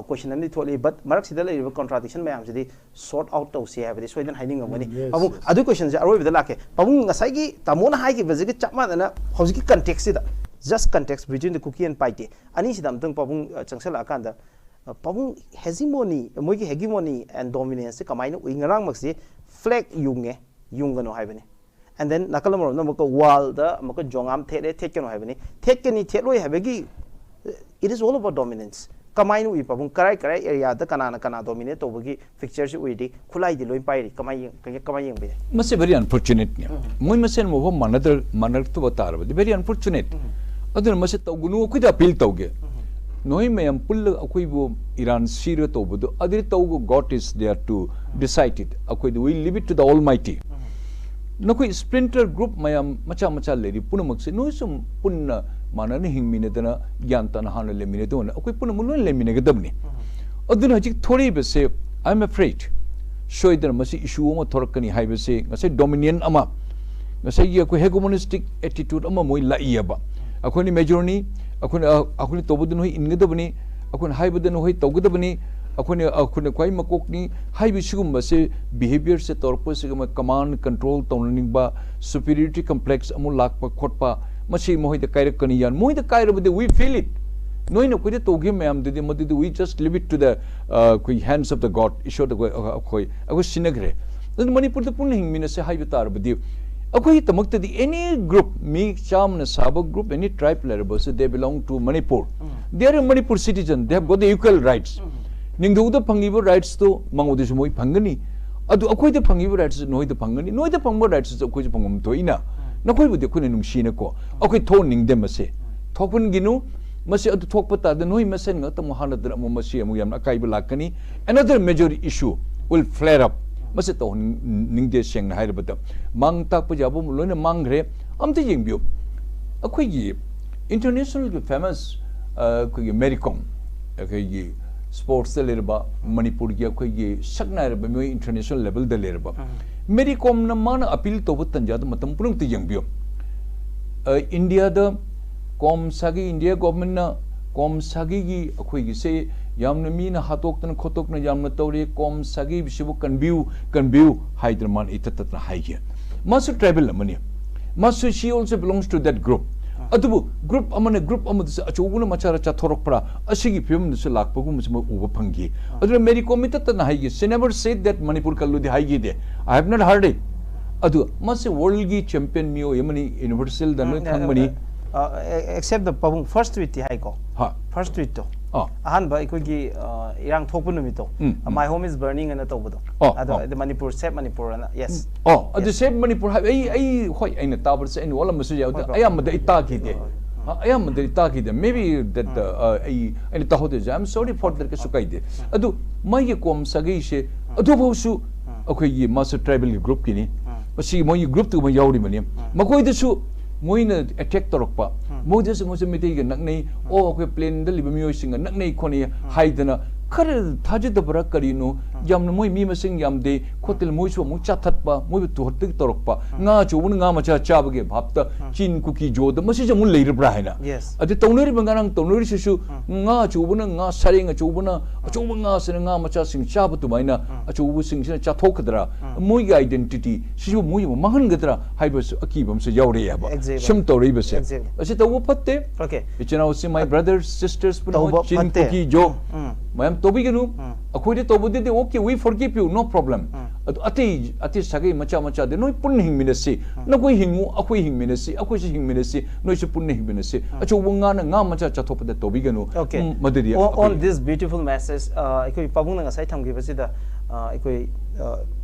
ꯀꯣꯏꯁꯟ ꯑꯃꯗꯤ ꯊꯣꯛꯂꯤ꯫ ꯕꯠ ꯃꯔꯛꯁꯤꯗ ꯂꯩꯔꯤꯕ ꯀꯣꯟꯇ꯭ꯔꯥꯗꯤꯛꯁꯟ ꯃꯌꯥꯝꯁꯤꯗꯤ ꯁꯣꯔꯠ ꯑꯥꯎꯠ ꯇꯧꯁꯤ ꯍꯥꯏꯕꯗꯤ ꯁꯣꯏꯗꯅ ꯍꯥꯏꯅꯤꯡꯉꯝꯒꯅꯤ꯫ ꯄꯥꯕꯨꯡ, ꯑꯗꯨꯒꯤ ꯀꯣꯏꯁꯟꯁꯦ ꯑꯔꯣꯏꯕꯗ ꯂꯥꯛꯀꯦ꯫ ꯄꯥꯕꯨꯡ, ꯉꯁꯥꯏꯒꯤ ꯇꯥꯃꯣꯅ ꯍꯥꯏꯈꯤꯕꯁꯤꯒ ꯆꯞ ꯃꯥꯟꯅꯅ ꯍꯧꯖꯤꯛꯀꯤ ꯀꯟꯇꯦꯛꯁꯁꯤꯗ, just context between the Kuki and Paite ꯑꯅꯤꯁꯤꯗ ꯑꯃꯨꯛꯇꯪ ꯄꯥꯕꯨꯡ ꯆꯪꯁꯜꯂꯛꯑꯀꯥꯟꯗ, ꯄꯥꯕꯨꯡ, hegemony, ꯃꯣꯏꯒꯤ hegemony and dominanceꯁꯦ ꯀꯃꯥꯏꯅ ꯎꯏ? ꯉꯔꯥꯡꯃꯛꯁꯤ ꯐ꯭ꯂꯦꯛ ꯌꯨꯡꯉꯦ, ꯌꯨꯡꯒꯅꯨ ꯍꯥꯏꯕꯅꯤ꯫ And then ꯅꯥꯀꯜ ꯑꯃꯔꯣꯝꯗ ꯑꯃꯨꯛꯀ ꯋꯥꯜꯗ ꯑꯃꯨꯛꯀ ꯖꯣꯉꯥꯝ ꯊꯦꯠꯂꯦ, ꯊꯦꯠꯀꯅꯨ ꯍꯥꯏꯕꯅꯤ꯫ ꯊꯦꯠꯀꯅꯤ, ꯊꯦꯠꯂꯣꯏ ꯍꯥꯏꯕꯒꯤ, it is all about dominance꯫ ꯀꯃꯥꯏꯅ ꯎꯏ ꯄꯥꯕꯨꯡ? ꯀꯔꯥꯏ ꯀꯔꯥꯏ ꯑꯦꯔꯤꯌꯥꯗ ꯀꯅꯥꯅ ꯀꯅꯥ ꯗꯣꯃꯤꯅꯦꯠ ꯇꯧꯕꯒꯤ ꯄꯤꯛꯆꯔꯁꯤ ꯎꯏꯔꯤ? ꯈꯨꯠꯂꯥꯏꯗꯤ ꯂꯣꯏ ꯄꯥꯏꯔꯤ꯫ ꯀꯃꯥꯏ ꯌꯦꯡ-, ꯀꯃꯥꯏ ꯌꯦꯡꯕ ꯌꯥꯏ? ꯃꯁꯤ very unfortunate ꯅꯤ꯫ ꯃꯣꯏ ꯃꯁꯦꯟ ꯃꯐꯝ ꯃꯥꯟꯅꯗ-, ꯃꯥꯟꯅꯔꯛꯇꯕ ꯇꯥꯔꯕꯗꯤ very unfortunate꯫ ꯑꯗꯨꯅ ꯃꯁꯤ ꯇꯧꯒꯅꯨ, ꯑꯩꯈꯣꯏꯗ ꯑꯄꯤꯜ ꯇꯧꯒꯦ꯫ ꯅꯣꯏ ꯃꯌꯥꯝ ꯄꯨꯜꯂꯒ ꯑꯩꯈꯣꯏꯕꯨ ꯏꯔꯥꯟ ꯁꯤꯔ ꯇꯧꯕꯗꯣ, ꯑꯗꯨꯗꯤ ꯇꯧꯒ God is there to decide it꯫ ꯑꯩꯈꯣꯏꯗꯤ we leave it to the Almighty꯫ ꯅꯈꯣꯏ splinter group ꯃꯌꯥꯝ ꯃꯆꯥ ꯃꯆꯥ ꯂꯩꯔꯤ ꯄꯨꯝꯅꯃꯛꯁꯦ, ꯅꯣꯏꯁꯨ ꯄꯨꯟꯅ ꯃꯥꯟꯅꯅ ꯍꯤꯡꯃꯤꯟꯅꯗꯅ ꯒ꯭ꯌꯥꯟ ꯇꯥꯅ ꯍꯥꯟꯅ ꯂꯩꯃꯤꯟꯅꯗꯧꯅ ꯑꯩꯈꯣꯏ ꯄꯨꯝꯅꯃꯛ ꯂꯣꯏꯅ ꯂꯩꯃꯤꯟꯅꯒꯗꯕꯅꯤ꯫ ꯑꯗꯨꯅ ꯍꯧꯖꯤꯛ ꯊꯣꯔꯛꯏꯕꯁꯦ, I am afraid, ꯁꯣꯏꯗꯅ ꯃꯁꯤ ꯏꯁꯨ ꯑꯃ ꯊꯣꯔꯛꯀꯅꯤ ꯍꯥꯏꯕꯁꯦ, ꯉꯁꯥꯏ ꯗꯣꯃꯤꯅꯤꯌꯟ ꯑꯃ, ꯉꯁꯥꯏꯒꯤ ꯑꯩꯈꯣꯏ ꯍꯦꯒꯣꯃꯣꯅꯤꯁꯇꯤꯛ ꯑꯦꯇꯤꯇ꯭ꯌꯨꯠ ꯑꯃ ꯃꯣꯏ ꯂꯥꯛꯏꯑꯕ꯫ ꯑꯩꯈꯣꯏꯅ ꯃꯦꯖꯣꯔꯅꯤ, ꯑꯩꯈꯣꯏꯅ, ꯑ, ꯑꯩꯈꯣꯏꯅ ꯇꯧꯕꯗ ꯅꯣꯏ ꯏꯟꯒꯗꯕꯅꯤ, ꯑꯩꯈꯣꯏꯅ ꯍꯥꯏꯕꯗ ꯅꯈꯣꯏ ꯇꯧꯒꯗꯕꯅꯤ, ꯑꯩꯈꯣꯏꯅ, ꯑꯩꯈꯣꯏꯅ ꯈ꯭ꯋꯥꯏ ꯃꯀꯣꯛꯅꯤ ꯍꯥꯏꯕ ꯁꯤꯒꯨꯝꯕꯁꯦ ꯕꯤꯍꯦꯕꯤꯌꯔꯁꯦ ꯇꯧꯔꯛꯄꯁꯤꯒ ꯃꯣꯏ ꯀꯃꯥꯟ ꯀꯟꯇ꯭ꯔꯣꯜ ꯇꯧꯅꯅꯤꯡꯕ, superiority complex ꯑꯃꯨꯛ ꯂꯥꯛꯄ ꯈꯣꯠꯄ, ꯃꯁꯤ ꯃꯈꯣꯏꯗ ꯀꯥꯏꯔꯛꯀꯅꯤ ꯌꯥꯅꯤ꯫ ꯃꯣꯏꯗ ꯀꯥꯏꯔꯕꯗꯤ we feel it꯫ ꯅꯣꯏꯅ ꯑꯩꯈꯣꯏꯗ ꯇꯧꯈꯤꯕ ꯃꯌꯥꯝꯗꯨꯗꯤ ꯃꯗꯨꯗꯤ we just leave it to the, ꯑ, ꯑꯩꯈꯣꯏ hands of the God, ꯏꯁꯣꯔꯗ ꯑꯩꯈꯣꯏ, ꯑꯩꯈꯣꯏ, ꯑꯩꯈꯣꯏ ꯁꯤꯟꯅꯈ꯭ꯔꯦ꯫ ꯑꯗꯨꯅ ꯃꯅꯤꯄꯨꯔꯗ ꯄꯨꯟꯅ ꯍꯤꯡꯃꯤꯟꯅꯁꯦ ꯍꯥꯏꯕ ꯇꯥꯔꯕꯗꯤ ꯑꯩꯈꯣꯏꯒꯤꯗꯃꯛꯇꯗꯤ any group, ꯃꯤ ꯆꯥꯝꯃꯅ ꯁꯥꯕ group, any tribe ꯂꯩꯔꯕꯁꯨ, they belong to Manipur꯫ They are a Manipur citizen, they have got the equal rights꯫ ꯅꯤꯡꯊꯧꯗ ꯐꯪꯉꯤꯕ ꯔꯥꯏꯠꯁꯇꯨ ꯃꯉꯣꯟꯗꯁꯨ ꯃꯣꯏ ꯐꯪꯒꯅꯤ꯫ ꯑꯗꯨ ꯑꯩꯈꯣꯏꯗ ꯐꯪꯉꯤꯕ rights ꯅꯣꯏꯗ ꯐꯪꯒꯅꯤ, ꯅꯣꯏꯗ ꯐꯪꯕ rights ꯑꯩꯈꯣꯏꯁꯨ ꯐꯪꯐꯝ ꯊꯣꯛꯏꯅ꯫ ꯅꯈꯣꯏꯕꯨꯗꯤ ꯑꯩꯈꯣꯏꯅ ꯅꯨꯡꯁꯤꯅꯀꯣ, ꯑꯩꯈꯣꯏ ꯊꯣꯛꯍꯟꯅꯤꯡꯗꯦ ꯃꯁꯤ꯫ ꯊꯣꯛꯍꯟꯒꯤꯅꯨ꯫ ꯃꯁꯤ ꯑꯗꯨ ꯊꯣꯛꯄ ꯇꯥꯔꯗꯤ ꯅꯣꯏ ꯃꯁꯦꯟ ꯉꯥꯛꯇ ꯑꯃꯨꯛ ꯍꯥꯟꯅꯗꯅ ꯑꯃꯨꯛ ꯃꯁꯤ ꯑꯃꯨꯛ ꯌꯥꯝꯅ ꯑꯀꯥꯏꯕ ꯂꯥꯛꯀꯅꯤ꯫ Another major issue will flare up. ꯃꯁꯤ ꯇꯧꯍꯟꯅꯤꯡꯗꯦ, ꯁꯦꯡꯅ ꯍꯥꯏꯔꯕꯗ꯫ ꯃꯥꯡ ꯇꯥꯛꯄ ꯌꯥꯕ ꯑꯃ ꯂꯣꯏꯅ ꯃꯥꯡꯈ꯭ꯔꯦ꯫ ꯑꯝꯇ ꯌꯦꯡꯕꯤꯌꯨ꯫ ꯑꯩꯈꯣꯏꯒꯤ internationalꯒꯤ famous, ꯑ, ꯑꯩꯈꯣꯏꯒꯤ ꯃꯦꯔꯤ ꯀꯣꯝ, ꯑꯩꯈꯣꯏꯒꯤ sportsꯇ ꯂꯩꯔꯕ, ꯃꯅꯤꯄꯨꯔꯒꯤ ꯑꯩꯈꯣꯏꯒꯤ ꯁꯛ ꯅꯥꯏꯔꯕ ꯃꯤꯑꯣꯏ international levelꯗ ꯂꯩꯔꯕ꯫ ꯃꯦꯔꯤ ꯀꯣꯝꯅ ꯃꯥꯅ appeal ꯇꯧꯕ ꯇꯟꯖꯥꯗ ꯃꯇꯝ ꯄꯨꯝꯅꯃꯛꯇ ꯌꯦꯡꯕꯤꯌꯨ꯫ ꯑ, ꯏꯟꯗꯤꯌꯥꯗ ꯀꯣꯝ ꯁꯥꯒꯩ, ꯏꯟꯗꯤꯌꯥ governmentꯅ ꯀꯣꯝ ꯁꯥꯒꯩꯒꯤ ꯑꯩꯈꯣꯏꯒꯤꯁꯦ ꯌꯥꯝꯅ ꯃꯤꯅ ꯍꯥꯠꯇꯣꯛꯇꯅ ꯈꯣꯠꯇꯣꯛꯇꯅ ꯌꯥꯝꯅ ꯇꯧꯔꯤ, ꯀꯣꯝ ꯁꯥꯒꯩꯁꯤꯕꯨ ꯀꯟꯕꯤꯌꯨ, ꯀꯟꯕꯤꯌꯨ ꯍꯥꯏꯗꯅ ꯃꯥꯅ ꯏꯇꯠ ꯇꯠꯇꯅ ꯍꯥꯏꯈꯤ꯫ ꯃꯥꯁꯨ tribal ꯑꯃꯅꯤ꯫ ꯃꯥꯁꯨ, she also belongs to that group. ꯑꯗꯨꯕꯨ group ꯑꯃꯅ group ꯑꯃꯗꯁꯨ ꯑꯆꯧꯕꯅ ꯃꯆꯥꯗ ꯆꯥꯊꯣꯔꯛꯄ꯭ꯔꯥ, ꯑꯁꯤꯒꯤ ꯐꯤꯕꯝꯗꯁꯨ ꯂꯥꯛꯄꯒꯨꯝꯕꯁꯤ ꯃꯣꯏ ꯎꯕ ꯐꯪꯈꯤ꯫ ꯑꯗꯨꯅ ꯃꯦꯔꯤ ꯀꯣꯝ ꯏꯇꯠ ꯇꯠꯇꯅ ꯍꯥꯏꯈꯤ, "She never said that Manipur ꯀꯜꯂꯨꯗꯤ ꯍꯥꯏꯈꯤꯗꯦ꯫ I have not heard it." ꯑꯗꯨ ꯃꯥꯁꯦ worldꯒꯤ champion ꯃꯤꯑꯣꯏ ꯑꯃꯅꯤ, universalꯗ ꯂꯣꯏ ꯈꯪꯕꯅꯤ꯫ ꯑꯦꯛꯁꯦꯞ ꯗ ꯄꯥꯕꯨꯡ first tweetꯇꯤ ꯍꯥꯏꯀꯣ꯫ ꯍꯥ꯫ First tweetꯇꯣ꯫ ꯑꯥ꯫ ꯑꯍꯥꯟꯕ ꯑꯩꯈꯣꯏꯒꯤ, ꯑ, ꯏꯔꯥꯡ ꯊꯣꯛꯄ ꯅꯨꯃꯤꯠꯇꯣ꯫ ꯎꯝ, ꯎꯝ꯫ My home is burning ꯑꯅ ꯇꯧꯕꯗꯣ꯫ ꯑꯣ, ꯑꯗꯣ ꯑꯣ꯫ ꯑꯗ ꯃꯅꯤꯄꯨꯔ, save ꯃꯅꯤꯄꯨꯔ ꯑꯅ꯫ Yes. ꯑꯣ, ꯑꯗꯨ save ꯃꯅꯤꯄꯨꯔ ꯍꯥꯏꯕ ꯑꯩ, ꯑꯩ, ꯍꯣꯏ, ꯑꯩꯅ ꯇꯥꯕꯗꯁꯨ ꯑꯩꯅ ꯑꯣꯜꯂꯝꯕꯁꯨ ꯌꯥꯏ꯫ ꯑꯗꯨ ꯍꯣꯏ, ꯍꯣꯏ, ꯑꯌꯥꯝꯕꯗ ꯍꯣꯏ, ꯑꯩ ꯇꯥꯈꯤꯗꯦ꯫ ꯍꯣꯏ, ꯍꯣꯏ꯫ ꯑ, ꯑꯌꯥꯝꯕꯗ ꯑꯩ ꯇꯥꯈꯤꯗꯦ꯫ Maybe that, uh, ꯑ, ꯑꯩ, ꯑꯩꯅ ꯇꯥꯍꯧꯗꯦ꯫ I'm sorry for that, ꯀꯩꯁꯨ ꯀꯥꯏꯗꯦ꯫ ꯑꯗꯨ ꯃꯥꯒꯤ ꯀꯣꯝ ꯁꯥꯒꯩꯁꯦ ꯑꯗꯨꯐꯥꯎꯁꯨ ꯑꯩꯈꯣꯏꯒꯤ ꯃꯥꯁꯨ tribalꯒꯤ groupꯀꯤꯅꯤ꯫ ꯃꯁꯤ ꯃꯣꯏꯒꯤ groupꯇꯨ ꯑꯃ ꯌꯥꯎꯔꯤꯕꯅꯤ꯫ ꯃꯈꯣꯏꯗꯁꯨ ꯃꯣꯏꯅ attack ꯇꯧꯔꯛꯄ, ꯃꯣꯏꯗꯁꯨ ꯃꯣꯏꯁꯨ ꯃꯩꯇꯩꯒ ꯅꯛꯅꯩ, ꯑꯣ, ꯑꯩꯈꯣꯏ plainꯗ ꯂꯩꯕ ꯃꯤꯑꯣꯏꯁꯤꯡꯒ ꯅꯛꯅꯩ ꯈꯣꯠꯅꯩ ꯍꯥꯏꯗꯅ ꯈꯔ ꯊꯥꯖꯗꯕ꯭ꯔꯥ ꯀꯔꯤꯅꯣ, ꯌꯥꯝꯅ ꯃꯣꯏ ꯃꯤ ꯃꯁꯤꯡ ꯌꯥꯝꯗꯦ ꯈꯣꯠꯇꯦ, ꯃꯣꯏꯁꯨ ꯑꯃꯨꯛ ꯆꯥꯊꯠꯄ, ꯃꯣꯏꯕꯨ ꯇꯨꯍꯠꯇꯒꯤ ꯇꯧꯔꯛꯄ, ꯉꯥ ꯑꯆꯧꯕꯅ ꯉꯥ ꯃꯆꯥ ꯆꯥꯕꯒꯤ ꯚꯥꯞꯇ ꯆꯤꯟ ꯀꯨꯀꯤ ꯖꯣꯗ ꯃꯁꯤꯁꯨ ꯑꯃꯨꯛ ꯂꯩꯔꯕ꯭ꯔꯥ ꯍꯥꯏꯅ꯫ Yes. ꯑꯗꯨ ꯇꯧꯅꯔꯤꯕ ꯉꯔꯥꯡ ꯇꯧꯅꯔꯤꯁꯤꯁꯨ ꯉꯥ ꯑꯆꯧꯕꯅ ꯉꯥ ꯁꯔꯦꯡ ꯑꯆꯧꯕꯅ ꯑꯆꯧꯕ ꯉꯥꯁꯤꯅ ꯉꯥ ꯃꯆꯥꯁꯤꯡ ꯆꯥꯕ ꯑꯗꯨꯃꯥꯏꯅ ꯑꯆꯧꯕꯁꯤꯡꯁꯤꯅ ꯆꯥꯊꯣꯛꯀꯗ꯭ꯔꯥ, ꯃꯣꯏꯒꯤ identity ꯁꯤꯁꯨ ꯃꯣꯏꯕꯨ ꯃꯥꯡꯍꯟꯒꯗ꯭ꯔꯥ ꯍꯥꯏꯕꯁꯨ ꯑꯀꯤꯕ ꯑꯃꯁꯨ ꯌꯥꯎꯔꯛꯑꯦ ꯍꯥꯏꯕ꯫ Exactly. ꯁꯨꯝ ꯇꯧꯔꯛꯏꯕꯁꯦ꯫ Exactly. ꯑꯁꯤ ꯇꯧꯕ ꯐꯠꯇꯦ꯫ Okay. ꯏꯆꯤꯟ ꯏꯅꯥꯎꯁꯤ, my brothers, sisters ꯄꯨꯝꯅꯃꯛ ꯇꯧꯕ ꯆꯤꯟ ꯐꯠꯇꯦ꯫ ꯀꯨꯀꯤ ꯖꯣ ꯎꯝ꯫ ꯃꯌꯥꯝ ꯇꯧꯕꯤꯒꯅꯨ꯫ ꯑꯩꯈꯣꯏꯗꯤ ꯇꯧꯕꯗꯨꯗꯤ okay, we forgive you, no problem꯫ ꯑꯗꯨ ꯑꯇꯩ, ꯑꯇꯩ ꯁꯥꯒꯩ ꯃꯆꯥ ꯃꯆꯥꯗꯤ ꯅꯣꯏ ꯄꯨꯟꯅ ꯍꯤꯡꯃꯤꯟꯅꯁꯤ꯫ ꯅꯈꯣꯏ ꯍꯤꯡꯉꯨ, ꯑꯩꯈꯣꯏ ꯍꯤꯡꯃꯤꯟꯅꯁꯤ, ꯑꯩꯈꯣꯏꯁꯨ ꯍꯤꯡꯃꯤꯟꯅꯁꯤ, ꯅꯣꯏꯁꯨ ꯄꯨꯟꯅ ꯍꯤꯡꯃꯤꯟꯅꯁꯤ꯫ ꯑꯆꯧꯕ ꯉꯥꯅ ꯉꯥ ꯃꯆꯥ ꯆꯥꯊꯣꯛꯄꯗ ꯇꯧꯕꯤꯒꯅꯨ꯫ Okay. ꯎꯝ, ꯃꯗꯨꯗꯤ On, on ꯑꯩꯈꯣꯏ this beautiful message, ꯑ, ꯑꯩꯈꯣꯏ ꯄꯥꯕꯨꯡꯅ ꯉꯁꯥꯏ ꯊꯝꯈꯤꯕꯁꯤꯗ, ꯑ, ꯑꯩꯈꯣꯏ, ꯑ,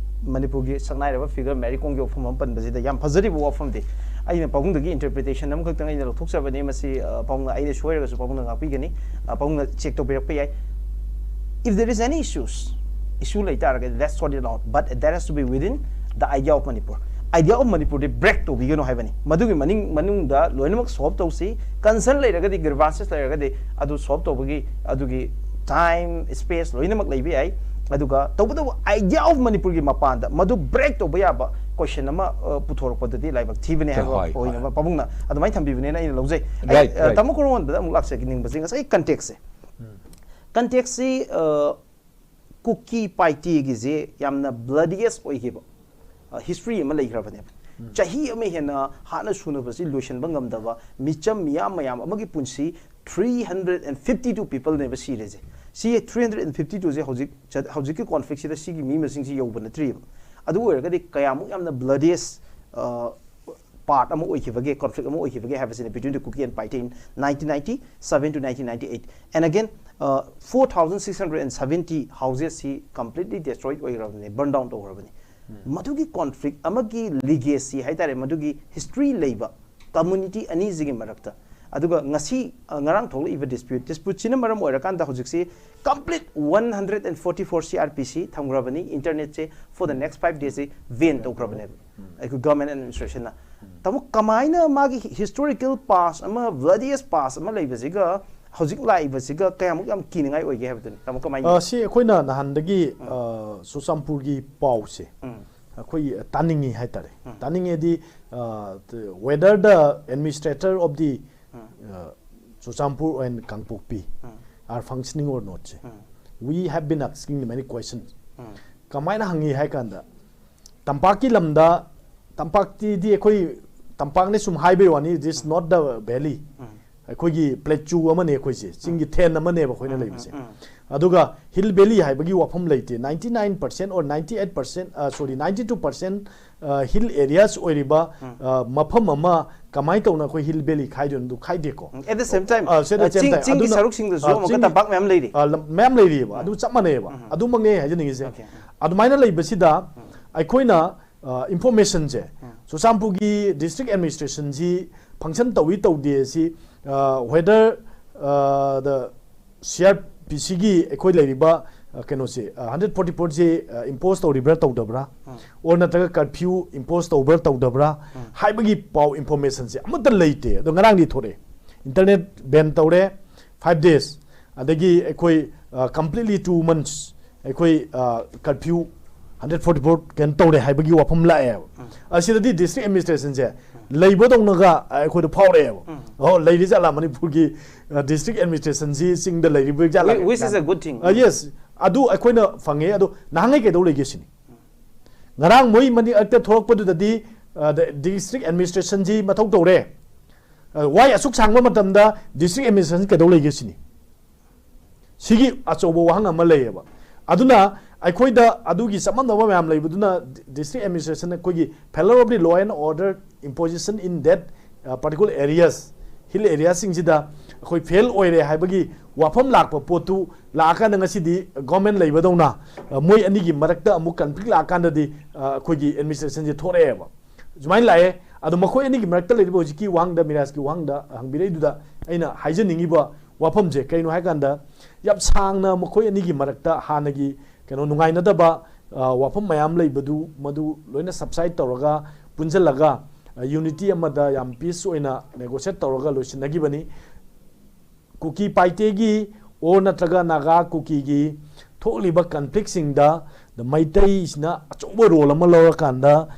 ꯃꯅꯤꯄꯨꯔꯒꯤ ꯁꯛꯅꯥꯏꯔꯕ figure ꯃꯦꯔꯤ ꯀꯣꯝꯒꯤ ꯋꯥꯐꯝ ꯑꯃ ꯄꯟꯕꯁꯤꯗ ꯌꯥꯝ ꯐꯖꯔꯤꯕ ꯋꯥꯐꯝꯗꯤ, ꯑꯩꯅ ꯄꯥꯕꯨꯡꯗꯒꯤ interpretation ꯑꯃꯈꯛꯇꯪ ꯑꯩꯅ ꯂꯧꯊꯣꯛꯆꯕꯅꯤ꯫ ꯃꯁꯤ, ꯑ, ꯄꯥꯕꯨꯡꯅ, ꯑꯩꯅ ꯁꯣꯏꯔꯒꯁꯨ ꯄꯥꯕꯨꯡꯅ ꯉꯥꯛꯄꯤꯒꯅꯤ, ꯑ, ꯄꯥꯕꯨꯡꯅ check ꯇꯧꯕꯤꯔꯛꯄ ꯌꯥꯏ꯫ If there is any issues, issue ꯂꯩ ꯇꯥꯔꯒꯗꯤ, let's sort it out, but that has to be within the idea of Manipur. Idea of Manipur D break ꯇꯧꯕꯤꯒꯅꯨ ꯍꯥꯏꯕꯅꯤ꯫ ꯃꯗꯨꯒꯤ ꯃꯅꯤꯡ, ꯃꯅꯨꯡꯗ ꯂꯣꯏꯅꯃꯛ solve ꯇꯧꯁꯤ꯫ Concern ꯂꯩꯔꯒꯗꯤ, grievances ꯂꯩꯔꯒꯗꯤ, ꯑꯗꯨ solve ꯇꯧꯕꯒꯤ ꯑꯗꯨꯒꯤ time, space ꯂꯣꯏꯅꯃꯛ ꯂꯩꯕ ꯌꯥꯏ꯫ ꯑꯗꯨꯒ ꯇꯧꯕꯇꯕꯨ idea of Manipur ꯒꯤ ꯃꯄꯥꯟꯗ ꯃꯗꯨ break ꯇꯧꯕ ꯌꯥꯕ question ꯑꯃ, ꯑ, ꯄꯨꯊꯣꯔꯛꯄꯗꯗꯤ ꯂꯥꯏꯕꯛ ꯊꯤꯕꯅꯦ ꯍꯥꯏꯕ ꯍꯣꯏ, ꯍꯣꯏ꯫ ꯑꯣꯏꯅ ꯄꯥꯕꯨꯡꯅ ꯑꯗꯨꯃꯥꯏꯅ ꯊꯝꯕꯤꯕꯅꯦꯅ ꯑꯩꯅ ꯂꯧꯖꯩ꯫ ꯑꯩ, Right, ꯑ, right. ꯇꯥꯃꯣ ꯈꯣꯡꯉꯣꯟꯕꯗ ꯑꯃꯨꯛ ꯂꯥꯛꯆꯅꯤꯡꯕꯁꯦ, ꯉꯁꯥꯏ context ꯁꯦ꯫ Context ꯁꯤ, ꯑ, ꯀꯨꯀꯤ ꯄꯥꯏꯇꯦꯒꯤꯁꯦ ꯌꯥꯝꯅ bloodiest ꯑꯣꯏꯈꯤꯕ, ꯑ, history ꯑꯃ ꯂꯩꯈ꯭ꯔꯕꯅꯦꯕ꯫ ꯆꯍꯤ ꯑꯃ ꯍꯦꯟꯅ ꯍꯥꯠꯅ ꯁꯨꯅꯕꯁꯤ ꯂꯣꯏꯁꯤꯟꯕ ꯉꯝꯗꯕ ꯃꯤꯆꯝ ꯃꯤꯌꯥꯝ ꯃꯌꯥꯝ ꯑꯃꯒꯤ ꯄꯨꯟꯁꯤ, three hundred and fifty two people ꯅꯦꯕ ꯁꯤꯔꯤꯁꯦ꯫ ꯁꯤ three hundred and fifty two ꯁꯦ ꯍꯧꯖꯤꯛ ꯆ-, ꯍꯧꯖꯤꯛꯀꯤ conflict ꯁꯤꯗ ꯁꯤꯒꯤ ꯃꯤ ꯃꯁꯤꯡꯁꯤ ꯌꯧꯕ ꯅꯠꯇ꯭ꯔꯤꯕ꯫ ꯑꯗꯨ ꯑꯣꯏꯔꯒꯗꯤ ꯀꯌꯥꯃꯨꯛ ꯌꯥꯝꯅ bloodiest, ꯑ, part ꯑꯃ ꯑꯣꯏꯈꯤꯕꯒꯦ, conflict ꯑꯃ ꯑꯣꯏꯈꯤꯕꯒꯦ ꯍꯥꯏꯕꯁꯤꯅ between the Kuki and Paite in nineteen ninety-seven to nineteen ninety-eight. And again, uh, four thousand six hundred and seventy houses ꯁꯤ completely destroyed ꯑꯣꯏꯈ꯭ꯔꯕꯅꯤ, burn down ꯇꯧꯈ꯭ꯔꯕꯅꯤ꯫ ꯃꯗꯨꯒꯤ conflict ꯑꯃꯒꯤ legacy ꯍꯥꯏꯇꯥꯔꯦ, ꯃꯗꯨꯒꯤ history ꯂꯩꯕ community ꯑꯅꯤꯁꯤꯒꯤ ꯃꯔꯛꯇ, ꯑꯗꯨꯒ ꯉꯁꯤ, ꯑ, ꯉꯔꯥꯡ ꯊꯣꯛꯂꯛꯏꯕ dispute, dispute ꯁꯤꯅ ꯃꯔꯝ ꯑꯣꯏꯔꯀꯥꯟꯗ ꯍꯧꯖꯤꯛꯁꯤ complete one hundred and forty four C R P C ꯊꯝꯈ꯭ꯔꯕꯅꯤ, internet say for the next five days ꯁꯤ ban ꯇꯧꯈ꯭ꯔꯕꯅꯦꯕ ꯑꯩꯈꯣꯏ government administration ꯅ꯫ ꯇꯥꯃꯣ, ꯀꯃꯥꯏꯅ ꯃꯥꯒꯤ historical past ꯑꯃ, bloodiest past ꯑꯃ ꯂꯩꯕꯁꯤꯒ ꯍꯧꯖꯤꯛ ꯂꯥꯛꯏꯕꯁꯤꯒ ꯀꯌꯥꯃꯨꯛ ꯌꯥꯝ ꯀꯤꯅꯤꯡꯉꯥꯏ ꯑꯣꯏꯒꯦ ꯍꯥꯏꯕꯗꯨꯅꯤ, ꯇꯥꯃꯣ, ꯀꯃꯥꯏꯅ? ꯑ, ꯁꯤ ꯑꯩꯈꯣꯏꯅ ꯅꯍꯥꯟꯗꯒꯤ, ꯑ, ꯆꯨꯔꯆꯥꯟꯄꯨꯔꯒꯤ ꯄꯥꯎꯁꯦ ꯎꯝ꯫ ꯑꯩꯈꯣꯏ ꯇꯥꯅꯤꯡꯉꯤ ꯍꯥꯏꯇꯥꯔꯦ꯫ ꯇꯥꯅꯤꯡꯉꯦꯗꯤ, ꯑ, whether the administrator of the, uh, Churachandpur and Kangpokpi are functioning or not say. We have been asking many questions. ꯀꯃꯥꯏꯅ ꯍꯪꯉꯤ ꯍꯥꯏ ꯀꯥꯟꯗ, ꯇꯝꯄꯥꯛꯀꯤ ꯂꯝꯗ, ꯇꯝꯄꯥꯛꯇꯤꯗꯤ ꯑꯩꯈꯣꯏ ꯇꯝꯄꯥꯛꯅꯤ ꯁꯨꯝ ꯍꯥꯏꯕꯩ ꯋꯥꯅꯤ, it is not the valley. ꯑꯩꯈꯣꯏꯒꯤ plateau ꯑꯃꯅꯦ ꯑꯩꯈꯣꯏꯁꯦ, ꯆꯤꯡꯒꯤ ꯊꯦꯟ ꯑꯃꯅꯦꯕ ꯑꯩꯈꯣꯏꯅ ꯂꯩꯕꯁꯦ꯫ ꯑꯗꯨꯒ hill valley ꯍꯥꯏꯕꯒꯤ ꯋꯥꯐꯝ ꯂꯩꯇꯦ꯫ Ninety nine percent or ninety eight percent, ꯑ, sorry, ninety two percent, ꯑ, hill areas ꯑꯣꯏꯔꯤꯕ, ꯑ, ꯃꯐꯝ ꯑꯃ ꯀꯃꯥꯏꯅ ꯇꯧꯅ ꯑꯩꯈꯣꯏ hill valley ꯈꯥꯏꯗꯣꯏꯅꯣ? ꯑꯗꯨ ꯈꯥꯏꯗꯦꯀꯣ꯫ At the same time, ꯑ, at the ꯑ, same ꯆꯤꯡ-, time. ꯆꯤꯡꯒꯤ ꯑꯗꯨꯅ, ꯁꯔꯨꯛꯁꯤꯡꯗꯁꯨ ꯑ, ꯑꯃꯨꯛꯀ ꯆꯤꯡ-, ꯇꯝꯄꯥꯛ ꯃꯌꯥꯝ ꯂꯩꯔꯤ꯫ ꯑ, ꯂꯝ-, ꯃꯌꯥꯝ ꯂꯩꯔꯤꯑꯕ꯫ ꯑꯗꯨ ꯆꯞ ꯃꯥꯟꯅꯩꯑꯕ꯫ Okay. ꯑꯗꯨꯃꯥꯏꯅ ꯂꯩꯕꯁꯤꯗ, ꯎꯝ. ꯑꯩꯈꯣꯏꯅ ꯏꯟꯐꯣꯔꯃꯦꯁꯟꯁꯦ, ꯆꯨꯔꯆꯥꯟꯄꯨꯔꯒꯤ ꯗꯤꯁꯇ꯭ꯔꯤꯛ ꯑꯦꯗꯃꯤꯅꯤꯁꯇ꯭ꯔꯦꯁꯟꯁꯤ ꯐꯪꯁꯟ ꯇꯧꯏ ꯇꯧꯗꯦ ꯑꯁꯤ, whether the C R P Cꯒꯤ ꯑꯩꯈꯣꯏ ꯂꯩꯔꯤꯕ ꯀꯩꯅꯣꯁꯦ, ꯍꯟꯗ꯭ꯔꯦꯠ ꯐꯣꯔꯇꯤ ꯐꯣꯔꯁꯦ ꯏꯝꯄꯣꯁ ꯇꯧꯔꯤꯕ꯭ꯔꯥ ꯇꯧꯗꯕ꯭ꯔꯥ, ꯑꯣꯔ ꯅꯠꯇ꯭ꯔꯒ ꯀꯔꯐ꯭ꯌꯨ ꯏꯝꯄꯣꯁ ꯇꯧꯕ꯭ꯔꯥ ꯇꯧꯗꯕ꯭ꯔꯥ ꯍꯥꯏꯕꯒꯤ ꯄꯥꯎ, ꯏꯟꯐꯣꯔꯃꯦꯁꯟꯁꯦ ꯑꯃꯠꯇ ꯂꯩꯇꯦ꯫ ꯑꯗꯣ ꯉꯔꯥꯡꯗꯤ ꯊꯣꯔꯛꯑꯦ, ꯏꯟꯇꯔꯅꯦꯠ ꯕꯦꯟ ꯇꯧꯔꯦ, ꯐꯥꯏꯚ ꯗꯦꯖ, ꯑꯗꯒꯤ ꯑꯩꯈꯣꯏ ꯀꯝꯄ꯭ꯂꯤꯠꯂꯤ ꯇꯨ ꯃꯟꯊꯁ ꯑꯩꯈꯣꯏ ꯀꯔꯐ꯭ꯌꯨ ꯍꯟꯗ꯭ꯔꯦꯠ ꯐꯣꯔꯇꯤ ꯐꯣꯔ ꯀꯩꯅꯣ ꯇꯧꯔꯦ ꯍꯥꯏꯕꯒꯤ ꯋꯥꯐꯝ ꯂꯥꯛꯑꯦꯕ꯫ ꯑꯁꯤꯗꯗꯤ ꯗꯤꯁꯇ꯭ꯔꯤꯛ ꯑꯦꯗꯃꯤꯅꯤꯁꯇ꯭ꯔꯦꯁꯟꯁꯦ ꯂꯩꯕꯗꯧꯅꯒ ꯑꯩꯈꯣꯏꯗ ꯐꯥꯎꯔꯛꯑꯦꯕ꯫ ꯑꯣ, ꯂꯩꯔꯤ ꯖꯥꯠꯂꯥ ꯃꯅꯤꯄꯨꯔꯒꯤ ꯗꯤꯁꯇ꯭ꯔꯤꯛ ꯑꯦꯗꯃꯤꯅꯤꯁꯇ꯭ꯔꯦꯁꯟꯁꯤ ꯆꯤꯡꯗ ꯂꯩꯔꯤꯕ ꯖꯥꯠꯂꯥ? Which is a good thing. Yes, ꯑꯗꯨ ꯑꯩꯈꯣꯏꯅ ꯐꯪꯉꯦ꯫ ꯑꯗꯣ ꯅꯍꯥꯟꯉꯩ ꯀꯩꯗꯧ ꯂꯩꯒꯦ ꯁꯤꯅꯤ꯫ ꯉꯔꯥꯡ ꯃꯣꯏ ꯃꯅꯤꯡ ꯑꯛꯇ ꯊꯣꯛꯂꯛꯄꯗꯨꯗꯗꯤ ꯗꯤꯁꯇ꯭ꯔꯤꯛ ꯑꯦꯗꯃꯤꯅꯤꯁꯇ꯭ꯔꯦꯁꯟꯁꯤ ꯃꯊꯧ ꯇꯧꯔꯦ꯫ ꯋꯥꯏ ꯑꯁꯨꯛ ꯁꯥꯡꯕ ꯃꯇꯝꯗ ꯗꯤꯁꯇ꯭ꯔꯤꯛ ꯑꯦꯗꯃꯤꯅꯤꯁꯇ꯭ꯔꯦꯁꯟ ꯀꯩꯗꯧ ꯂꯩꯒꯦ ꯁꯤꯅꯤ꯫ ꯁꯤꯒꯤ ꯑꯆꯧꯕ ꯋꯥꯍꯪ ꯑꯃ ꯂꯩꯌꯦꯕ꯫ ꯑꯗꯨꯅ ꯑꯩꯈꯣꯏꯗ ꯑꯗꯨꯒꯤ ꯆꯃꯝꯅꯕ ꯃꯌꯥꯝ ꯂꯩꯕꯗꯨꯅ district administration ꯑꯩꯈꯣꯏꯒꯤ failure of the law and order imposition in that particular areas, hill areaꯁꯤꯡꯁꯤꯗ ꯑꯩꯈꯣꯏ ꯐꯦꯜ ꯑꯣꯏꯔꯦ ꯍꯥꯏꯕꯒꯤ ꯋꯥꯐꯝ ꯂꯥꯛꯄ ꯄꯣꯠꯇꯨ ꯂꯥꯛꯑꯀꯥꯟꯗ ꯉꯁꯤꯗꯤ government ꯂꯩꯕꯗꯧꯅ ꯃꯣꯏ ꯑꯅꯤꯒꯤ ꯃꯔꯛꯇ ꯑꯃꯨꯛ conflict ꯂꯥꯛꯑꯀꯥꯟꯗꯗꯤ ꯑꯩꯈꯣꯏꯒꯤ administrationꯁꯦ ꯊꯣꯔꯛꯑꯦꯕ꯫ ꯁꯨꯃꯥꯏꯅ ꯂꯥꯛꯑꯦ꯫ ꯑꯗꯣ ꯃꯈꯣꯏ ꯑꯅꯤꯒꯤ ꯃꯔꯛꯇ ꯂꯩꯔꯤꯕ ꯍꯧꯖꯤꯛꯀꯤ ꯋꯥꯍꯪꯗ, ꯃꯤꯔꯥꯖꯀꯤ ꯋꯥꯍꯪꯗ ꯍꯪꯕꯤꯔꯛꯏꯗꯨꯗ ꯑꯩꯅ ꯍꯥꯏꯖꯅꯤꯡꯉꯤꯕ ꯋꯥꯐꯝꯁꯦ ꯀꯩꯅꯣ ꯍꯥꯏꯀꯥꯟꯗ, ꯌꯥꯝ ꯁꯥꯡꯅ ꯃꯈꯣꯏ ꯑꯅꯤꯒꯤ ꯃꯔꯛꯇ ꯍꯥꯟꯅꯒꯤ ꯀꯩꯅꯣ ꯅꯨꯡꯉꯥꯏꯅꯗꯕ ꯋꯥꯐꯝ ꯃꯌꯥꯝ ꯂꯩꯕꯗꯨ ꯃꯗꯨ ꯂꯣꯏꯅ subside ꯇꯧꯔꯒ ꯄꯨꯟꯁꯤꯜꯂꯒ unity ꯑꯃꯗ ꯌꯥꯝ peace ꯑꯣꯏꯅ negotiate ꯇꯧꯔꯒ ꯂꯣꯏꯁꯤꯟꯅꯈꯤꯕꯅꯤ꯫ ꯀꯨꯀꯤ ꯄꯥꯏꯇꯦꯒꯤ or ꯅꯠꯇ꯭ꯔꯒ ꯅꯥꯒꯥ ꯀꯨꯀꯤꯒꯤ ꯊꯣꯛꯂꯤꯕ conflictꯁꯤꯡꯗ ꯃꯩꯇꯩꯁꯤꯅ ꯑꯆꯧꯕ role ꯑꯃ ꯂꯧꯔꯀꯥꯟꯗ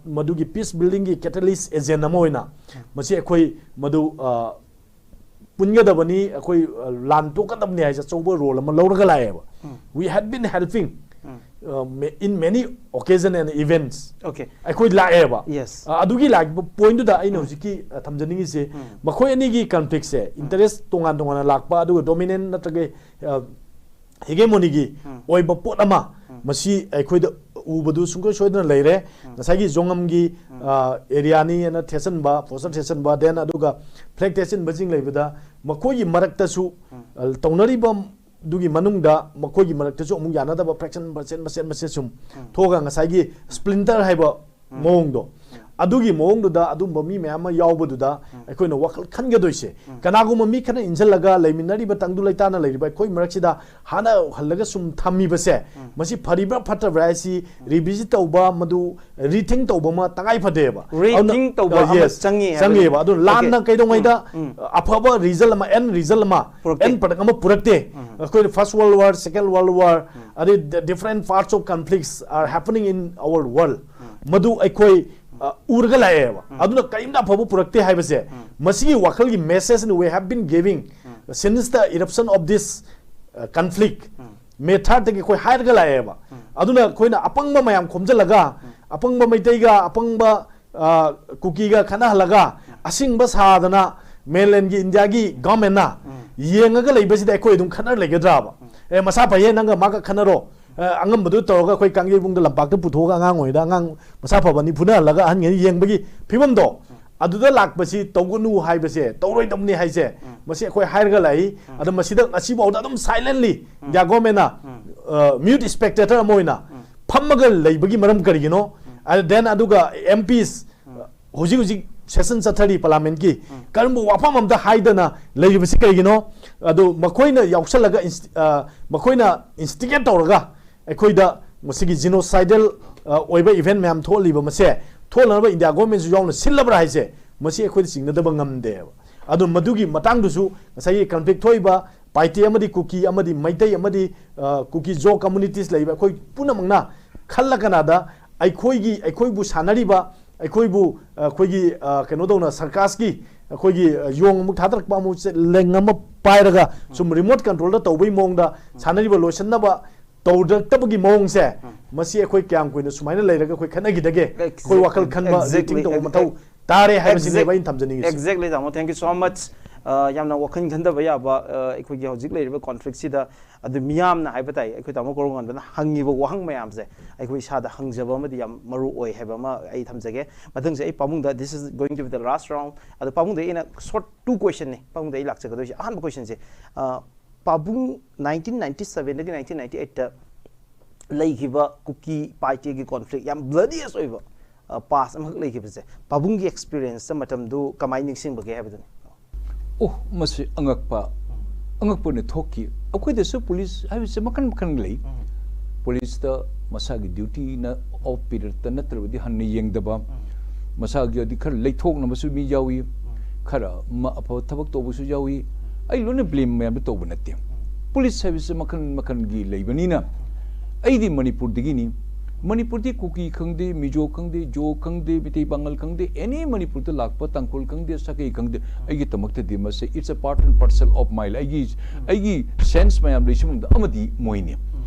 ꯃꯗꯨꯒꯤ peace buildingꯒꯤ catalyst agent ꯑꯃ ꯑꯣꯏꯅ ꯃꯁꯤ ꯑꯩꯈꯣꯏ ꯃꯗꯨ ꯄꯨꯟꯒꯗꯕꯅꯤ, ꯑꯩꯈꯣꯏ ꯂꯥꯟ ꯇꯣꯛꯀꯗꯕꯅꯤ ꯍꯥꯏꯁꯦ ꯑꯆꯧꯕ role ꯑꯃ ꯂꯧꯔꯒ ꯂꯥꯛꯑꯦꯕ꯫ We had been helping in many occasion and events. Okay. ꯑꯩꯈꯣꯏ ꯂꯥꯛꯑꯦꯕ꯫ Yes. ꯑꯗꯨꯒꯤ ꯂꯥꯛꯄ pointꯗꯨꯗ ꯑꯩꯅ ꯍꯧꯖꯤꯛꯀꯤ ꯊꯝꯖꯅꯤꯡꯉꯤꯁꯦ, ꯃꯈꯣꯏ ꯑꯅꯤꯒꯤ conflictꯁꯦ interest ꯇꯣꯉꯥꯟ ꯇꯣꯉꯥꯟꯅ ꯂꯥꯛꯄ, ꯑꯗꯨꯒ dominant ꯅꯠꯇ꯭ꯔꯒ hegemonygꯤ ꯑꯣꯏꯕ ꯄꯣꯠ ꯑꯃ ꯃꯁꯤ ꯑꯩꯈꯣꯏꯗ ꯎꯕꯗꯨ ꯁꯨꯡꯁꯣꯏ ꯁꯣꯏꯗꯅ ꯂꯩꯔꯦ꯫ ꯉꯁꯥꯏꯒꯤ ꯖꯣꯉꯝꯒꯤ areaꯅꯤ ꯍꯥꯏꯅ ꯊꯦꯠꯆꯟꯕ, poster ꯊꯦꯠꯆꯟꯕ, then ꯑꯗꯨꯒ flag ꯊꯦꯠꯆꯟꯕꯁꯤꯡ ꯂꯩꯕꯗ ꯃꯈꯣꯏꯒꯤ ꯃꯔꯛꯇꯁꯨ ꯇꯧꯅꯔꯤꯕ ꯑꯗꯨꯒꯤ ꯃꯅꯨꯡꯗ ꯃꯈꯣꯏꯒꯤ ꯃꯔꯛꯇꯁꯨ ꯑꯃꯨꯛ ꯌꯥꯅꯗꯕ ꯐ꯭ꯔꯦꯛꯁꯟ ꯃꯆꯦꯠ ꯃꯆꯦꯠ ꯃꯆꯦꯠ ꯁꯨꯝ ꯊꯣꯛꯑꯒ ꯉꯁꯥꯏꯒꯤ ꯁ꯭ꯄ꯭ꯂꯤꯟꯇꯔ ꯍꯥꯏꯕ ꯃꯑꯣꯡꯗꯣ, ꯑꯗꯨꯒꯤ ꯃꯑꯣꯡꯗꯨꯗ ꯑꯗꯨꯝꯕ ꯃꯤ ꯃꯌꯥꯝ ꯑꯃ ꯌꯥꯎꯕꯗꯨꯗ ꯑꯩꯈꯣꯏꯅ ꯋꯥꯈꯜ ꯈꯟꯒꯗꯣꯏꯁꯦ, ꯀꯅꯥꯒꯨꯝꯕ ꯃꯤ ꯈꯔ ꯏꯟꯁꯤꯜꯂꯒ ꯂꯩꯃꯤꯟꯅꯔꯤꯕ ꯇꯪꯗꯨ ꯂꯩꯇꯥꯅ ꯂꯩꯔꯤꯕ ꯑꯩꯈꯣꯏ ꯃꯔꯛꯁꯤꯗ ꯍꯥꯟꯅ ꯍꯜꯂꯒ ꯁꯨꯝ ꯊꯝꯃꯤꯕꯁꯦ, ꯃꯁꯤ ꯐꯔꯤꯕ꯭ꯔꯥ ꯐꯠꯇꯕ꯭ꯔꯥ ꯍꯥꯏꯁꯤ ꯔꯤꯚꯤꯖꯤꯠ ꯇꯧꯕ, ꯃꯗꯨ ꯔꯤꯊꯤꯡ ꯇꯧꯕ ꯑꯃ ꯇꯉꯥꯏ ꯐꯗꯦꯕ꯫ ꯑꯗꯨꯅ, ꯔꯤꯊꯤꯡ ꯇꯧꯕ uh, ꯑꯃ yes, ꯆꯪꯉꯤ ꯍꯥꯏꯕꯅꯤ꯫ ꯆꯪꯉꯦꯕ꯫ ꯑꯗꯨ Okay. ꯂꯥꯟꯅ ꯀꯩꯗꯧꯉꯩꯗ, uh, ꯑꯐꯕ ꯔꯤꯖꯜ ꯑꯃ, ꯑꯦꯟ ꯔꯤꯖꯜ ꯑꯃ, ꯄꯨꯔꯛꯇꯦ꯫ ꯑꯦꯟ ꯄ꯭ꯔꯗꯛ ꯑꯃ ꯄꯨꯔꯛꯇꯦ꯫ ꯑꯩꯈꯣꯏ first world war, second world war, ꯑꯗꯩ the different parts of conflicts are happening in our world. ꯃꯗꯨ ꯑꯩꯈꯣꯏ, uh, ꯎꯔꯒ ꯂꯥꯛꯑꯦꯕ꯫ ꯑꯗꯨꯅ ꯀꯔꯤꯝꯇ ꯑꯐꯕ ꯄꯨꯔꯛꯇꯦ ꯍꯥꯏꯕꯁꯦ, ꯃꯁꯤꯒꯤ ꯋꯥꯈꯜꯒꯤ message we have been giving since the eruption of this, uh, conflict. ꯃꯦ ꯊꯥꯔꯠꯇꯒꯤ ꯑꯩꯈꯣꯏ ꯍꯥꯏꯔꯒ ꯂꯥꯛꯑꯦꯕ꯫ ꯑꯗꯨꯅ ꯑꯩꯈꯣꯏꯅ ꯑꯄꯪꯕ ꯃꯌꯥꯝ ꯈꯣꯝꯖꯤꯜꯂꯒ, ꯑꯄꯪꯕ ꯃꯩꯇꯩꯒ ꯑꯄꯪꯕ, ꯑ, ꯀꯨꯀꯤꯒ ꯈꯠꯅꯍꯜꯂꯒ, ꯑꯁꯤꯡꯕ ꯁꯥꯗꯅ ꯃꯦꯟꯂꯦꯟꯒꯤ ꯏꯟꯗꯤꯌꯥꯒꯤ ꯒꯚꯔꯟꯃꯦꯟꯅ ꯌꯦꯡꯉꯒ ꯂꯩꯕꯁꯤꯗ ꯑꯩꯈꯣꯏ ꯑꯗꯨꯝ ꯈꯠꯅꯔ ꯂꯩꯒꯗ꯭ꯔꯥꯕ? ꯑꯦ, ꯃꯁꯥ ꯐꯩꯌꯦ, ꯅꯪꯒ ꯃꯥꯒ ꯈꯠꯅꯔꯣ, ꯑ, ꯑꯉꯝꯕꯗꯨ ꯇꯧꯔꯒ ꯑꯩꯈꯣꯏ ꯀꯥꯡꯖꯩꯕꯨꯡꯗ ꯂꯝꯄꯥꯛꯇ ꯄꯨꯊꯣꯛꯑꯒ ꯑꯉꯥꯡ ꯑꯣꯏꯔꯤꯉꯩꯗ ꯑꯉꯥꯡ ꯃꯁꯥ ꯐꯕ ꯑꯅꯤ ꯐꯨꯅꯍꯜꯂꯒ ꯑꯍꯟꯈꯩꯅ ꯌꯦꯡꯕꯒꯤ ꯐꯤꯕꯝꯗꯣ, ꯑꯗꯨꯗ ꯂꯥꯛꯄꯁꯤ ꯇꯧꯒꯅꯨ ꯍꯥꯏꯕꯁꯦ, ꯇꯧꯔꯣꯏꯗꯕꯅꯤ ꯍꯥꯏꯁꯦ, ꯃꯁꯤ ꯑꯩꯈꯣꯏ ꯍꯥꯏꯔꯒ ꯂꯥꯛꯏ꯫ ꯑꯗꯣ ꯃꯁꯤꯗ ꯉꯁꯤꯐꯥꯎꯗ ꯑꯗꯨꯝ silently ꯏꯟꯗꯤꯌꯥ ꯒꯣꯔꯃꯦꯟꯅ, ꯑ, mute spectator ꯑꯃ ꯑꯣꯏꯅ ꯐꯝꯃꯒ ꯂꯩꯕꯒꯤ ꯃꯔꯝ ꯀꯔꯤꯒꯤꯅꯣ? ꯑꯗ then ꯑꯗꯨꯒ ꯑꯦꯝ ꯄꯤꯁ ꯍꯧꯖꯤꯛ ꯍꯧꯖꯤꯛ ꯁꯦꯁꯟ ꯆꯠꯊꯔꯤ ꯄꯥꯔꯂꯥꯃꯦꯟꯠꯀꯤ, ꯀꯔꯝꯕ ꯋꯥꯐꯝ ꯑꯝꯇ ꯍꯥꯏꯗꯅ ꯂꯩꯔꯤꯕꯁꯤ ꯀꯔꯤꯒꯤꯅꯣ? ꯑꯗꯣ ꯃꯈꯣꯏꯅ ꯌꯥꯎꯁꯜꯂꯒ ꯏꯟꯁ-, ꯑ, ꯃꯈꯣꯏꯅ ꯏꯟꯁꯇꯤꯒꯦꯠ ꯇꯧꯔꯒ ꯑꯩꯈꯣꯏꯗ ꯃꯁꯤꯒꯤ ꯖꯤꯅꯣꯁꯥꯏꯗꯦꯜ, ꯑ, ꯑꯣꯏꯕ ꯏꯚꯦꯟꯠ ꯃꯌꯥꯝ ꯊꯣꯛꯍꯜꯂꯤꯕ ꯃꯁꯦ, ꯊꯣꯛꯍꯟꯅꯕ ꯏꯟꯗꯤꯌꯥ ꯒꯣꯔꯃꯦꯟꯠꯁꯨ ꯌꯥꯎꯅ ꯁꯤꯜꯂꯕ꯭ꯔꯥ ꯍꯥꯏꯁꯦ, ꯃꯁꯤ ꯑꯩꯈꯣꯏꯗ ꯆꯤꯡꯅꯗꯕ ꯉꯝꯗꯦꯕ꯫ ꯑꯗꯣ ꯃꯗꯨꯒꯤ ꯃꯇꯥꯡꯗꯨꯁꯨ ꯉꯁꯥꯏꯒꯤ ꯀꯟꯐ꯭ꯂꯤꯛ ꯊꯣꯛꯏꯕ ꯄꯥꯏꯇꯦ ꯑꯃꯗꯤ ꯀꯨꯀꯤ ꯑꯃꯗꯤ ꯃꯩꯇꯩ ꯑꯃꯗꯤ, ꯑ, ꯀꯨꯀꯤ ꯖꯣ ꯀꯝꯃꯨꯅꯤꯇꯤꯁ ꯂꯩꯕ ꯑꯩꯈꯣꯏ ꯄꯨꯝꯅꯃꯛꯅ ꯈꯜꯂ ꯀꯅꯥꯗ ꯑꯩꯈꯣꯏꯒꯤ, ꯑꯩꯈꯣꯏꯕꯨ ꯁꯥꯟꯅꯔꯤꯕ, ꯑꯩꯈꯣꯏꯕꯨ, ꯑ, ꯑꯩꯈꯣꯏꯒꯤ, ꯑ, ꯀꯩꯅꯣ ꯇꯧꯅ ꯁꯔꯀꯥꯁꯀꯤ ꯑꯩꯈꯣꯏꯒꯤ, ꯑ, ꯌꯣꯡ ꯑꯃꯨꯛ ꯊꯥꯗꯔꯛꯄ ꯑꯃꯨꯛ ꯆꯦ-, ꯂꯦꯡ ꯑꯃ ꯄꯥꯏꯔꯒ ꯁꯨꯝ ꯔꯤꯃꯣꯠ ꯀꯟꯇ꯭ꯔꯣꯜꯗ ꯇꯧꯕꯒꯤ ꯃꯑꯣꯡꯗ ꯁꯥꯟꯅꯔꯤꯕ ꯂꯣꯏꯁꯤꯟꯅꯕ ꯇꯧꯔꯛꯇꯕꯒꯤ ꯃꯑꯣꯡꯁꯦ, ꯃꯁꯤ ꯑꯩꯈꯣꯏ ꯀꯌꯥꯝ ꯀꯨꯏꯅ ꯁꯨꯃꯥꯏꯅ ꯂꯩꯔꯒ ꯑꯩꯈꯣꯏ ꯈꯠꯅꯈꯤꯗꯒꯦ? ꯑꯩꯈꯣꯏ ꯋꯥꯈꯜ ꯈꯟꯕ, Exactly. ꯔꯤꯊꯤꯡ ꯇꯧꯕ ꯃꯊꯧ ꯇꯥꯔꯦ ꯍꯥꯏꯕꯁꯤꯅꯦꯕ ꯑꯩꯅ ꯊꯝꯖꯅꯤꯡꯉꯤꯁꯦ꯫ Exactly, ꯇꯥꯃꯣ, thank you so much. ꯑ, ꯌꯥꯝꯅ ꯋꯥꯈꯜ ꯈꯟꯊꯕ ꯌꯥꯕ, ꯑ, ꯑꯩꯈꯣꯏꯒꯤ ꯍꯧꯖꯤꯛ ꯂꯩꯔꯤꯕ ꯀꯣꯟꯐ꯭ꯂꯤꯛꯁꯤꯗ, ꯑꯗꯨ ꯃꯤꯌꯥꯝꯅ ꯍꯥꯏꯕ ꯇꯥꯏ, ꯑꯩꯈꯣꯏ ꯇꯥꯃꯣ ꯀꯣꯔꯧꯉꯥꯟꯕꯅ ꯍꯪꯉꯤꯕ ꯋꯥꯍꯪ ꯃꯌꯥꯝꯁꯦ ꯑꯩꯈꯣꯏ ꯏꯁꯥꯗ ꯍꯪꯖꯕ ꯑꯃꯗꯤ ꯌꯥꯝ ꯃꯔꯨ ꯑꯣꯏ ꯍꯥꯏꯕ ꯑꯃ ꯑꯩ ꯊꯝꯖꯒꯦ꯫ ꯃꯊꯪꯁꯦ ꯑꯩ ꯄꯥꯕꯨꯡꯗ, this is going to be the last round. ꯑꯗꯣ ꯄꯥꯕꯨꯡꯗ ꯑꯩꯅ short two questionꯅꯤ ꯄꯥꯕꯨꯡꯗ ꯑꯩ ꯂꯥꯛꯆꯒꯗꯣꯏꯁꯦ꯫ ꯑꯍꯥꯟꯕ questionꯁꯦ, ꯑ, ꯄꯥꯕꯨꯡ ꯅꯥꯏꯟꯇꯤꯟ ꯅꯥꯏꯟꯇꯤ ꯁꯚꯦꯟꯗꯒꯤ ꯅꯥꯏꯟꯇꯤꯟ ꯅꯥꯏꯟꯇꯤ ꯑꯩꯠꯇ ꯂꯩꯈꯤꯕ ꯀꯨꯀꯤ ꯄꯥꯏꯇꯦꯒꯤ ꯀꯣꯟꯐ꯭ꯂꯤꯛ, ꯌꯥꯝ ꯕ꯭ꯂꯗꯤꯌꯦꯁ ꯑꯣꯏꯕ ꯄꯥꯁ ꯑꯃꯈꯛ ꯂꯩꯈꯤꯕꯁꯦ, ꯄꯥꯕꯨꯡꯒꯤ ꯑꯦꯛꯁꯄꯤꯔꯤꯌꯦꯟꯁꯇ ꯃꯇꯝꯗꯨ ꯀꯃꯥꯏꯅ ꯅꯤꯡꯁꯤꯡꯕꯒꯦ ꯍꯥꯏꯕꯗꯨꯅꯤ꯫ ꯑꯣ, ꯃꯁꯤ ꯑꯉꯛꯄ ꯑꯉꯛꯄ ꯑꯣꯏꯅ ꯊꯣꯛꯈꯤ꯫ ꯑꯩꯈꯣꯏꯗꯁꯨ ꯄꯨꯂꯤꯁ ꯍꯥꯏꯕꯁꯦ ꯃꯈꯜ ꯃꯈꯜ ꯂꯩ꯫ ꯄꯨꯂꯤꯁꯇ ꯃꯁꯥꯒꯤ ꯗ꯭ꯌꯨꯇꯤꯅ ꯑꯣꯐ ꯄꯤꯔꯛꯇ ꯅꯠꯇ꯭ꯔꯕꯗꯤ ꯍꯟꯅ ꯌꯦꯡꯗꯕ, ꯃꯁꯥꯒꯤ ꯑꯗꯤ ꯈꯔ ꯂꯩꯊꯣꯛꯅꯕꯁꯨ ꯃꯤ ꯌꯥꯎꯏ, ꯈꯔ ꯑꯃ ꯑꯐꯕ ꯊꯕꯛ ꯇꯧꯕꯁꯨ ꯌꯥꯎꯏ꯫ ꯑꯩ ꯂꯣꯏꯅ ꯕ꯭ꯂꯦꯝ ꯃꯌꯥꯝꯗ ꯇꯧꯕ ꯅꯠꯇꯦ꯫ ꯄꯨꯂꯤꯁ ꯍꯥꯏꯕꯁꯤ ꯃꯈꯜ ꯃꯈꯜꯒꯤ ꯂꯩꯕꯅꯤꯅ ꯑꯩꯗꯤ ꯃꯅꯤꯄꯨꯔꯗꯒꯤꯅꯤ꯫ ꯃꯅꯤꯄꯨꯔꯗꯤ ꯀꯨꯀꯤ ꯈꯪꯗꯦ, ꯃꯤꯖꯣ ꯈꯪꯗꯦ, ꯖꯣ ꯈꯪꯗꯦ, ꯃꯤꯇꯩ ꯄꯥꯉꯜ ꯈꯪꯗꯦ, ꯑꯦꯅꯤ ꯃꯅꯤꯄꯨꯔꯗ ꯂꯥꯛꯄ ꯇꯥꯡꯈꯨꯜ ꯈꯪꯗꯦ, ꯁꯥꯀꯩ ꯈꯪꯗꯦ, ꯑꯩꯒꯤꯗꯃꯛꯇꯗꯤ ꯃꯁꯦ it's a part and parcel of my life꯫ ꯑꯩꯒꯤ ꯑꯩꯒꯤ ꯁꯦꯟꯁ ꯃꯌꯥꯝ ꯂꯩꯁꯤꯃꯗ ꯑꯃꯗꯤ ꯃꯣꯏꯅꯤ꯫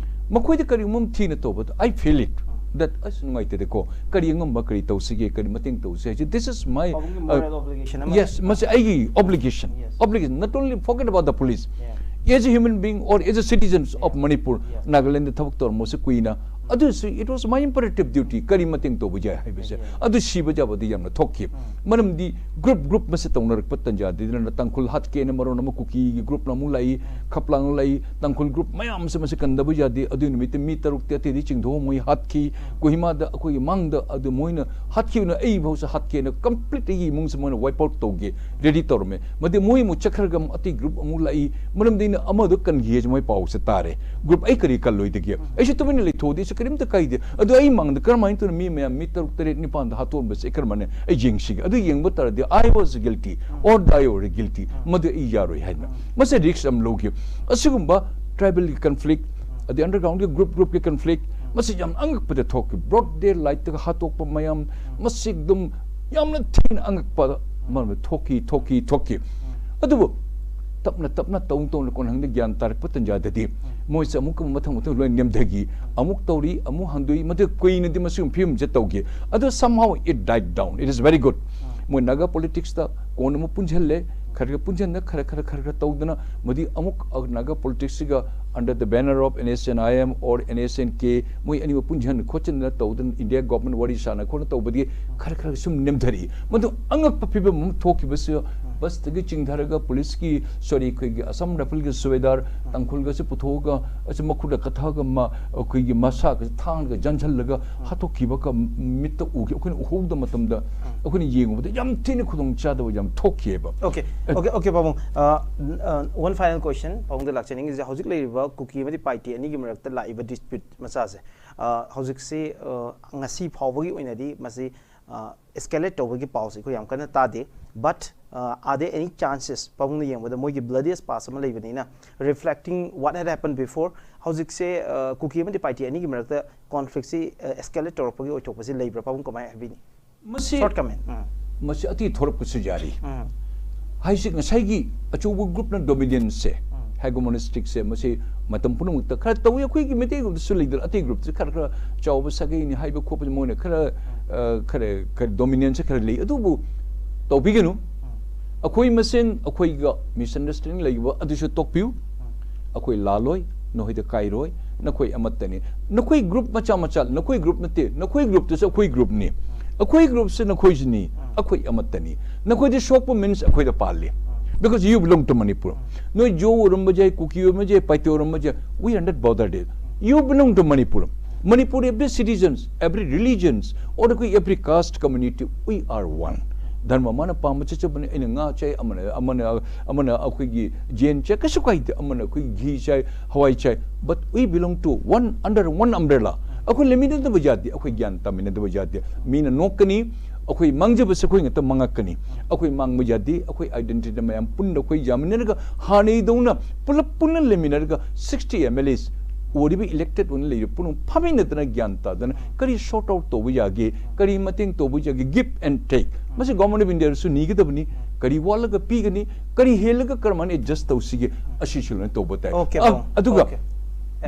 ꯃꯈꯣꯏꯗ ꯀꯔꯤꯒꯨꯝꯕ ꯑꯃ ꯊꯤꯅ ꯇꯧꯕꯗ I feel it that ꯑꯁ ꯅꯨꯡꯉꯥꯏꯇꯦꯗꯀꯣ, ꯀꯔꯤ ꯑꯉꯝꯕ ꯀꯔꯤ ꯇꯧꯁꯤꯒꯦ, ꯀꯔꯤ ꯃꯇꯦꯡ ꯇꯧꯁꯤ ꯍꯥꯏꯁꯤ, this is my ꯄꯥꯕꯨꯡꯒꯤ moral obligation ꯑꯃ yes, ꯃꯁꯤ ꯑꯩꯒꯤ obligation Yes. obligation not only forget about the police, Yeah. as a human being or as a citizens of Manipur, Yes. Nagaland ꯊꯕꯛ ꯇꯧꯔꯝꯕꯁꯨ ꯀꯨꯏꯅ, ꯑꯗꯨꯁꯨ it was my imperative duty ꯀꯔꯤ ꯃꯇꯦꯡ ꯇꯧꯕ ꯌꯥꯏ ꯍꯥꯏꯕꯁꯦ꯫ Yeah. ꯑꯗꯨ ꯁꯤꯕ ꯌꯥꯕꯗꯤ ꯌꯥꯝꯅ ꯊꯣꯛꯈꯤ꯫ ꯃꯔꯝꯗꯤ ꯒ꯭ꯔꯨꯞ ꯒ꯭ꯔꯨꯞ ꯃꯁꯦ ꯇꯧꯅꯔꯛꯄ ꯇꯟꯖꯥꯗꯨꯗꯅ ꯇꯥꯡꯈꯨꯜ ꯍꯥꯠꯀꯦꯅ ꯃꯔꯣꯟ ꯑꯃ ꯀꯨꯀꯤꯒꯤ ꯒ꯭ꯔꯨꯞꯅ ꯑꯃꯨꯛ ꯂꯥꯛꯏ, ꯈꯞꯂꯥꯡ ꯂꯥꯛꯏ, ꯇꯥꯡꯈꯨꯜ ꯒ꯭ꯔꯨꯞ ꯃꯌꯥꯝꯁꯦ ꯃꯁꯤ ꯀꯟꯗꯕ ꯌꯥꯗꯦ꯫ ꯑꯗꯨꯒꯤ ꯅꯨꯃꯤꯠꯇ ꯃꯤ ꯇꯔꯨꯛꯇꯤ ꯑꯇꯩꯗꯤ ꯆꯤꯡꯊꯣꯛꯑ ꯃꯣꯏ ꯍꯥꯠꯈꯤ꯫ ꯀꯣꯍꯤꯃꯥꯗ ꯑꯩꯈꯣꯏꯒꯤ ꯃꯥꯡꯗ ꯑꯗꯨ ꯃꯣꯏꯅ ꯍꯥꯠꯈꯤꯕꯅ ꯑꯩ ꯐꯥꯎꯁꯨ ꯍꯥꯠꯀꯦꯅ complete ꯑꯩꯒꯤ ꯏꯃꯨꯡꯁꯦ ꯃꯣꯏꯅ wipe out ꯇꯧꯒꯦ ready ꯇꯧꯔꯝꯃꯦ꯫ ꯃꯗꯤ ꯃꯣꯏ ꯑꯃꯨꯛ ꯆꯠꯈ꯭ꯔꯒ ꯑꯃꯨꯛ ꯑꯇꯩ ꯒ꯭ꯔꯨꯞ ꯑꯃꯨꯛ ꯂꯥꯛꯏ꯫ ꯃꯔꯝꯗꯤ ꯑꯩꯅ ꯑꯃꯗꯣ ꯀꯟꯈꯤ ꯍꯥꯏꯁꯦ ꯃꯣꯏ ꯄꯥꯎꯁꯦ ꯇꯥꯔꯦ꯫ ꯒ꯭ꯔꯨꯞ ꯑꯩ ꯀꯔꯤ ꯀꯜꯂꯣꯏꯗꯒꯦ? ꯑꯩꯁꯨ ꯇꯨꯃꯤꯟꯅ ꯂꯩꯊꯣꯛꯑꯗꯤ ꯑꯩꯁꯨ ꯀꯔꯤꯝꯇ ꯀꯥꯏꯗꯦ꯫ ꯑꯗꯣ ꯑꯩ ꯃꯥꯡꯗ ꯀꯔꯝꯍꯥꯏꯅ ꯇꯧꯅ ꯃꯤ ꯃꯌꯥꯝ ꯃꯤ ꯇꯔꯨꯛ ꯇꯔꯦꯠ ꯅꯤꯄꯥꯟꯗ ꯍꯥꯠꯇꯣꯛꯑꯝꯕꯁꯦ ꯑꯩ ꯀꯔꯝꯍꯥꯏꯅ ꯑꯩ ꯌꯦꯡꯁꯤꯒꯦ? ꯑꯗꯨ ꯌꯦꯡꯕ ꯇꯥꯔꯗꯤ I was guilty or die or guilty, ꯃꯗꯨ ꯑꯩ ꯌꯥꯔꯣꯏ ꯍꯥꯏꯅ ꯃꯁꯤ ꯔꯤꯛꯁ ꯌꯥꯝ ꯂꯧꯈꯤ꯫ ꯑꯁꯤꯒꯨꯝꯕ ꯇ꯭ꯔꯥꯏꯕꯦꯜꯒꯤ ꯀꯟꯐ꯭ꯂꯤꯛ, ꯑꯗꯩ ꯑꯟꯗꯔꯒ꯭ꯔꯥꯎꯟꯒꯤ ꯒ꯭ꯔꯨꯞ ꯒ꯭ꯔꯨꯞꯀꯤ ꯀꯟꯐ꯭ꯂꯤꯛ, ꯃꯁꯤ ꯌꯥꯝ ꯑꯉꯛꯄꯗ ꯊꯣꯛꯈꯤ꯫ ꯕ꯭ꯔꯣꯗ ꯗꯦ ꯂꯥꯏꯠꯇꯒ ꯍꯥꯠꯇꯣꯛꯄ ꯃꯌꯥꯝ, ꯃꯁꯤ ꯑꯗꯨꯝ ꯌꯥꯝꯅ ꯊꯤꯅ ꯑꯉꯛꯄ ꯃꯔꯝꯗ ꯊꯣꯛꯈꯤ, ꯊꯣꯛꯈꯤ, ꯊꯣꯛꯈꯤ꯫ ꯑꯗꯨꯕꯨ ꯇꯞꯅ ꯇꯞꯅ ꯇꯧꯅ ꯇꯧꯅ ꯀꯣꯟꯍꯪꯗ ꯒ꯭ꯌꯥꯟ ꯇꯥꯔꯛꯄ ꯇꯟꯖꯥꯗꯗꯤ ꯃꯣꯏꯁꯦ ꯑꯃꯨꯛꯀ ꯃꯊꯪ ꯃꯊꯪ ꯂꯣꯏ ꯅꯦꯝꯊꯈꯤ, ꯑꯃꯨꯛ ꯇꯧꯔꯤ, ꯑꯃꯨꯛ ꯍꯟꯗꯣꯛꯏ, ꯃꯗꯨ ꯀꯨꯏꯅꯗꯤ ꯃꯁꯤꯒꯨꯝꯕ ꯐꯤꯕꯝꯁꯦ ꯇꯧꯈꯤ꯫ ꯑꯗꯨ somehow it died down, it is very good꯫ ꯃꯣꯏ ꯅꯥꯒꯥ ꯄꯣꯂꯤꯇꯤꯛꯁꯇ ꯀꯣꯟꯅ ꯑꯃꯨꯛ ꯄꯨꯟꯁꯤꯜꯂꯦ, ꯈꯔ ꯈꯔ ꯄꯨꯟꯁꯤꯟꯅ ꯈꯔ ꯈꯔ ꯈꯔ ꯈꯔ ꯇꯧꯗꯅ ꯃꯗꯤ ꯑꯃꯨꯛ Naga ꯄꯣꯂꯤꯇꯤꯛꯁꯁꯤꯒ under the banner of N S N I M or N S N K, ꯃꯣꯏ ꯑꯅꯤꯃꯛ ꯄꯨꯟꯁꯤꯟ ꯈꯣꯠꯆꯤꯟꯗꯅ ꯇꯧꯗꯅ ꯏꯟꯗꯤꯌꯥ ꯒꯣꯚꯔꯟꯃꯦꯟꯠ ꯋꯥꯔꯤ ꯁꯥꯟꯅ ꯈꯣꯠꯅ ꯇꯧꯕꯗꯤ ꯈꯔ ꯈꯔ ꯁꯨꯝ ꯅꯦꯝꯊꯔꯛꯏ꯫ ꯃꯗꯨ ꯑꯉꯛꯄ ꯐꯤꯕꯝ ꯑꯃ ꯊꯣꯛꯈꯤꯕꯁꯤ, ꯕꯁꯇꯒꯤ ꯆꯤꯡꯊꯔꯒ ꯄꯨꯂꯤꯁꯀꯤ, ꯁꯣꯔꯤ, ꯑꯩꯈꯣꯏꯒꯤ ꯑꯁꯥꯝ ꯔꯥꯏꯐꯜꯒꯤ ꯁꯨꯕꯦꯗꯥꯔ ꯇꯥꯡꯈꯨꯜꯒꯁꯦ ꯄꯨꯊꯣꯛꯑꯒ, ꯑꯁꯤ ꯃꯈꯨꯠꯇ ꯀꯊꯥꯒ ꯃꯥ-, ꯑꯩꯈꯣꯏꯒꯤ ꯃꯁꯥꯒꯁꯦ ꯊꯥꯡꯒ ꯌꯥꯟꯁꯤꯜꯂꯒ ꯍꯥꯠꯇꯣꯛꯈꯤꯕꯒ ꯃꯤꯠꯇ ꯎꯈꯤ꯫ ꯑꯩꯈꯣꯏꯅ ꯎꯍꯧꯗꯕ ꯃꯇꯝꯗ ꯑꯩꯈꯣꯏꯅ ꯌꯦꯡꯉꯨꯕꯗ ꯌꯥꯝ ꯊꯤꯅ ꯈꯨꯗꯣꯡ ꯆꯥꯗꯕ ꯌꯥꯝ ꯊꯣꯛꯈꯤꯑꯕ꯫ Okay, okay, okay, ꯄꯥꯕꯨꯡ꯫ Uh, uh, one final question, ꯄꯥꯕꯨꯡꯗ ꯂꯥꯛꯆꯅꯤꯡꯉꯤꯁꯦ, ꯍꯧꯖꯤꯛ ꯂꯩꯔꯤꯕ ꯀꯨꯀꯤ ꯑꯃꯗꯤ ꯄꯥꯏꯇꯦ ꯑꯅꯤꯒꯤ ꯃꯔꯛꯇ ꯂꯥꯛꯏꯕ dispute ꯃꯆꯥꯁꯦ, uh, ꯍꯧꯖꯤꯛꯁꯤ, uh, ꯉꯁꯤ ꯐꯥꯎꯕꯒꯤ ꯑꯣꯏꯅꯗꯤ ꯃꯁꯤ, uh, escalate ꯇꯧꯕꯒꯤ ꯄꯥꯎꯁꯦ ꯑꯩꯈꯣꯏ ꯌꯥꯝ ꯀꯟꯅ ꯇꯥꯗꯦ꯫ But, uh, are there any chances, ꯄꯥꯕꯨꯡꯅ ꯌꯦꯡꯕꯗ ꯃꯣꯏꯒꯤ bloodiest past ꯑꯃ ꯂꯩꯕꯅꯤꯅ, reflecting what had happened before, ꯍꯧꯖꯤꯛꯁꯦ, uh, ꯀꯨꯀꯤ ꯑꯃꯗꯤ ꯄꯥꯏꯇꯦ ꯑꯅꯤꯒꯤ ꯃꯔꯛꯇ conflict ꯁꯤ, uh, escalate ꯇꯧꯔꯛꯄꯒꯤ ꯑꯣꯏꯊꯣꯛꯄꯁꯤ ꯂꯩꯕ꯭ꯔꯥ? ꯄꯥꯕꯨꯡ ꯀꯃꯥꯏꯅ ꯍꯥꯏꯕꯤꯅꯤ? ꯃꯁꯤ Short comment. ꯎꯝ꯫ ꯃꯁꯤ ꯑꯇꯤ ꯊꯣꯛꯂꯛꯄꯁꯨ ꯌꯥꯔꯤ꯫ ꯎꯝ꯫ ꯍꯥꯏꯁꯤ ꯉꯁꯥꯏꯒꯤ ꯑꯆꯧꯕ groupꯅ dominanceꯁꯦ, hegemonisticꯁꯦ ꯃꯁꯤ ꯃꯇꯝ ꯄꯨꯝꯅꯃꯛꯇ ꯈꯔ ꯇꯧꯏ꯫ ꯑꯩꯈꯣꯏꯒꯤ ꯃꯩꯇꯩ groupꯇꯁꯨ ꯂꯩꯗꯅ, ꯑꯇꯩ groupꯇꯁꯨ ꯈꯔ ꯈꯔ ꯆꯥꯎꯕ ꯁꯥꯒꯩꯅꯤ ꯍꯥꯏꯕ ꯈꯣꯠꯄꯁꯦ ꯃꯣꯏꯅ ꯈꯔ, ꯑ, ꯈꯔ, ꯈꯔ dominanceꯁꯦ ꯈꯔ ꯂꯩ꯫ ꯑꯗꯨꯕꯨ ꯇꯧꯕꯤꯒꯅꯨ꯫ ꯑꯩꯈꯣꯏ ꯃꯁꯦꯟ ꯑꯩꯈꯣꯏꯒ misunderstanding ꯂꯩꯕ ꯑꯗꯨꯁꯨ ꯇꯣꯛꯄꯤꯌꯨ꯫ ꯑꯩꯈꯣꯏ ꯂꯥꯜꯂꯣꯏ, ꯅꯈꯣꯏꯗ ꯀꯥꯏꯔꯣꯏ, ꯅꯈꯣꯏ ꯑꯃꯠꯇꯅꯤ꯫ ꯅꯈꯣꯏ group ꯃꯆꯥ ꯃꯆꯥ, ꯅꯈꯣꯏ group ꯅꯠꯇꯦ, ꯅꯈꯣꯏ groupꯇꯁꯨ ꯑꯩꯈꯣꯏ groupꯅꯤ꯫ ꯑꯩꯈꯣꯏ groupꯁꯨ ꯅꯈꯣꯏꯁꯨꯅꯤ, ꯑꯩꯈꯣꯏ ꯑꯃꯠꯇꯅꯤ꯫ ꯅꯈꯣꯏꯗ ꯁꯣꯛꯄ means ꯑꯩꯈꯣꯏꯗ ꯄꯥꯜꯂꯤ꯫ Because you belong to Manipur. ꯅꯣꯏ ꯖꯣ ꯑꯣꯏꯔꯝꯕ ꯌꯥꯏ, ꯀꯨꯀꯤ ꯑꯣꯏꯔꯝꯕ ꯌꯥꯏ, ꯄꯥꯏꯇꯦ ꯑꯣꯏꯔꯝꯕ ꯌꯥꯏ, we are not bothered. You belong to Manipur. Manipur, every citizens, every religions, or every caste community, we are one. ꯙꯔꯃ ꯃꯥꯅ ꯄꯥꯝꯕ ꯆꯠꯆꯕꯅꯤ, ꯑꯩꯅ ꯉꯥ ꯆꯥꯏ, ꯑꯃꯅ, ꯑꯃꯅ, ꯑꯃꯅ ꯑꯩꯈꯣꯏꯒꯤ ꯌꯦꯟ ꯆꯥꯏ, ꯀꯩꯁꯨ ꯀꯥꯏꯗꯦ, ꯑꯃꯅ ꯑꯩꯈꯣꯏꯒꯤ ꯘꯤ ꯆꯥꯏ, ꯍꯋꯥꯏ ꯆꯥꯏ, but we belong to one, under one umbrella. ꯑꯩꯈꯣꯏ ꯂꯩꯃꯤꯟꯅꯗꯕ ꯌꯥꯗꯦ, ꯑꯩꯈꯣꯏ ꯒ꯭ꯌꯥꯟ ꯇꯥꯃꯤꯟꯅꯗꯕ ꯌꯥꯗꯦ꯫ ꯃꯤꯅ ꯅꯣꯛꯀꯅꯤ, ꯑꯩꯈꯣꯏ ꯃꯥꯡꯖꯕꯁꯦ ꯑꯩꯈꯣꯏ ꯉꯥꯛꯇ ꯃꯥꯡꯉꯛꯀꯅꯤ꯫ ꯑꯩꯈꯣꯏ ꯃꯥꯡꯕ ꯌꯥꯗꯦ, ꯑꯩꯈꯣꯏ identity ꯃꯌꯥꯝ ꯄꯨꯟꯅ ꯑꯩꯈꯣꯏ ꯌꯥꯃꯤꯟꯅꯔꯒ ꯍꯥꯟꯅꯩꯗꯧꯅ ꯄꯨꯂꯞ ꯄꯨꯟꯅ ꯂꯩꯃꯤꯟꯅꯔꯒ sixty M L As ꯑꯣꯏꯔꯤꯕ elected ꯑꯣꯏꯅ ꯂꯩꯔꯤꯕ ꯄꯨꯝꯅꯃꯛ ꯐꯝꯃꯤꯟꯅꯗꯅ ꯒ꯭ꯌꯥꯟ ꯇꯥꯗꯅ ꯀꯔꯤ sort out ꯇꯧꯕ ꯌꯥꯒꯦ, ꯀꯔꯤ ꯃꯇꯦꯡ ꯇꯧꯕ ꯌꯥꯒꯦ, give and take꯫ ꯃꯁꯤ Government of Indiaꯗꯁꯨ ꯅꯤꯒꯗꯕꯅꯤ꯫ ꯀꯔꯤ ꯋꯥꯠꯂꯒ ꯄꯤꯒꯅꯤ, ꯀꯔꯤ ꯍꯦꯜꯂꯒ ꯀꯔꯝꯍꯥꯏꯅ adjust ꯇꯧꯁꯤꯒꯦ, ꯑꯁꯤꯁꯨ ꯂꯣꯏꯅ ꯇꯧꯕ ꯇꯥꯏ꯫ Okay, ꯑ, ꯄꯥꯕꯨꯡ꯫ ꯑꯗꯨꯒ Okay.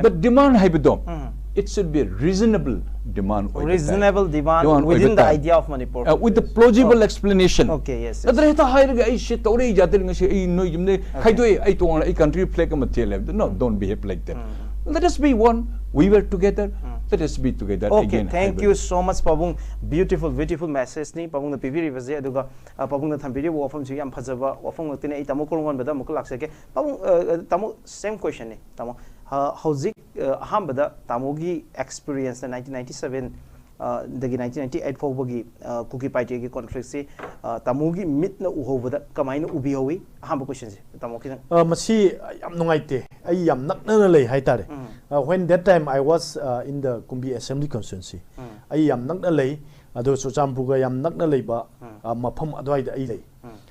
but demand ꯍꯥꯏꯕꯗꯣ, ꯎꯝ꯫ It should be a reasonable demand ꯑꯣꯏꯕ ꯇꯥꯏ꯫ Reasonable demand Demand within ꯑꯣꯏꯕ the ꯇꯥꯏ꯫ idea of Manipur. Uh, with the plausible explanation. Okay, yes, yes. ꯅꯠꯇ꯭ꯔ ꯍꯦꯛꯇ ꯍꯥꯏꯔꯒ ꯑꯩ ꯁꯤ ꯇꯧꯔꯦ ꯌꯥꯗꯦ ꯉꯁꯤ ꯑꯩ ꯅꯣꯏ ꯌꯨꯝꯗ ꯈꯥꯏꯗꯣꯛꯑꯦ ꯑꯩ ꯇꯣꯉꯥꯟꯅ ꯑꯩ country flag ꯑꯃ ꯊꯦꯜꯂꯦ ꯍꯥꯏꯕꯗ no, don't behave like that. Let us be one. We were together. Let us be together Okay, again. thank you so much, ꯄꯥꯕꯨꯡ. Beautiful, beautiful message ꯅꯤ ꯄꯥꯕꯨꯡꯅ ꯄꯤꯕꯤꯔꯤꯕꯁꯦ꯫ ꯑꯗꯨꯒ ꯑ, ꯄꯥꯕꯨꯡꯅ ꯊꯝꯕꯤꯔꯤꯕ ꯋꯥꯐꯝꯁꯨ ꯌꯥꯝ ꯐꯖꯕ ꯋꯥꯐꯝ ꯉꯥꯛꯇꯅꯤ꯫ ꯑꯩ ꯇꯥꯃꯣ ꯀꯣꯂꯨꯡꯉꯣꯟꯕꯗ ꯑꯃꯨꯛꯀ ꯂꯥꯛꯆꯒꯦ꯫ ꯄꯥꯕꯨꯡ, ꯑ, ꯑ, ꯇꯥꯃꯣ, same question ꯅꯤ ꯇꯥꯃꯣ꯫ ꯑ, ꯍꯧꯖꯤꯛ ꯑ, ꯑꯍꯥꯟꯕꯗ ꯇꯥꯃꯣꯒꯤ experience ꯅ nineteen ninety seven, ꯑ, ꯗꯒꯤ nineteen ninety eight ꯐꯥꯎꯕꯒꯤ, ꯑ, ꯀꯨꯀꯤ ꯄꯥꯏꯇꯦꯒꯤ conflict ꯁꯤ, ꯑ, ꯇꯥꯃꯣꯒꯤ ꯃꯤꯠꯅ ꯎꯍꯧꯕꯗ ꯀꯃꯥꯏꯅ ꯎꯕꯤꯍꯧꯋꯤ? ꯑꯍꯥꯟꯕ question ꯁꯦ ꯇꯥꯃꯣ ꯈꯤꯇꯪ꯫ ꯑ, ꯃꯁꯤ ꯌꯥꯝ ꯅꯨꯡꯉꯥꯏꯇꯦ꯫ ꯑꯩ ꯌꯥꯝ ꯅꯛꯅꯅ ꯂꯩ ꯍꯥꯏꯇꯥꯔꯦ꯫ Uh, when that time I was, uh, in the Kumbi Assembly Constituency. ꯑꯩ ꯌꯥꯝ ꯅꯛꯅ ꯂꯩ꯫ ꯑꯗꯣ ꯆꯨꯔꯆꯥꯟꯄꯨꯔꯒ ꯌꯥꯝ ꯅꯛꯅ ꯂꯩꯕ, ꯑ, ꯃꯐꯝ ꯑꯗꯨꯋꯥꯏꯗ ꯑꯩ ꯂꯩ꯫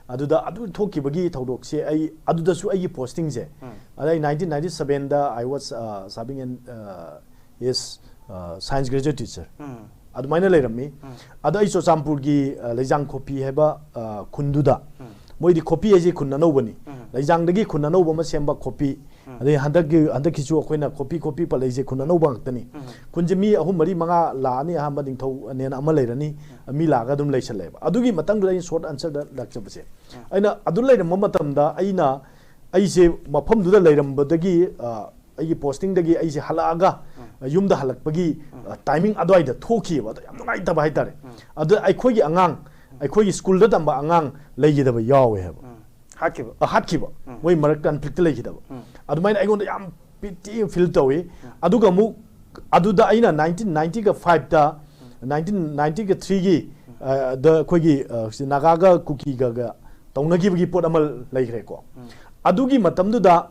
ꯑꯗꯨꯗ ꯑꯗꯨ ꯊꯣꯛꯈꯤꯕꯒꯤ ꯊꯧꯗꯣꯛꯁꯦ ꯑꯩ ꯑꯗꯨꯗꯁꯨ ꯑꯩꯒꯤ posting ꯁꯦ, ꯑꯗ ꯑꯩ nineteen ninety seven the I was, uh, serving in, uh, is, uh, science graduate teacher. ꯑꯗꯨꯃꯥꯏꯅ ꯂꯩꯔꯝꯃꯤ꯫ ꯑꯗ ꯑꯩ ꯆꯨꯔꯆꯥꯟꯄꯨꯔꯒꯤ, ꯑ, ꯂꯩꯖꯥꯡ ꯈꯣꯄꯤ ꯍꯥꯏꯕ, ꯑ, ꯈꯨꯟꯗꯨꯗ, ꯃꯣꯏꯗꯤ ꯈꯣꯄꯤ ꯍꯥꯏꯁꯦ ꯈꯨꯟ ꯑꯅꯧꯕꯅꯤ꯫ ꯂꯩꯖꯥꯡꯗꯒꯤ ꯈꯨꯟ ꯑꯅꯧꯕ ꯑꯃ ꯁꯦꯝꯕ ꯈꯣꯄꯤ꯫ ꯑꯗꯩ ꯍꯟꯗꯛꯀꯤ, ꯍꯟꯗꯛꯀꯤꯁꯨ ꯑꯩꯈꯣꯏꯅ ꯈꯣꯄꯤ, ꯈꯣꯄꯤ ꯄꯜꯂꯛꯏꯁꯦ ꯈꯨꯟ ꯑꯅꯧꯕ ꯉꯥꯛꯇꯅꯤ꯫ ꯈꯨꯟꯁꯦ ꯃꯤ ꯑꯍꯨꯝ ꯃꯔꯤ ꯃꯉꯥ ꯂꯥꯛꯑꯅꯤ, ꯑꯍꯥꯟꯕ ꯅꯤꯡꯊꯧꯅꯦꯅ ꯑꯃ ꯂꯩꯔꯅꯤ, ꯃꯤ ꯂꯥꯛꯑꯒ ꯑꯗꯨꯝ ꯂꯩꯁꯜꯂꯦꯕ꯫ ꯑꯗꯨꯒꯤ ꯃꯇꯥꯡꯗꯨꯗ ꯑꯩꯅ short answer ꯗ ꯂꯥꯛꯆꯕꯁꯦ, ꯑꯩꯅ ꯑꯗꯨ ꯂꯩꯔꯝꯕ ꯃꯇꯝꯗ ꯑꯩꯅ, ꯑꯩꯁꯦ ꯃꯐꯝꯗꯨꯗ ꯂꯩꯔꯝꯕꯗꯒꯤ, ꯑ, ꯑꯩꯒꯤ posting ꯗꯒꯤ ꯑꯩꯁꯦ ꯍꯜꯂꯛꯑꯒ, ꯑ, ꯌꯨꯝꯗ ꯍꯜꯂꯛꯄꯒꯤ, ꯑ, timing ꯑꯗꯨꯋꯥꯏꯗ ꯊꯣꯛꯈꯤꯑꯕ꯫ ꯑꯗꯣ ꯌꯥꯝ ꯅꯨꯡꯉꯥꯏꯇꯕ ꯍꯥꯏꯇꯥꯔꯦ꯫ ꯑꯗ ꯑꯩꯈꯣꯏꯒꯤ ꯑꯉꯥꯡ, ꯑꯩꯈꯣꯏꯒꯤ school ꯗ ꯇꯝꯕ ꯑꯉꯥꯡ ꯂꯩꯈꯤꯗꯕ ꯌꯥꯎꯋꯦ ꯍꯥꯏꯕ꯫ ꯍꯥꯠꯈꯤꯕ꯫ ꯑ, ꯍꯥꯠꯈꯤꯕ꯫ ꯃꯣꯏ ꯃꯔꯛ conflict ꯇ ꯂꯩꯈꯤꯗꯕ꯫ ꯑꯗꯨꯃꯥꯏꯅ ꯑꯩꯉꯣꯟꯗ ꯌꯥꯝ pity feel ꯇꯧꯏ꯫ ꯑꯗꯨꯒ ꯑꯃꯨꯛ ꯑꯗꯨꯗ ꯑꯩꯅ nineteen ninety ꯒ five ꯇ, nineteen ninety ꯒ three ꯒꯤ, ꯑ, ꯗ ꯑꯩꯈꯣꯏꯒꯤ, ꯑ, ꯁꯤ ꯅꯥꯒꯥꯒ ꯀꯨꯀꯤꯒꯒ ꯇꯧꯅꯈꯤꯕꯒꯤ ꯄꯣꯠ ꯑꯃ ꯂꯩꯈ꯭ꯔꯦꯀꯣ꯫ ꯑꯗꯨꯒꯤ ꯃꯇꯝꯗꯨꯗ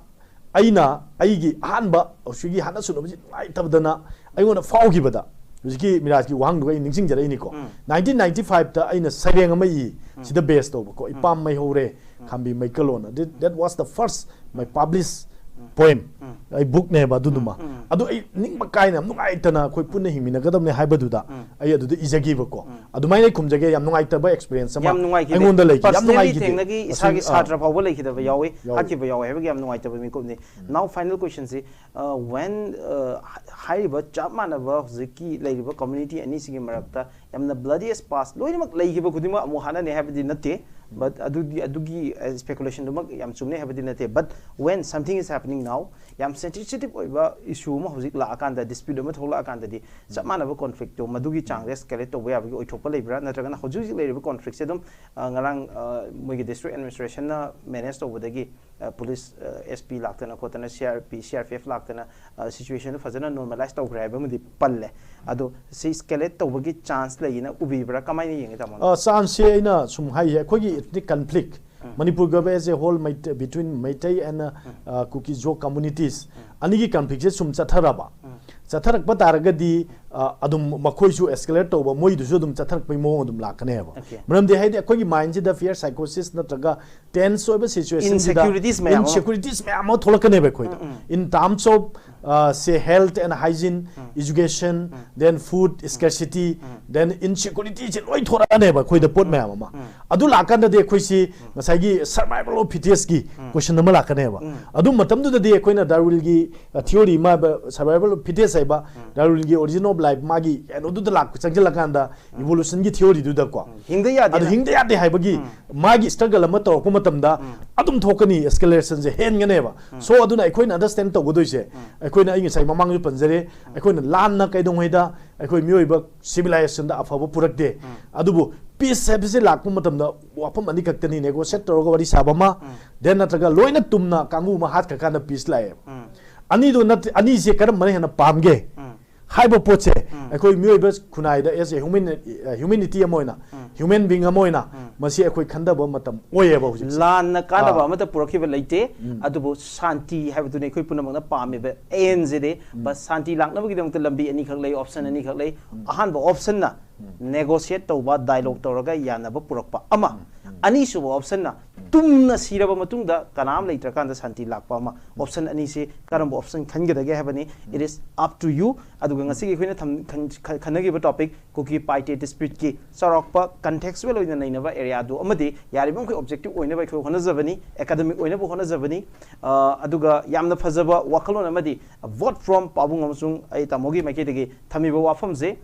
ꯑꯩꯅ ꯑꯩꯒꯤ ꯑꯍꯥꯟꯕ ꯍꯧꯖꯤꯛꯀꯤ ꯍꯥꯠꯅ ꯁꯨꯅꯕꯁꯤ ꯅꯨꯡꯉꯥꯏꯇꯕꯗꯅ ꯑꯩꯉꯣꯟꯗ ꯐꯥꯎꯈꯤꯕꯗ ꯍꯧꯖꯤꯛꯀꯤ ꯃꯤꯔꯥꯖꯀꯤ ꯋꯥꯍꯪꯗꯨꯒ ꯑꯩ ꯅꯤꯡꯁꯤꯡꯖꯔꯛꯏꯅꯤꯀꯣ꯫ Nineteen ninety five ꯇ ꯑꯩꯅ ꯁꯩꯔꯦꯡ ꯑꯃ ꯏ, ꯁꯤꯗ base ꯇꯧꯕꯀꯣ, "ꯏꯄꯥꯝ ꯃꯩ ꯍꯧꯔꯦ, ꯈꯥꯝꯕꯤ ꯃꯩꯀꯜꯂꯣꯟ"꯫ That, that was the first my publish poem. ꯑꯩ book ꯅꯦꯕ ꯑꯗꯨꯗꯨꯃ꯫ ꯑꯗꯨ ꯑꯩ ꯅꯤꯡꯕ ꯀꯥꯏꯅ ꯌꯥꯝ ꯅꯨꯡꯉꯥꯏꯇꯅ ꯑꯩꯈꯣꯏ ꯄꯨꯟꯅ ꯍꯤꯡꯃꯤꯟꯅꯒꯗꯕꯅꯦ ꯍꯥꯏꯕꯗꯨꯗ ꯑꯩ ꯑꯗꯨꯗ ꯏꯖꯈꯤꯕꯀꯣ꯫ ꯑꯗꯨꯃꯥꯏꯅ ꯑꯩ ꯈꯨꯝꯖꯒꯦ꯫ ꯌꯥꯝ ꯅꯨꯡꯉꯥꯏꯇꯕ experience ꯑꯃ ꯌꯥꯝ ꯅꯨꯡꯉꯥꯏꯈꯤꯗꯦ꯫ ꯑꯩꯉꯣꯟꯗ ꯂꯩꯈꯤ꯫ ꯌꯥꯝ Personally ꯅꯨꯡꯉꯥꯏꯈꯤꯗꯦ꯫ ꯊꯦꯡꯅꯈꯤ, ꯏꯁꯥꯒꯤ ꯑꯁꯦꯡ-, ꯑꯥ꯫ ꯁꯥꯇ꯭ꯔ ꯐꯥꯎꯕ ꯂꯩꯈꯤꯗꯕ ꯌꯥꯎꯏ, ꯌꯥꯎꯏ꯫ ꯍꯥꯠꯈꯤꯕ ꯌꯥꯎꯏ ꯍꯥꯏꯕꯒꯤ ꯌꯥꯝ ꯅꯨꯡꯉꯥꯏꯇꯕ ꯃꯤꯀꯨꯞꯅꯤ꯫ Now final question ꯁꯤ, ꯑ, when, ꯑ, ꯍꯥꯏꯔꯤꯕ ꯆꯞ ꯃꯥꯟꯅꯕ ꯍꯧꯖꯤꯛꯀꯤ ꯂꯩꯔꯤꯕ community ꯑꯅꯤꯁꯤꯒꯤ ꯃꯔꯛꯇ ꯌꯥꯝꯅ bloodiest past ꯂꯣꯏꯅꯃꯛ ꯂꯩꯈꯤꯕ ꯈꯨꯗꯤꯡꯃꯛ ꯑꯃꯨꯛ ꯍꯥꯠꯅꯅꯤ ꯍꯥꯏꯕꯗꯤ ꯅꯠꯇꯦ꯫ But ꯑꯗꯨꯗꯤ, ꯑꯗꯨꯒꯤ, ꯑ, speculation ꯗꯨꯃꯛ ꯌꯥꯝ ꯆꯨꯝꯅꯩ ꯍꯥꯏꯕꯗꯤ ꯅꯠꯇꯦ꯫ But when something is happening now, ꯌꯥꯝ sensitive ꯑꯣꯏꯕ issue ꯑꯃ ꯍꯧꯖꯤꯛ ꯂꯥꯛꯑꯀꯥꯟꯗ, dispute ꯑꯃ ꯊꯣꯛꯂꯛꯑꯀꯥꯟꯗꯗꯤ ꯆꯞ ꯃꯥꯟꯅꯕ conflict ꯇꯣ ꯃꯗꯨꯒꯤ ꯆꯥꯡꯗ escalate ꯇꯧꯕ ꯌꯥꯕꯒꯤ ꯑꯣꯏꯊꯣꯛꯄ ꯂꯩꯕ꯭ꯔꯥ? ꯅꯠꯇ꯭ꯔꯒꯅ ꯍꯧꯖꯤꯛ ꯍꯧꯖꯤꯛ ꯂꯩꯔꯤꯕ conflict ꯁꯦ ꯑꯗꯨꯝ, ꯑ, ꯉꯔꯥꯡ, ꯑ, ꯃꯣꯏꯒꯤ district administration ꯅ manage ꯇꯧꯕꯗꯒꯤ, ꯑ, police, ꯑ, S P ꯂꯥꯛꯇꯅ ꯈꯣꯠꯇꯅ, C R P, C R P F ꯂꯥꯛꯇꯅ, ꯑ, situation ꯗꯨ ꯐꯖꯅ normalise ꯇꯧꯈ꯭ꯔꯦ ꯍꯥꯏꯕ ꯑꯃꯗꯤ ꯄꯜꯂꯦ꯫ ꯑꯗꯣ ꯁꯤ escalate ꯇꯧꯕꯒꯤ chance ꯂꯩꯌꯦꯅ ꯎꯕꯤꯕ꯭ꯔꯥ? ꯀꯃꯥꯏꯅ ꯌꯦꯡꯉꯤ, ꯇꯥꯃꯣꯅ? ꯑ, chance ꯁꯦ ꯑꯩꯅ ꯁꯨꯝ ꯍꯥꯏꯁꯦ, ꯑꯩꯈꯣꯏꯒꯤ ethnic conflict, ꯎꯝ꯫ ꯃꯅꯤꯄꯨꯔꯒ as a whole, Meitei, between Meitei and, ꯎꯝ꯫ ꯑ, ꯀꯨꯀꯤ ꯖꯣ communities, ꯎꯝ꯫ ꯑꯅꯤꯒꯤ conflict ꯁꯦ ꯁꯨꯝ ꯆꯠꯊꯔꯕ, ꯎꯝ꯫ ꯆꯠꯊꯔꯛꯄ ꯇꯥꯔꯒꯗꯤ, ꯑ, ꯑꯗꯨꯝ ꯃꯈꯣꯏꯁꯨ escalate ꯇꯧꯕ, ꯃꯣꯏꯗꯨꯁꯨ ꯑꯗꯨꯝ ꯆꯠꯊꯔꯛꯄꯒꯤ ꯃꯑꯣꯡ ꯑꯗꯨꯝ ꯂꯥꯛꯀꯅꯦꯕ꯫ Okay꯫ ꯃꯔꯝꯗꯤ ꯍꯥꯏꯗꯤ ꯑꯩꯈꯣꯏꯒꯤ mind ꯁꯤꯗ fear psychosis ꯅꯠꯇ꯭ꯔꯒ tense ꯑꯣꯏꯕ situation ꯁꯤꯗ Insecurities ꯃꯌꯥꯝ ꯑꯃ꯫ Insecurities ꯃꯌꯥꯝ ꯑꯃ ꯊꯣꯛꯂꯛꯀꯅꯦꯕ ꯑꯩꯈꯣꯏꯗ꯫ ꯎꯝ, ꯎꯝ꯫ In terms of, ꯑ, say health and hygiene, um. Education, um. Then food um. Scarcity, um. Then insecurity ꯁꯦ ꯂꯣꯏ ꯊꯣꯔꯛꯑꯅꯦꯕ ꯑꯩꯈꯣꯏꯗ ꯄꯣꯠ ꯎꯝ꯫ ꯃꯌꯥꯝ ꯑꯃ꯫ ꯎꯝ꯫ ꯑꯗꯨ ꯂꯥꯛꯀꯥꯟꯗꯗꯤ ꯑꯩꯈꯣꯏꯁꯤ ꯎꯝ꯫ ꯉꯁꯥꯏꯒꯤ survival of fittest ꯀꯤ ꯎꯝ꯫ Question ꯑꯃ ꯂꯥꯛꯀꯅꯦꯕ꯫ ꯎꯝ꯫ ꯑꯗꯨ ꯃꯇꯝꯗꯨꯗꯗꯤ ꯑꯩꯈꯣꯏꯅ Darwin ꯒꯤ, ꯑ, theory ꯑꯃ, survival of fittest ꯍꯥꯏꯕ, ꯎꯝ꯫ Darwin ꯒꯤ Origin of Life ꯃꯥꯒꯤ ꯀꯩꯅꯣꯗꯨꯗ ꯂꯥꯛꯄ, ꯆꯪꯁꯤꯜꯂꯀꯥꯟꯗ ꯎꯝ꯫ Evolution ꯒꯤ theory ꯗꯨꯗꯀꯣ꯫ ꯎꯝ꯫ ꯍꯤꯡꯗ ꯌꯥꯗꯦꯅ꯫ ꯑꯗꯨ ꯍꯤꯡꯗ ꯌꯥꯗꯦ ꯍꯥꯏꯕꯒꯤ ꯎꯝ꯫ ꯃꯥꯒꯤ struggle ꯑꯃ ꯇꯧꯔꯛꯄ ꯃꯇꯝꯗ ꯎꯝ꯫ ꯑꯗꯨꯝ ꯊꯣꯛꯀꯅꯤ, escalation ꯁꯦ ꯍꯦꯟꯒꯅꯦꯕ꯫ ꯎꯝ꯫ So ꯑꯗꯨꯅ ꯑꯩꯈꯣꯏꯅ understand ꯇꯧꯒꯗꯣꯏꯁꯦ, ꯎꯝ꯫ ꯑꯩꯈꯣꯏꯅ, ꯑꯩ ꯉꯁꯥꯏ ꯃꯃꯥꯡꯁꯨ ꯄꯟꯖꯔꯦ, ꯎꯝ꯫ ꯑꯩꯈꯣꯏꯅ ꯂꯥꯟꯅ ꯀꯩꯗꯧꯉꯩꯗ ꯑꯩꯈꯣꯏ ꯃꯤꯑꯣꯏꯕ civilization ꯗ ꯑꯐꯕ ꯄꯨꯔꯛꯇꯦ꯫ ꯎꯝ꯫ ꯑꯗꯨꯕꯨ peace ꯍꯥꯏꯕꯁꯤ ꯂꯥꯛꯄ ꯃꯇꯝꯗ ꯋꯥꯐꯝ ꯑꯅꯤꯈꯛꯇꯅꯤ, negotiate ꯇꯧꯔꯒ ꯋꯥꯔꯤ ꯁꯥꯕ ꯑꯃ, ꯎꯝ꯫ Then ꯅꯠꯇ꯭ꯔꯒ ꯂꯣꯏꯅ ꯇꯨꯝꯅ ꯀꯥꯡꯕꯨ ꯑꯃ ꯍꯥꯠꯈ꯭ꯔꯀꯥꯟꯗ peace ꯂꯥꯛꯑꯦꯕ꯫ ꯎꯝ꯫ ꯑꯅꯤꯗꯣ ꯅꯠꯇꯦ, ꯑꯅꯤꯁꯦ ꯀꯔꯝꯕꯅ ꯍꯦꯟꯅ ꯄꯥꯝꯒꯦ ꯎꯝ꯫ ꯍꯥꯏꯕ ꯄꯣꯠꯁꯦ ꯎꯝ꯫ ꯑꯩꯈꯣꯏ ꯃꯤꯑꯣꯏꯕ ꯈꯨꯟꯅꯥꯏꯗ as a human, humanity ꯑꯃ ꯑꯣꯏꯅ, ꯎꯝ꯫ Human being ꯑꯃ ꯑꯣꯏꯅ ꯎꯝ꯫ ꯃꯁꯤ ꯑꯩꯈꯣꯏ ꯈꯟꯊꯕ ꯃꯇꯝ ꯑꯣꯏꯌꯦꯕ ꯍꯧꯖꯤꯛꯁꯦ꯫ ꯂꯥꯟꯅ ꯀꯥꯟꯅꯕ ꯑꯥ꯫ ꯑꯃꯠꯇ ꯄꯨꯔꯛꯈꯤꯕ ꯂꯩꯇꯦ, ꯎꯝ꯫ ꯑꯗꯨꯕꯨ ꯁꯥꯟꯇꯤ ꯍꯥꯏꯕꯗꯨꯅꯤ ꯑꯩꯈꯣꯏ ꯄꯨꯝꯅꯃꯛꯅ ꯄꯥꯝꯃꯤꯕ, ꯑꯦꯟꯁꯤꯗꯤ꯫ ꯎꯝ꯫ But ꯁꯥꯟꯇꯤ ꯂꯥꯛꯅꯕꯒꯤꯗꯃꯛꯇ ꯂꯝꯕꯤ ꯑꯅꯤꯈꯛ ꯂꯩ, option ꯎꯝ꯫ ꯑꯅꯤꯈꯛ ꯂꯩ꯫ ꯎꯝ꯫ ꯑꯍꯥꯟꯕ option ꯅ ꯎꯝ꯫ Negotiate ꯇꯧꯕ, dialogue ꯎꯝ꯫ ꯇꯧꯔꯒ ꯌꯥꯅꯕ ꯄꯨꯔꯛꯄ ꯑꯃ꯫ ꯎꯝ꯫ ꯎꯝ꯫ ꯑꯅꯤꯁꯨꯕ option ꯅ ꯎꯝ꯫ ꯇꯨꯝꯅ ꯁꯤꯔꯕ ꯃꯇꯨꯡꯗ ꯀꯅꯥꯝ ꯂꯩꯇ꯭ꯔꯀꯥꯟꯗ ꯁꯥꯟꯇꯤ ꯂꯥꯛꯄ ꯑꯃ꯫ Option ꯑꯅꯤꯁꯤ ꯀꯔꯝꯕ option ꯈꯟꯒꯗꯒꯦ ꯍꯥꯏꯕꯅꯤ, it is up to you꯫ ꯑꯗꯨꯒ ꯉꯁꯤꯒꯤ ꯑꯩꯈꯣꯏꯅ ꯊꯝ- ꯈꯟ- ꯈꯟ- ꯈꯟꯅꯈꯤꯕ topic ꯀꯨꯀꯤ ꯄꯥꯏꯇꯦ dispute ꯀꯤ ꯆꯥꯎꯔꯥꯛꯄ contextual ꯑꯣꯏꯅ ꯅꯩꯅꯕ area ꯗꯨ ꯑꯃꯗꯤ ꯌꯥꯔꯤꯕ ꯃꯈꯩ objective ꯑꯣꯏꯅꯕ ꯑꯩꯈꯣꯏ ꯍꯣꯠꯅꯖꯕꯅꯤ, academic ꯑꯣꯏꯅꯕ ꯍꯣꯠꯅꯖꯕꯅꯤ꯫ ꯑ, ꯑꯗꯨꯒ ꯌꯥꯝꯅ ꯐꯖꯕ ꯋꯥꯈꯜꯂꯣꯟ ꯑꯃꯗꯤ vote from ꯄꯥꯕꯨꯡ ꯑꯃꯁꯨꯡ ꯑꯩ ꯇꯥꯃꯣꯒꯤ ꯃꯥꯏꯀꯩꯗꯒꯤ ꯊꯝꯃꯤꯕ ꯋꯥꯐꯝꯁꯦ,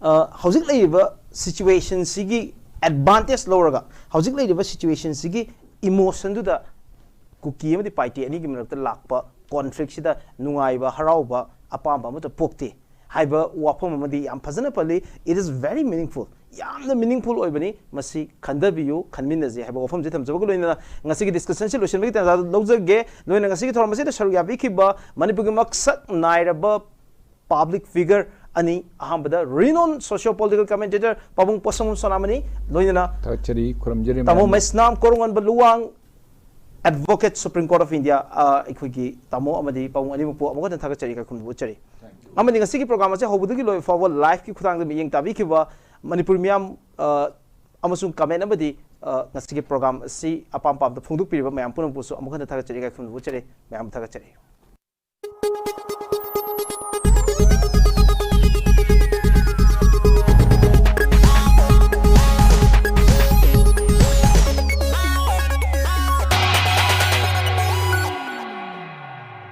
ꯑ, ꯍꯧꯖꯤꯛ ꯂꯩꯔꯤꯕ situation ꯁꯤꯒꯤ advantage ꯂꯧꯔꯒ, ꯍꯧꯖꯤꯛ ꯂꯩꯔꯤꯕ situation ꯁꯤꯒꯤ emotion ꯗꯨꯗ ꯀꯨꯀꯤ ꯑꯃꯗꯤ ꯄꯥꯏꯇꯦ ꯑꯅꯤꯒꯤ ꯃꯔꯛꯇ ꯂꯥꯛꯄ conflict ꯁꯤꯗ ꯅꯨꯡꯉꯥꯏꯕ, ꯍꯔꯥꯎꯕ, ꯑꯄꯥꯝꯕ ꯑꯃꯠꯇ ꯄꯣꯛꯇꯦ ꯍꯥꯏꯕ ꯋꯥꯐꯝ ꯑꯃꯗꯤ ꯌꯥꯝ ꯐꯖꯅ ꯄꯜꯂꯤ꯫ It is very meaningful, ꯌꯥꯝꯅ meaningful ꯑꯣꯏꯕꯅꯤ꯫ ꯃꯁꯤ ꯈꯟꯊꯕꯤꯌꯨ, ꯈꯟꯃꯤꯟꯅꯁꯤ ꯍꯥꯏꯕ ꯋꯥꯐꯝꯁꯤ ꯊꯝꯖꯕꯒ ꯂꯣꯏꯅꯅ ꯉꯁꯤꯒꯤ discussion ꯁꯤ ꯂꯣꯏꯁꯤꯟꯕꯒꯤ ꯇꯥꯟꯖꯥ ꯂꯧꯖꯒꯦ꯫ ꯂꯣꯏꯅ ꯉꯁꯤꯒꯤ ꯊꯧꯔꯝ ꯑꯁꯤꯗ ꯁꯔꯨꯛ ꯌꯥꯕꯤꯈꯤꯕ ꯃꯅꯤꯄꯨꯔꯒꯤ ꯃꯁꯛ ꯅꯥꯏꯔꯕ public figure ꯑꯅꯤ, ꯑꯍꯥꯟꯕꯗ renowned socio political commentator ꯄꯥꯕꯨꯡ ꯄꯣꯠꯁꯪꯕꯝ ꯁꯣꯅꯥꯃꯅꯤ, ꯂꯣꯏꯅꯅ ꯊꯥꯒꯠꯆꯔꯤ, ꯈꯨꯔꯨꯝꯖꯔꯤ ꯇꯥꯃꯣ ꯃꯌꯥꯝ꯫ ꯃꯩꯁꯅꯥꯝ ꯀꯣꯔꯣꯡꯉꯥꯟꯕ Luwang, Advocate, Supreme Court of India, ꯑ, ꯑꯩꯈꯣꯏꯒꯤ ꯇꯥꯃꯣ ꯑꯃꯗꯤ ꯄꯥꯕꯨꯡ ꯑꯅꯤꯃꯛꯄꯨ ꯑꯃꯨꯛ ꯍꯟꯅ ꯊꯥꯒꯠꯆꯔꯤ, ꯏꯀꯥꯏ ꯈꯨꯝꯅꯕ ꯎꯠꯆꯔꯤ꯫ ꯑꯃꯗꯤ ꯉꯁꯤꯒꯤ program ꯑꯁꯤ ꯍꯧꯕꯗꯒꯤ ꯂꯣꯏꯕ ꯐꯥꯎꯕ live ꯀꯤ ꯈꯨꯠꯊꯥꯡꯗ ꯃꯤꯠꯌꯦꯡ ꯇꯥꯕꯤꯈꯤꯕ ꯃꯅꯤꯄꯨꯔ ꯃꯤꯌꯥꯝ, ꯑ, ꯑꯃꯁꯨꯡ comment ꯑꯃꯗꯤ, ꯑ, ꯉꯁꯤꯒꯤ program ꯑꯁꯤ ꯑꯄꯥꯝ ꯄꯥꯝꯗ ꯐꯣꯡꯗꯣꯛꯄꯤꯔꯤꯕ ꯃꯌꯥꯝ ꯄꯨꯝꯅꯃꯛꯄꯨꯁꯨ ꯑꯃꯨꯛ ꯍꯟꯅ ꯊꯥꯒꯠꯆꯔꯤ, ꯏꯀꯥꯏ ꯈꯨꯝꯅꯕ ꯎꯠꯆꯔꯤ, ꯃꯌꯥꯝ ꯊꯥꯒꯠꯆꯔꯤ꯫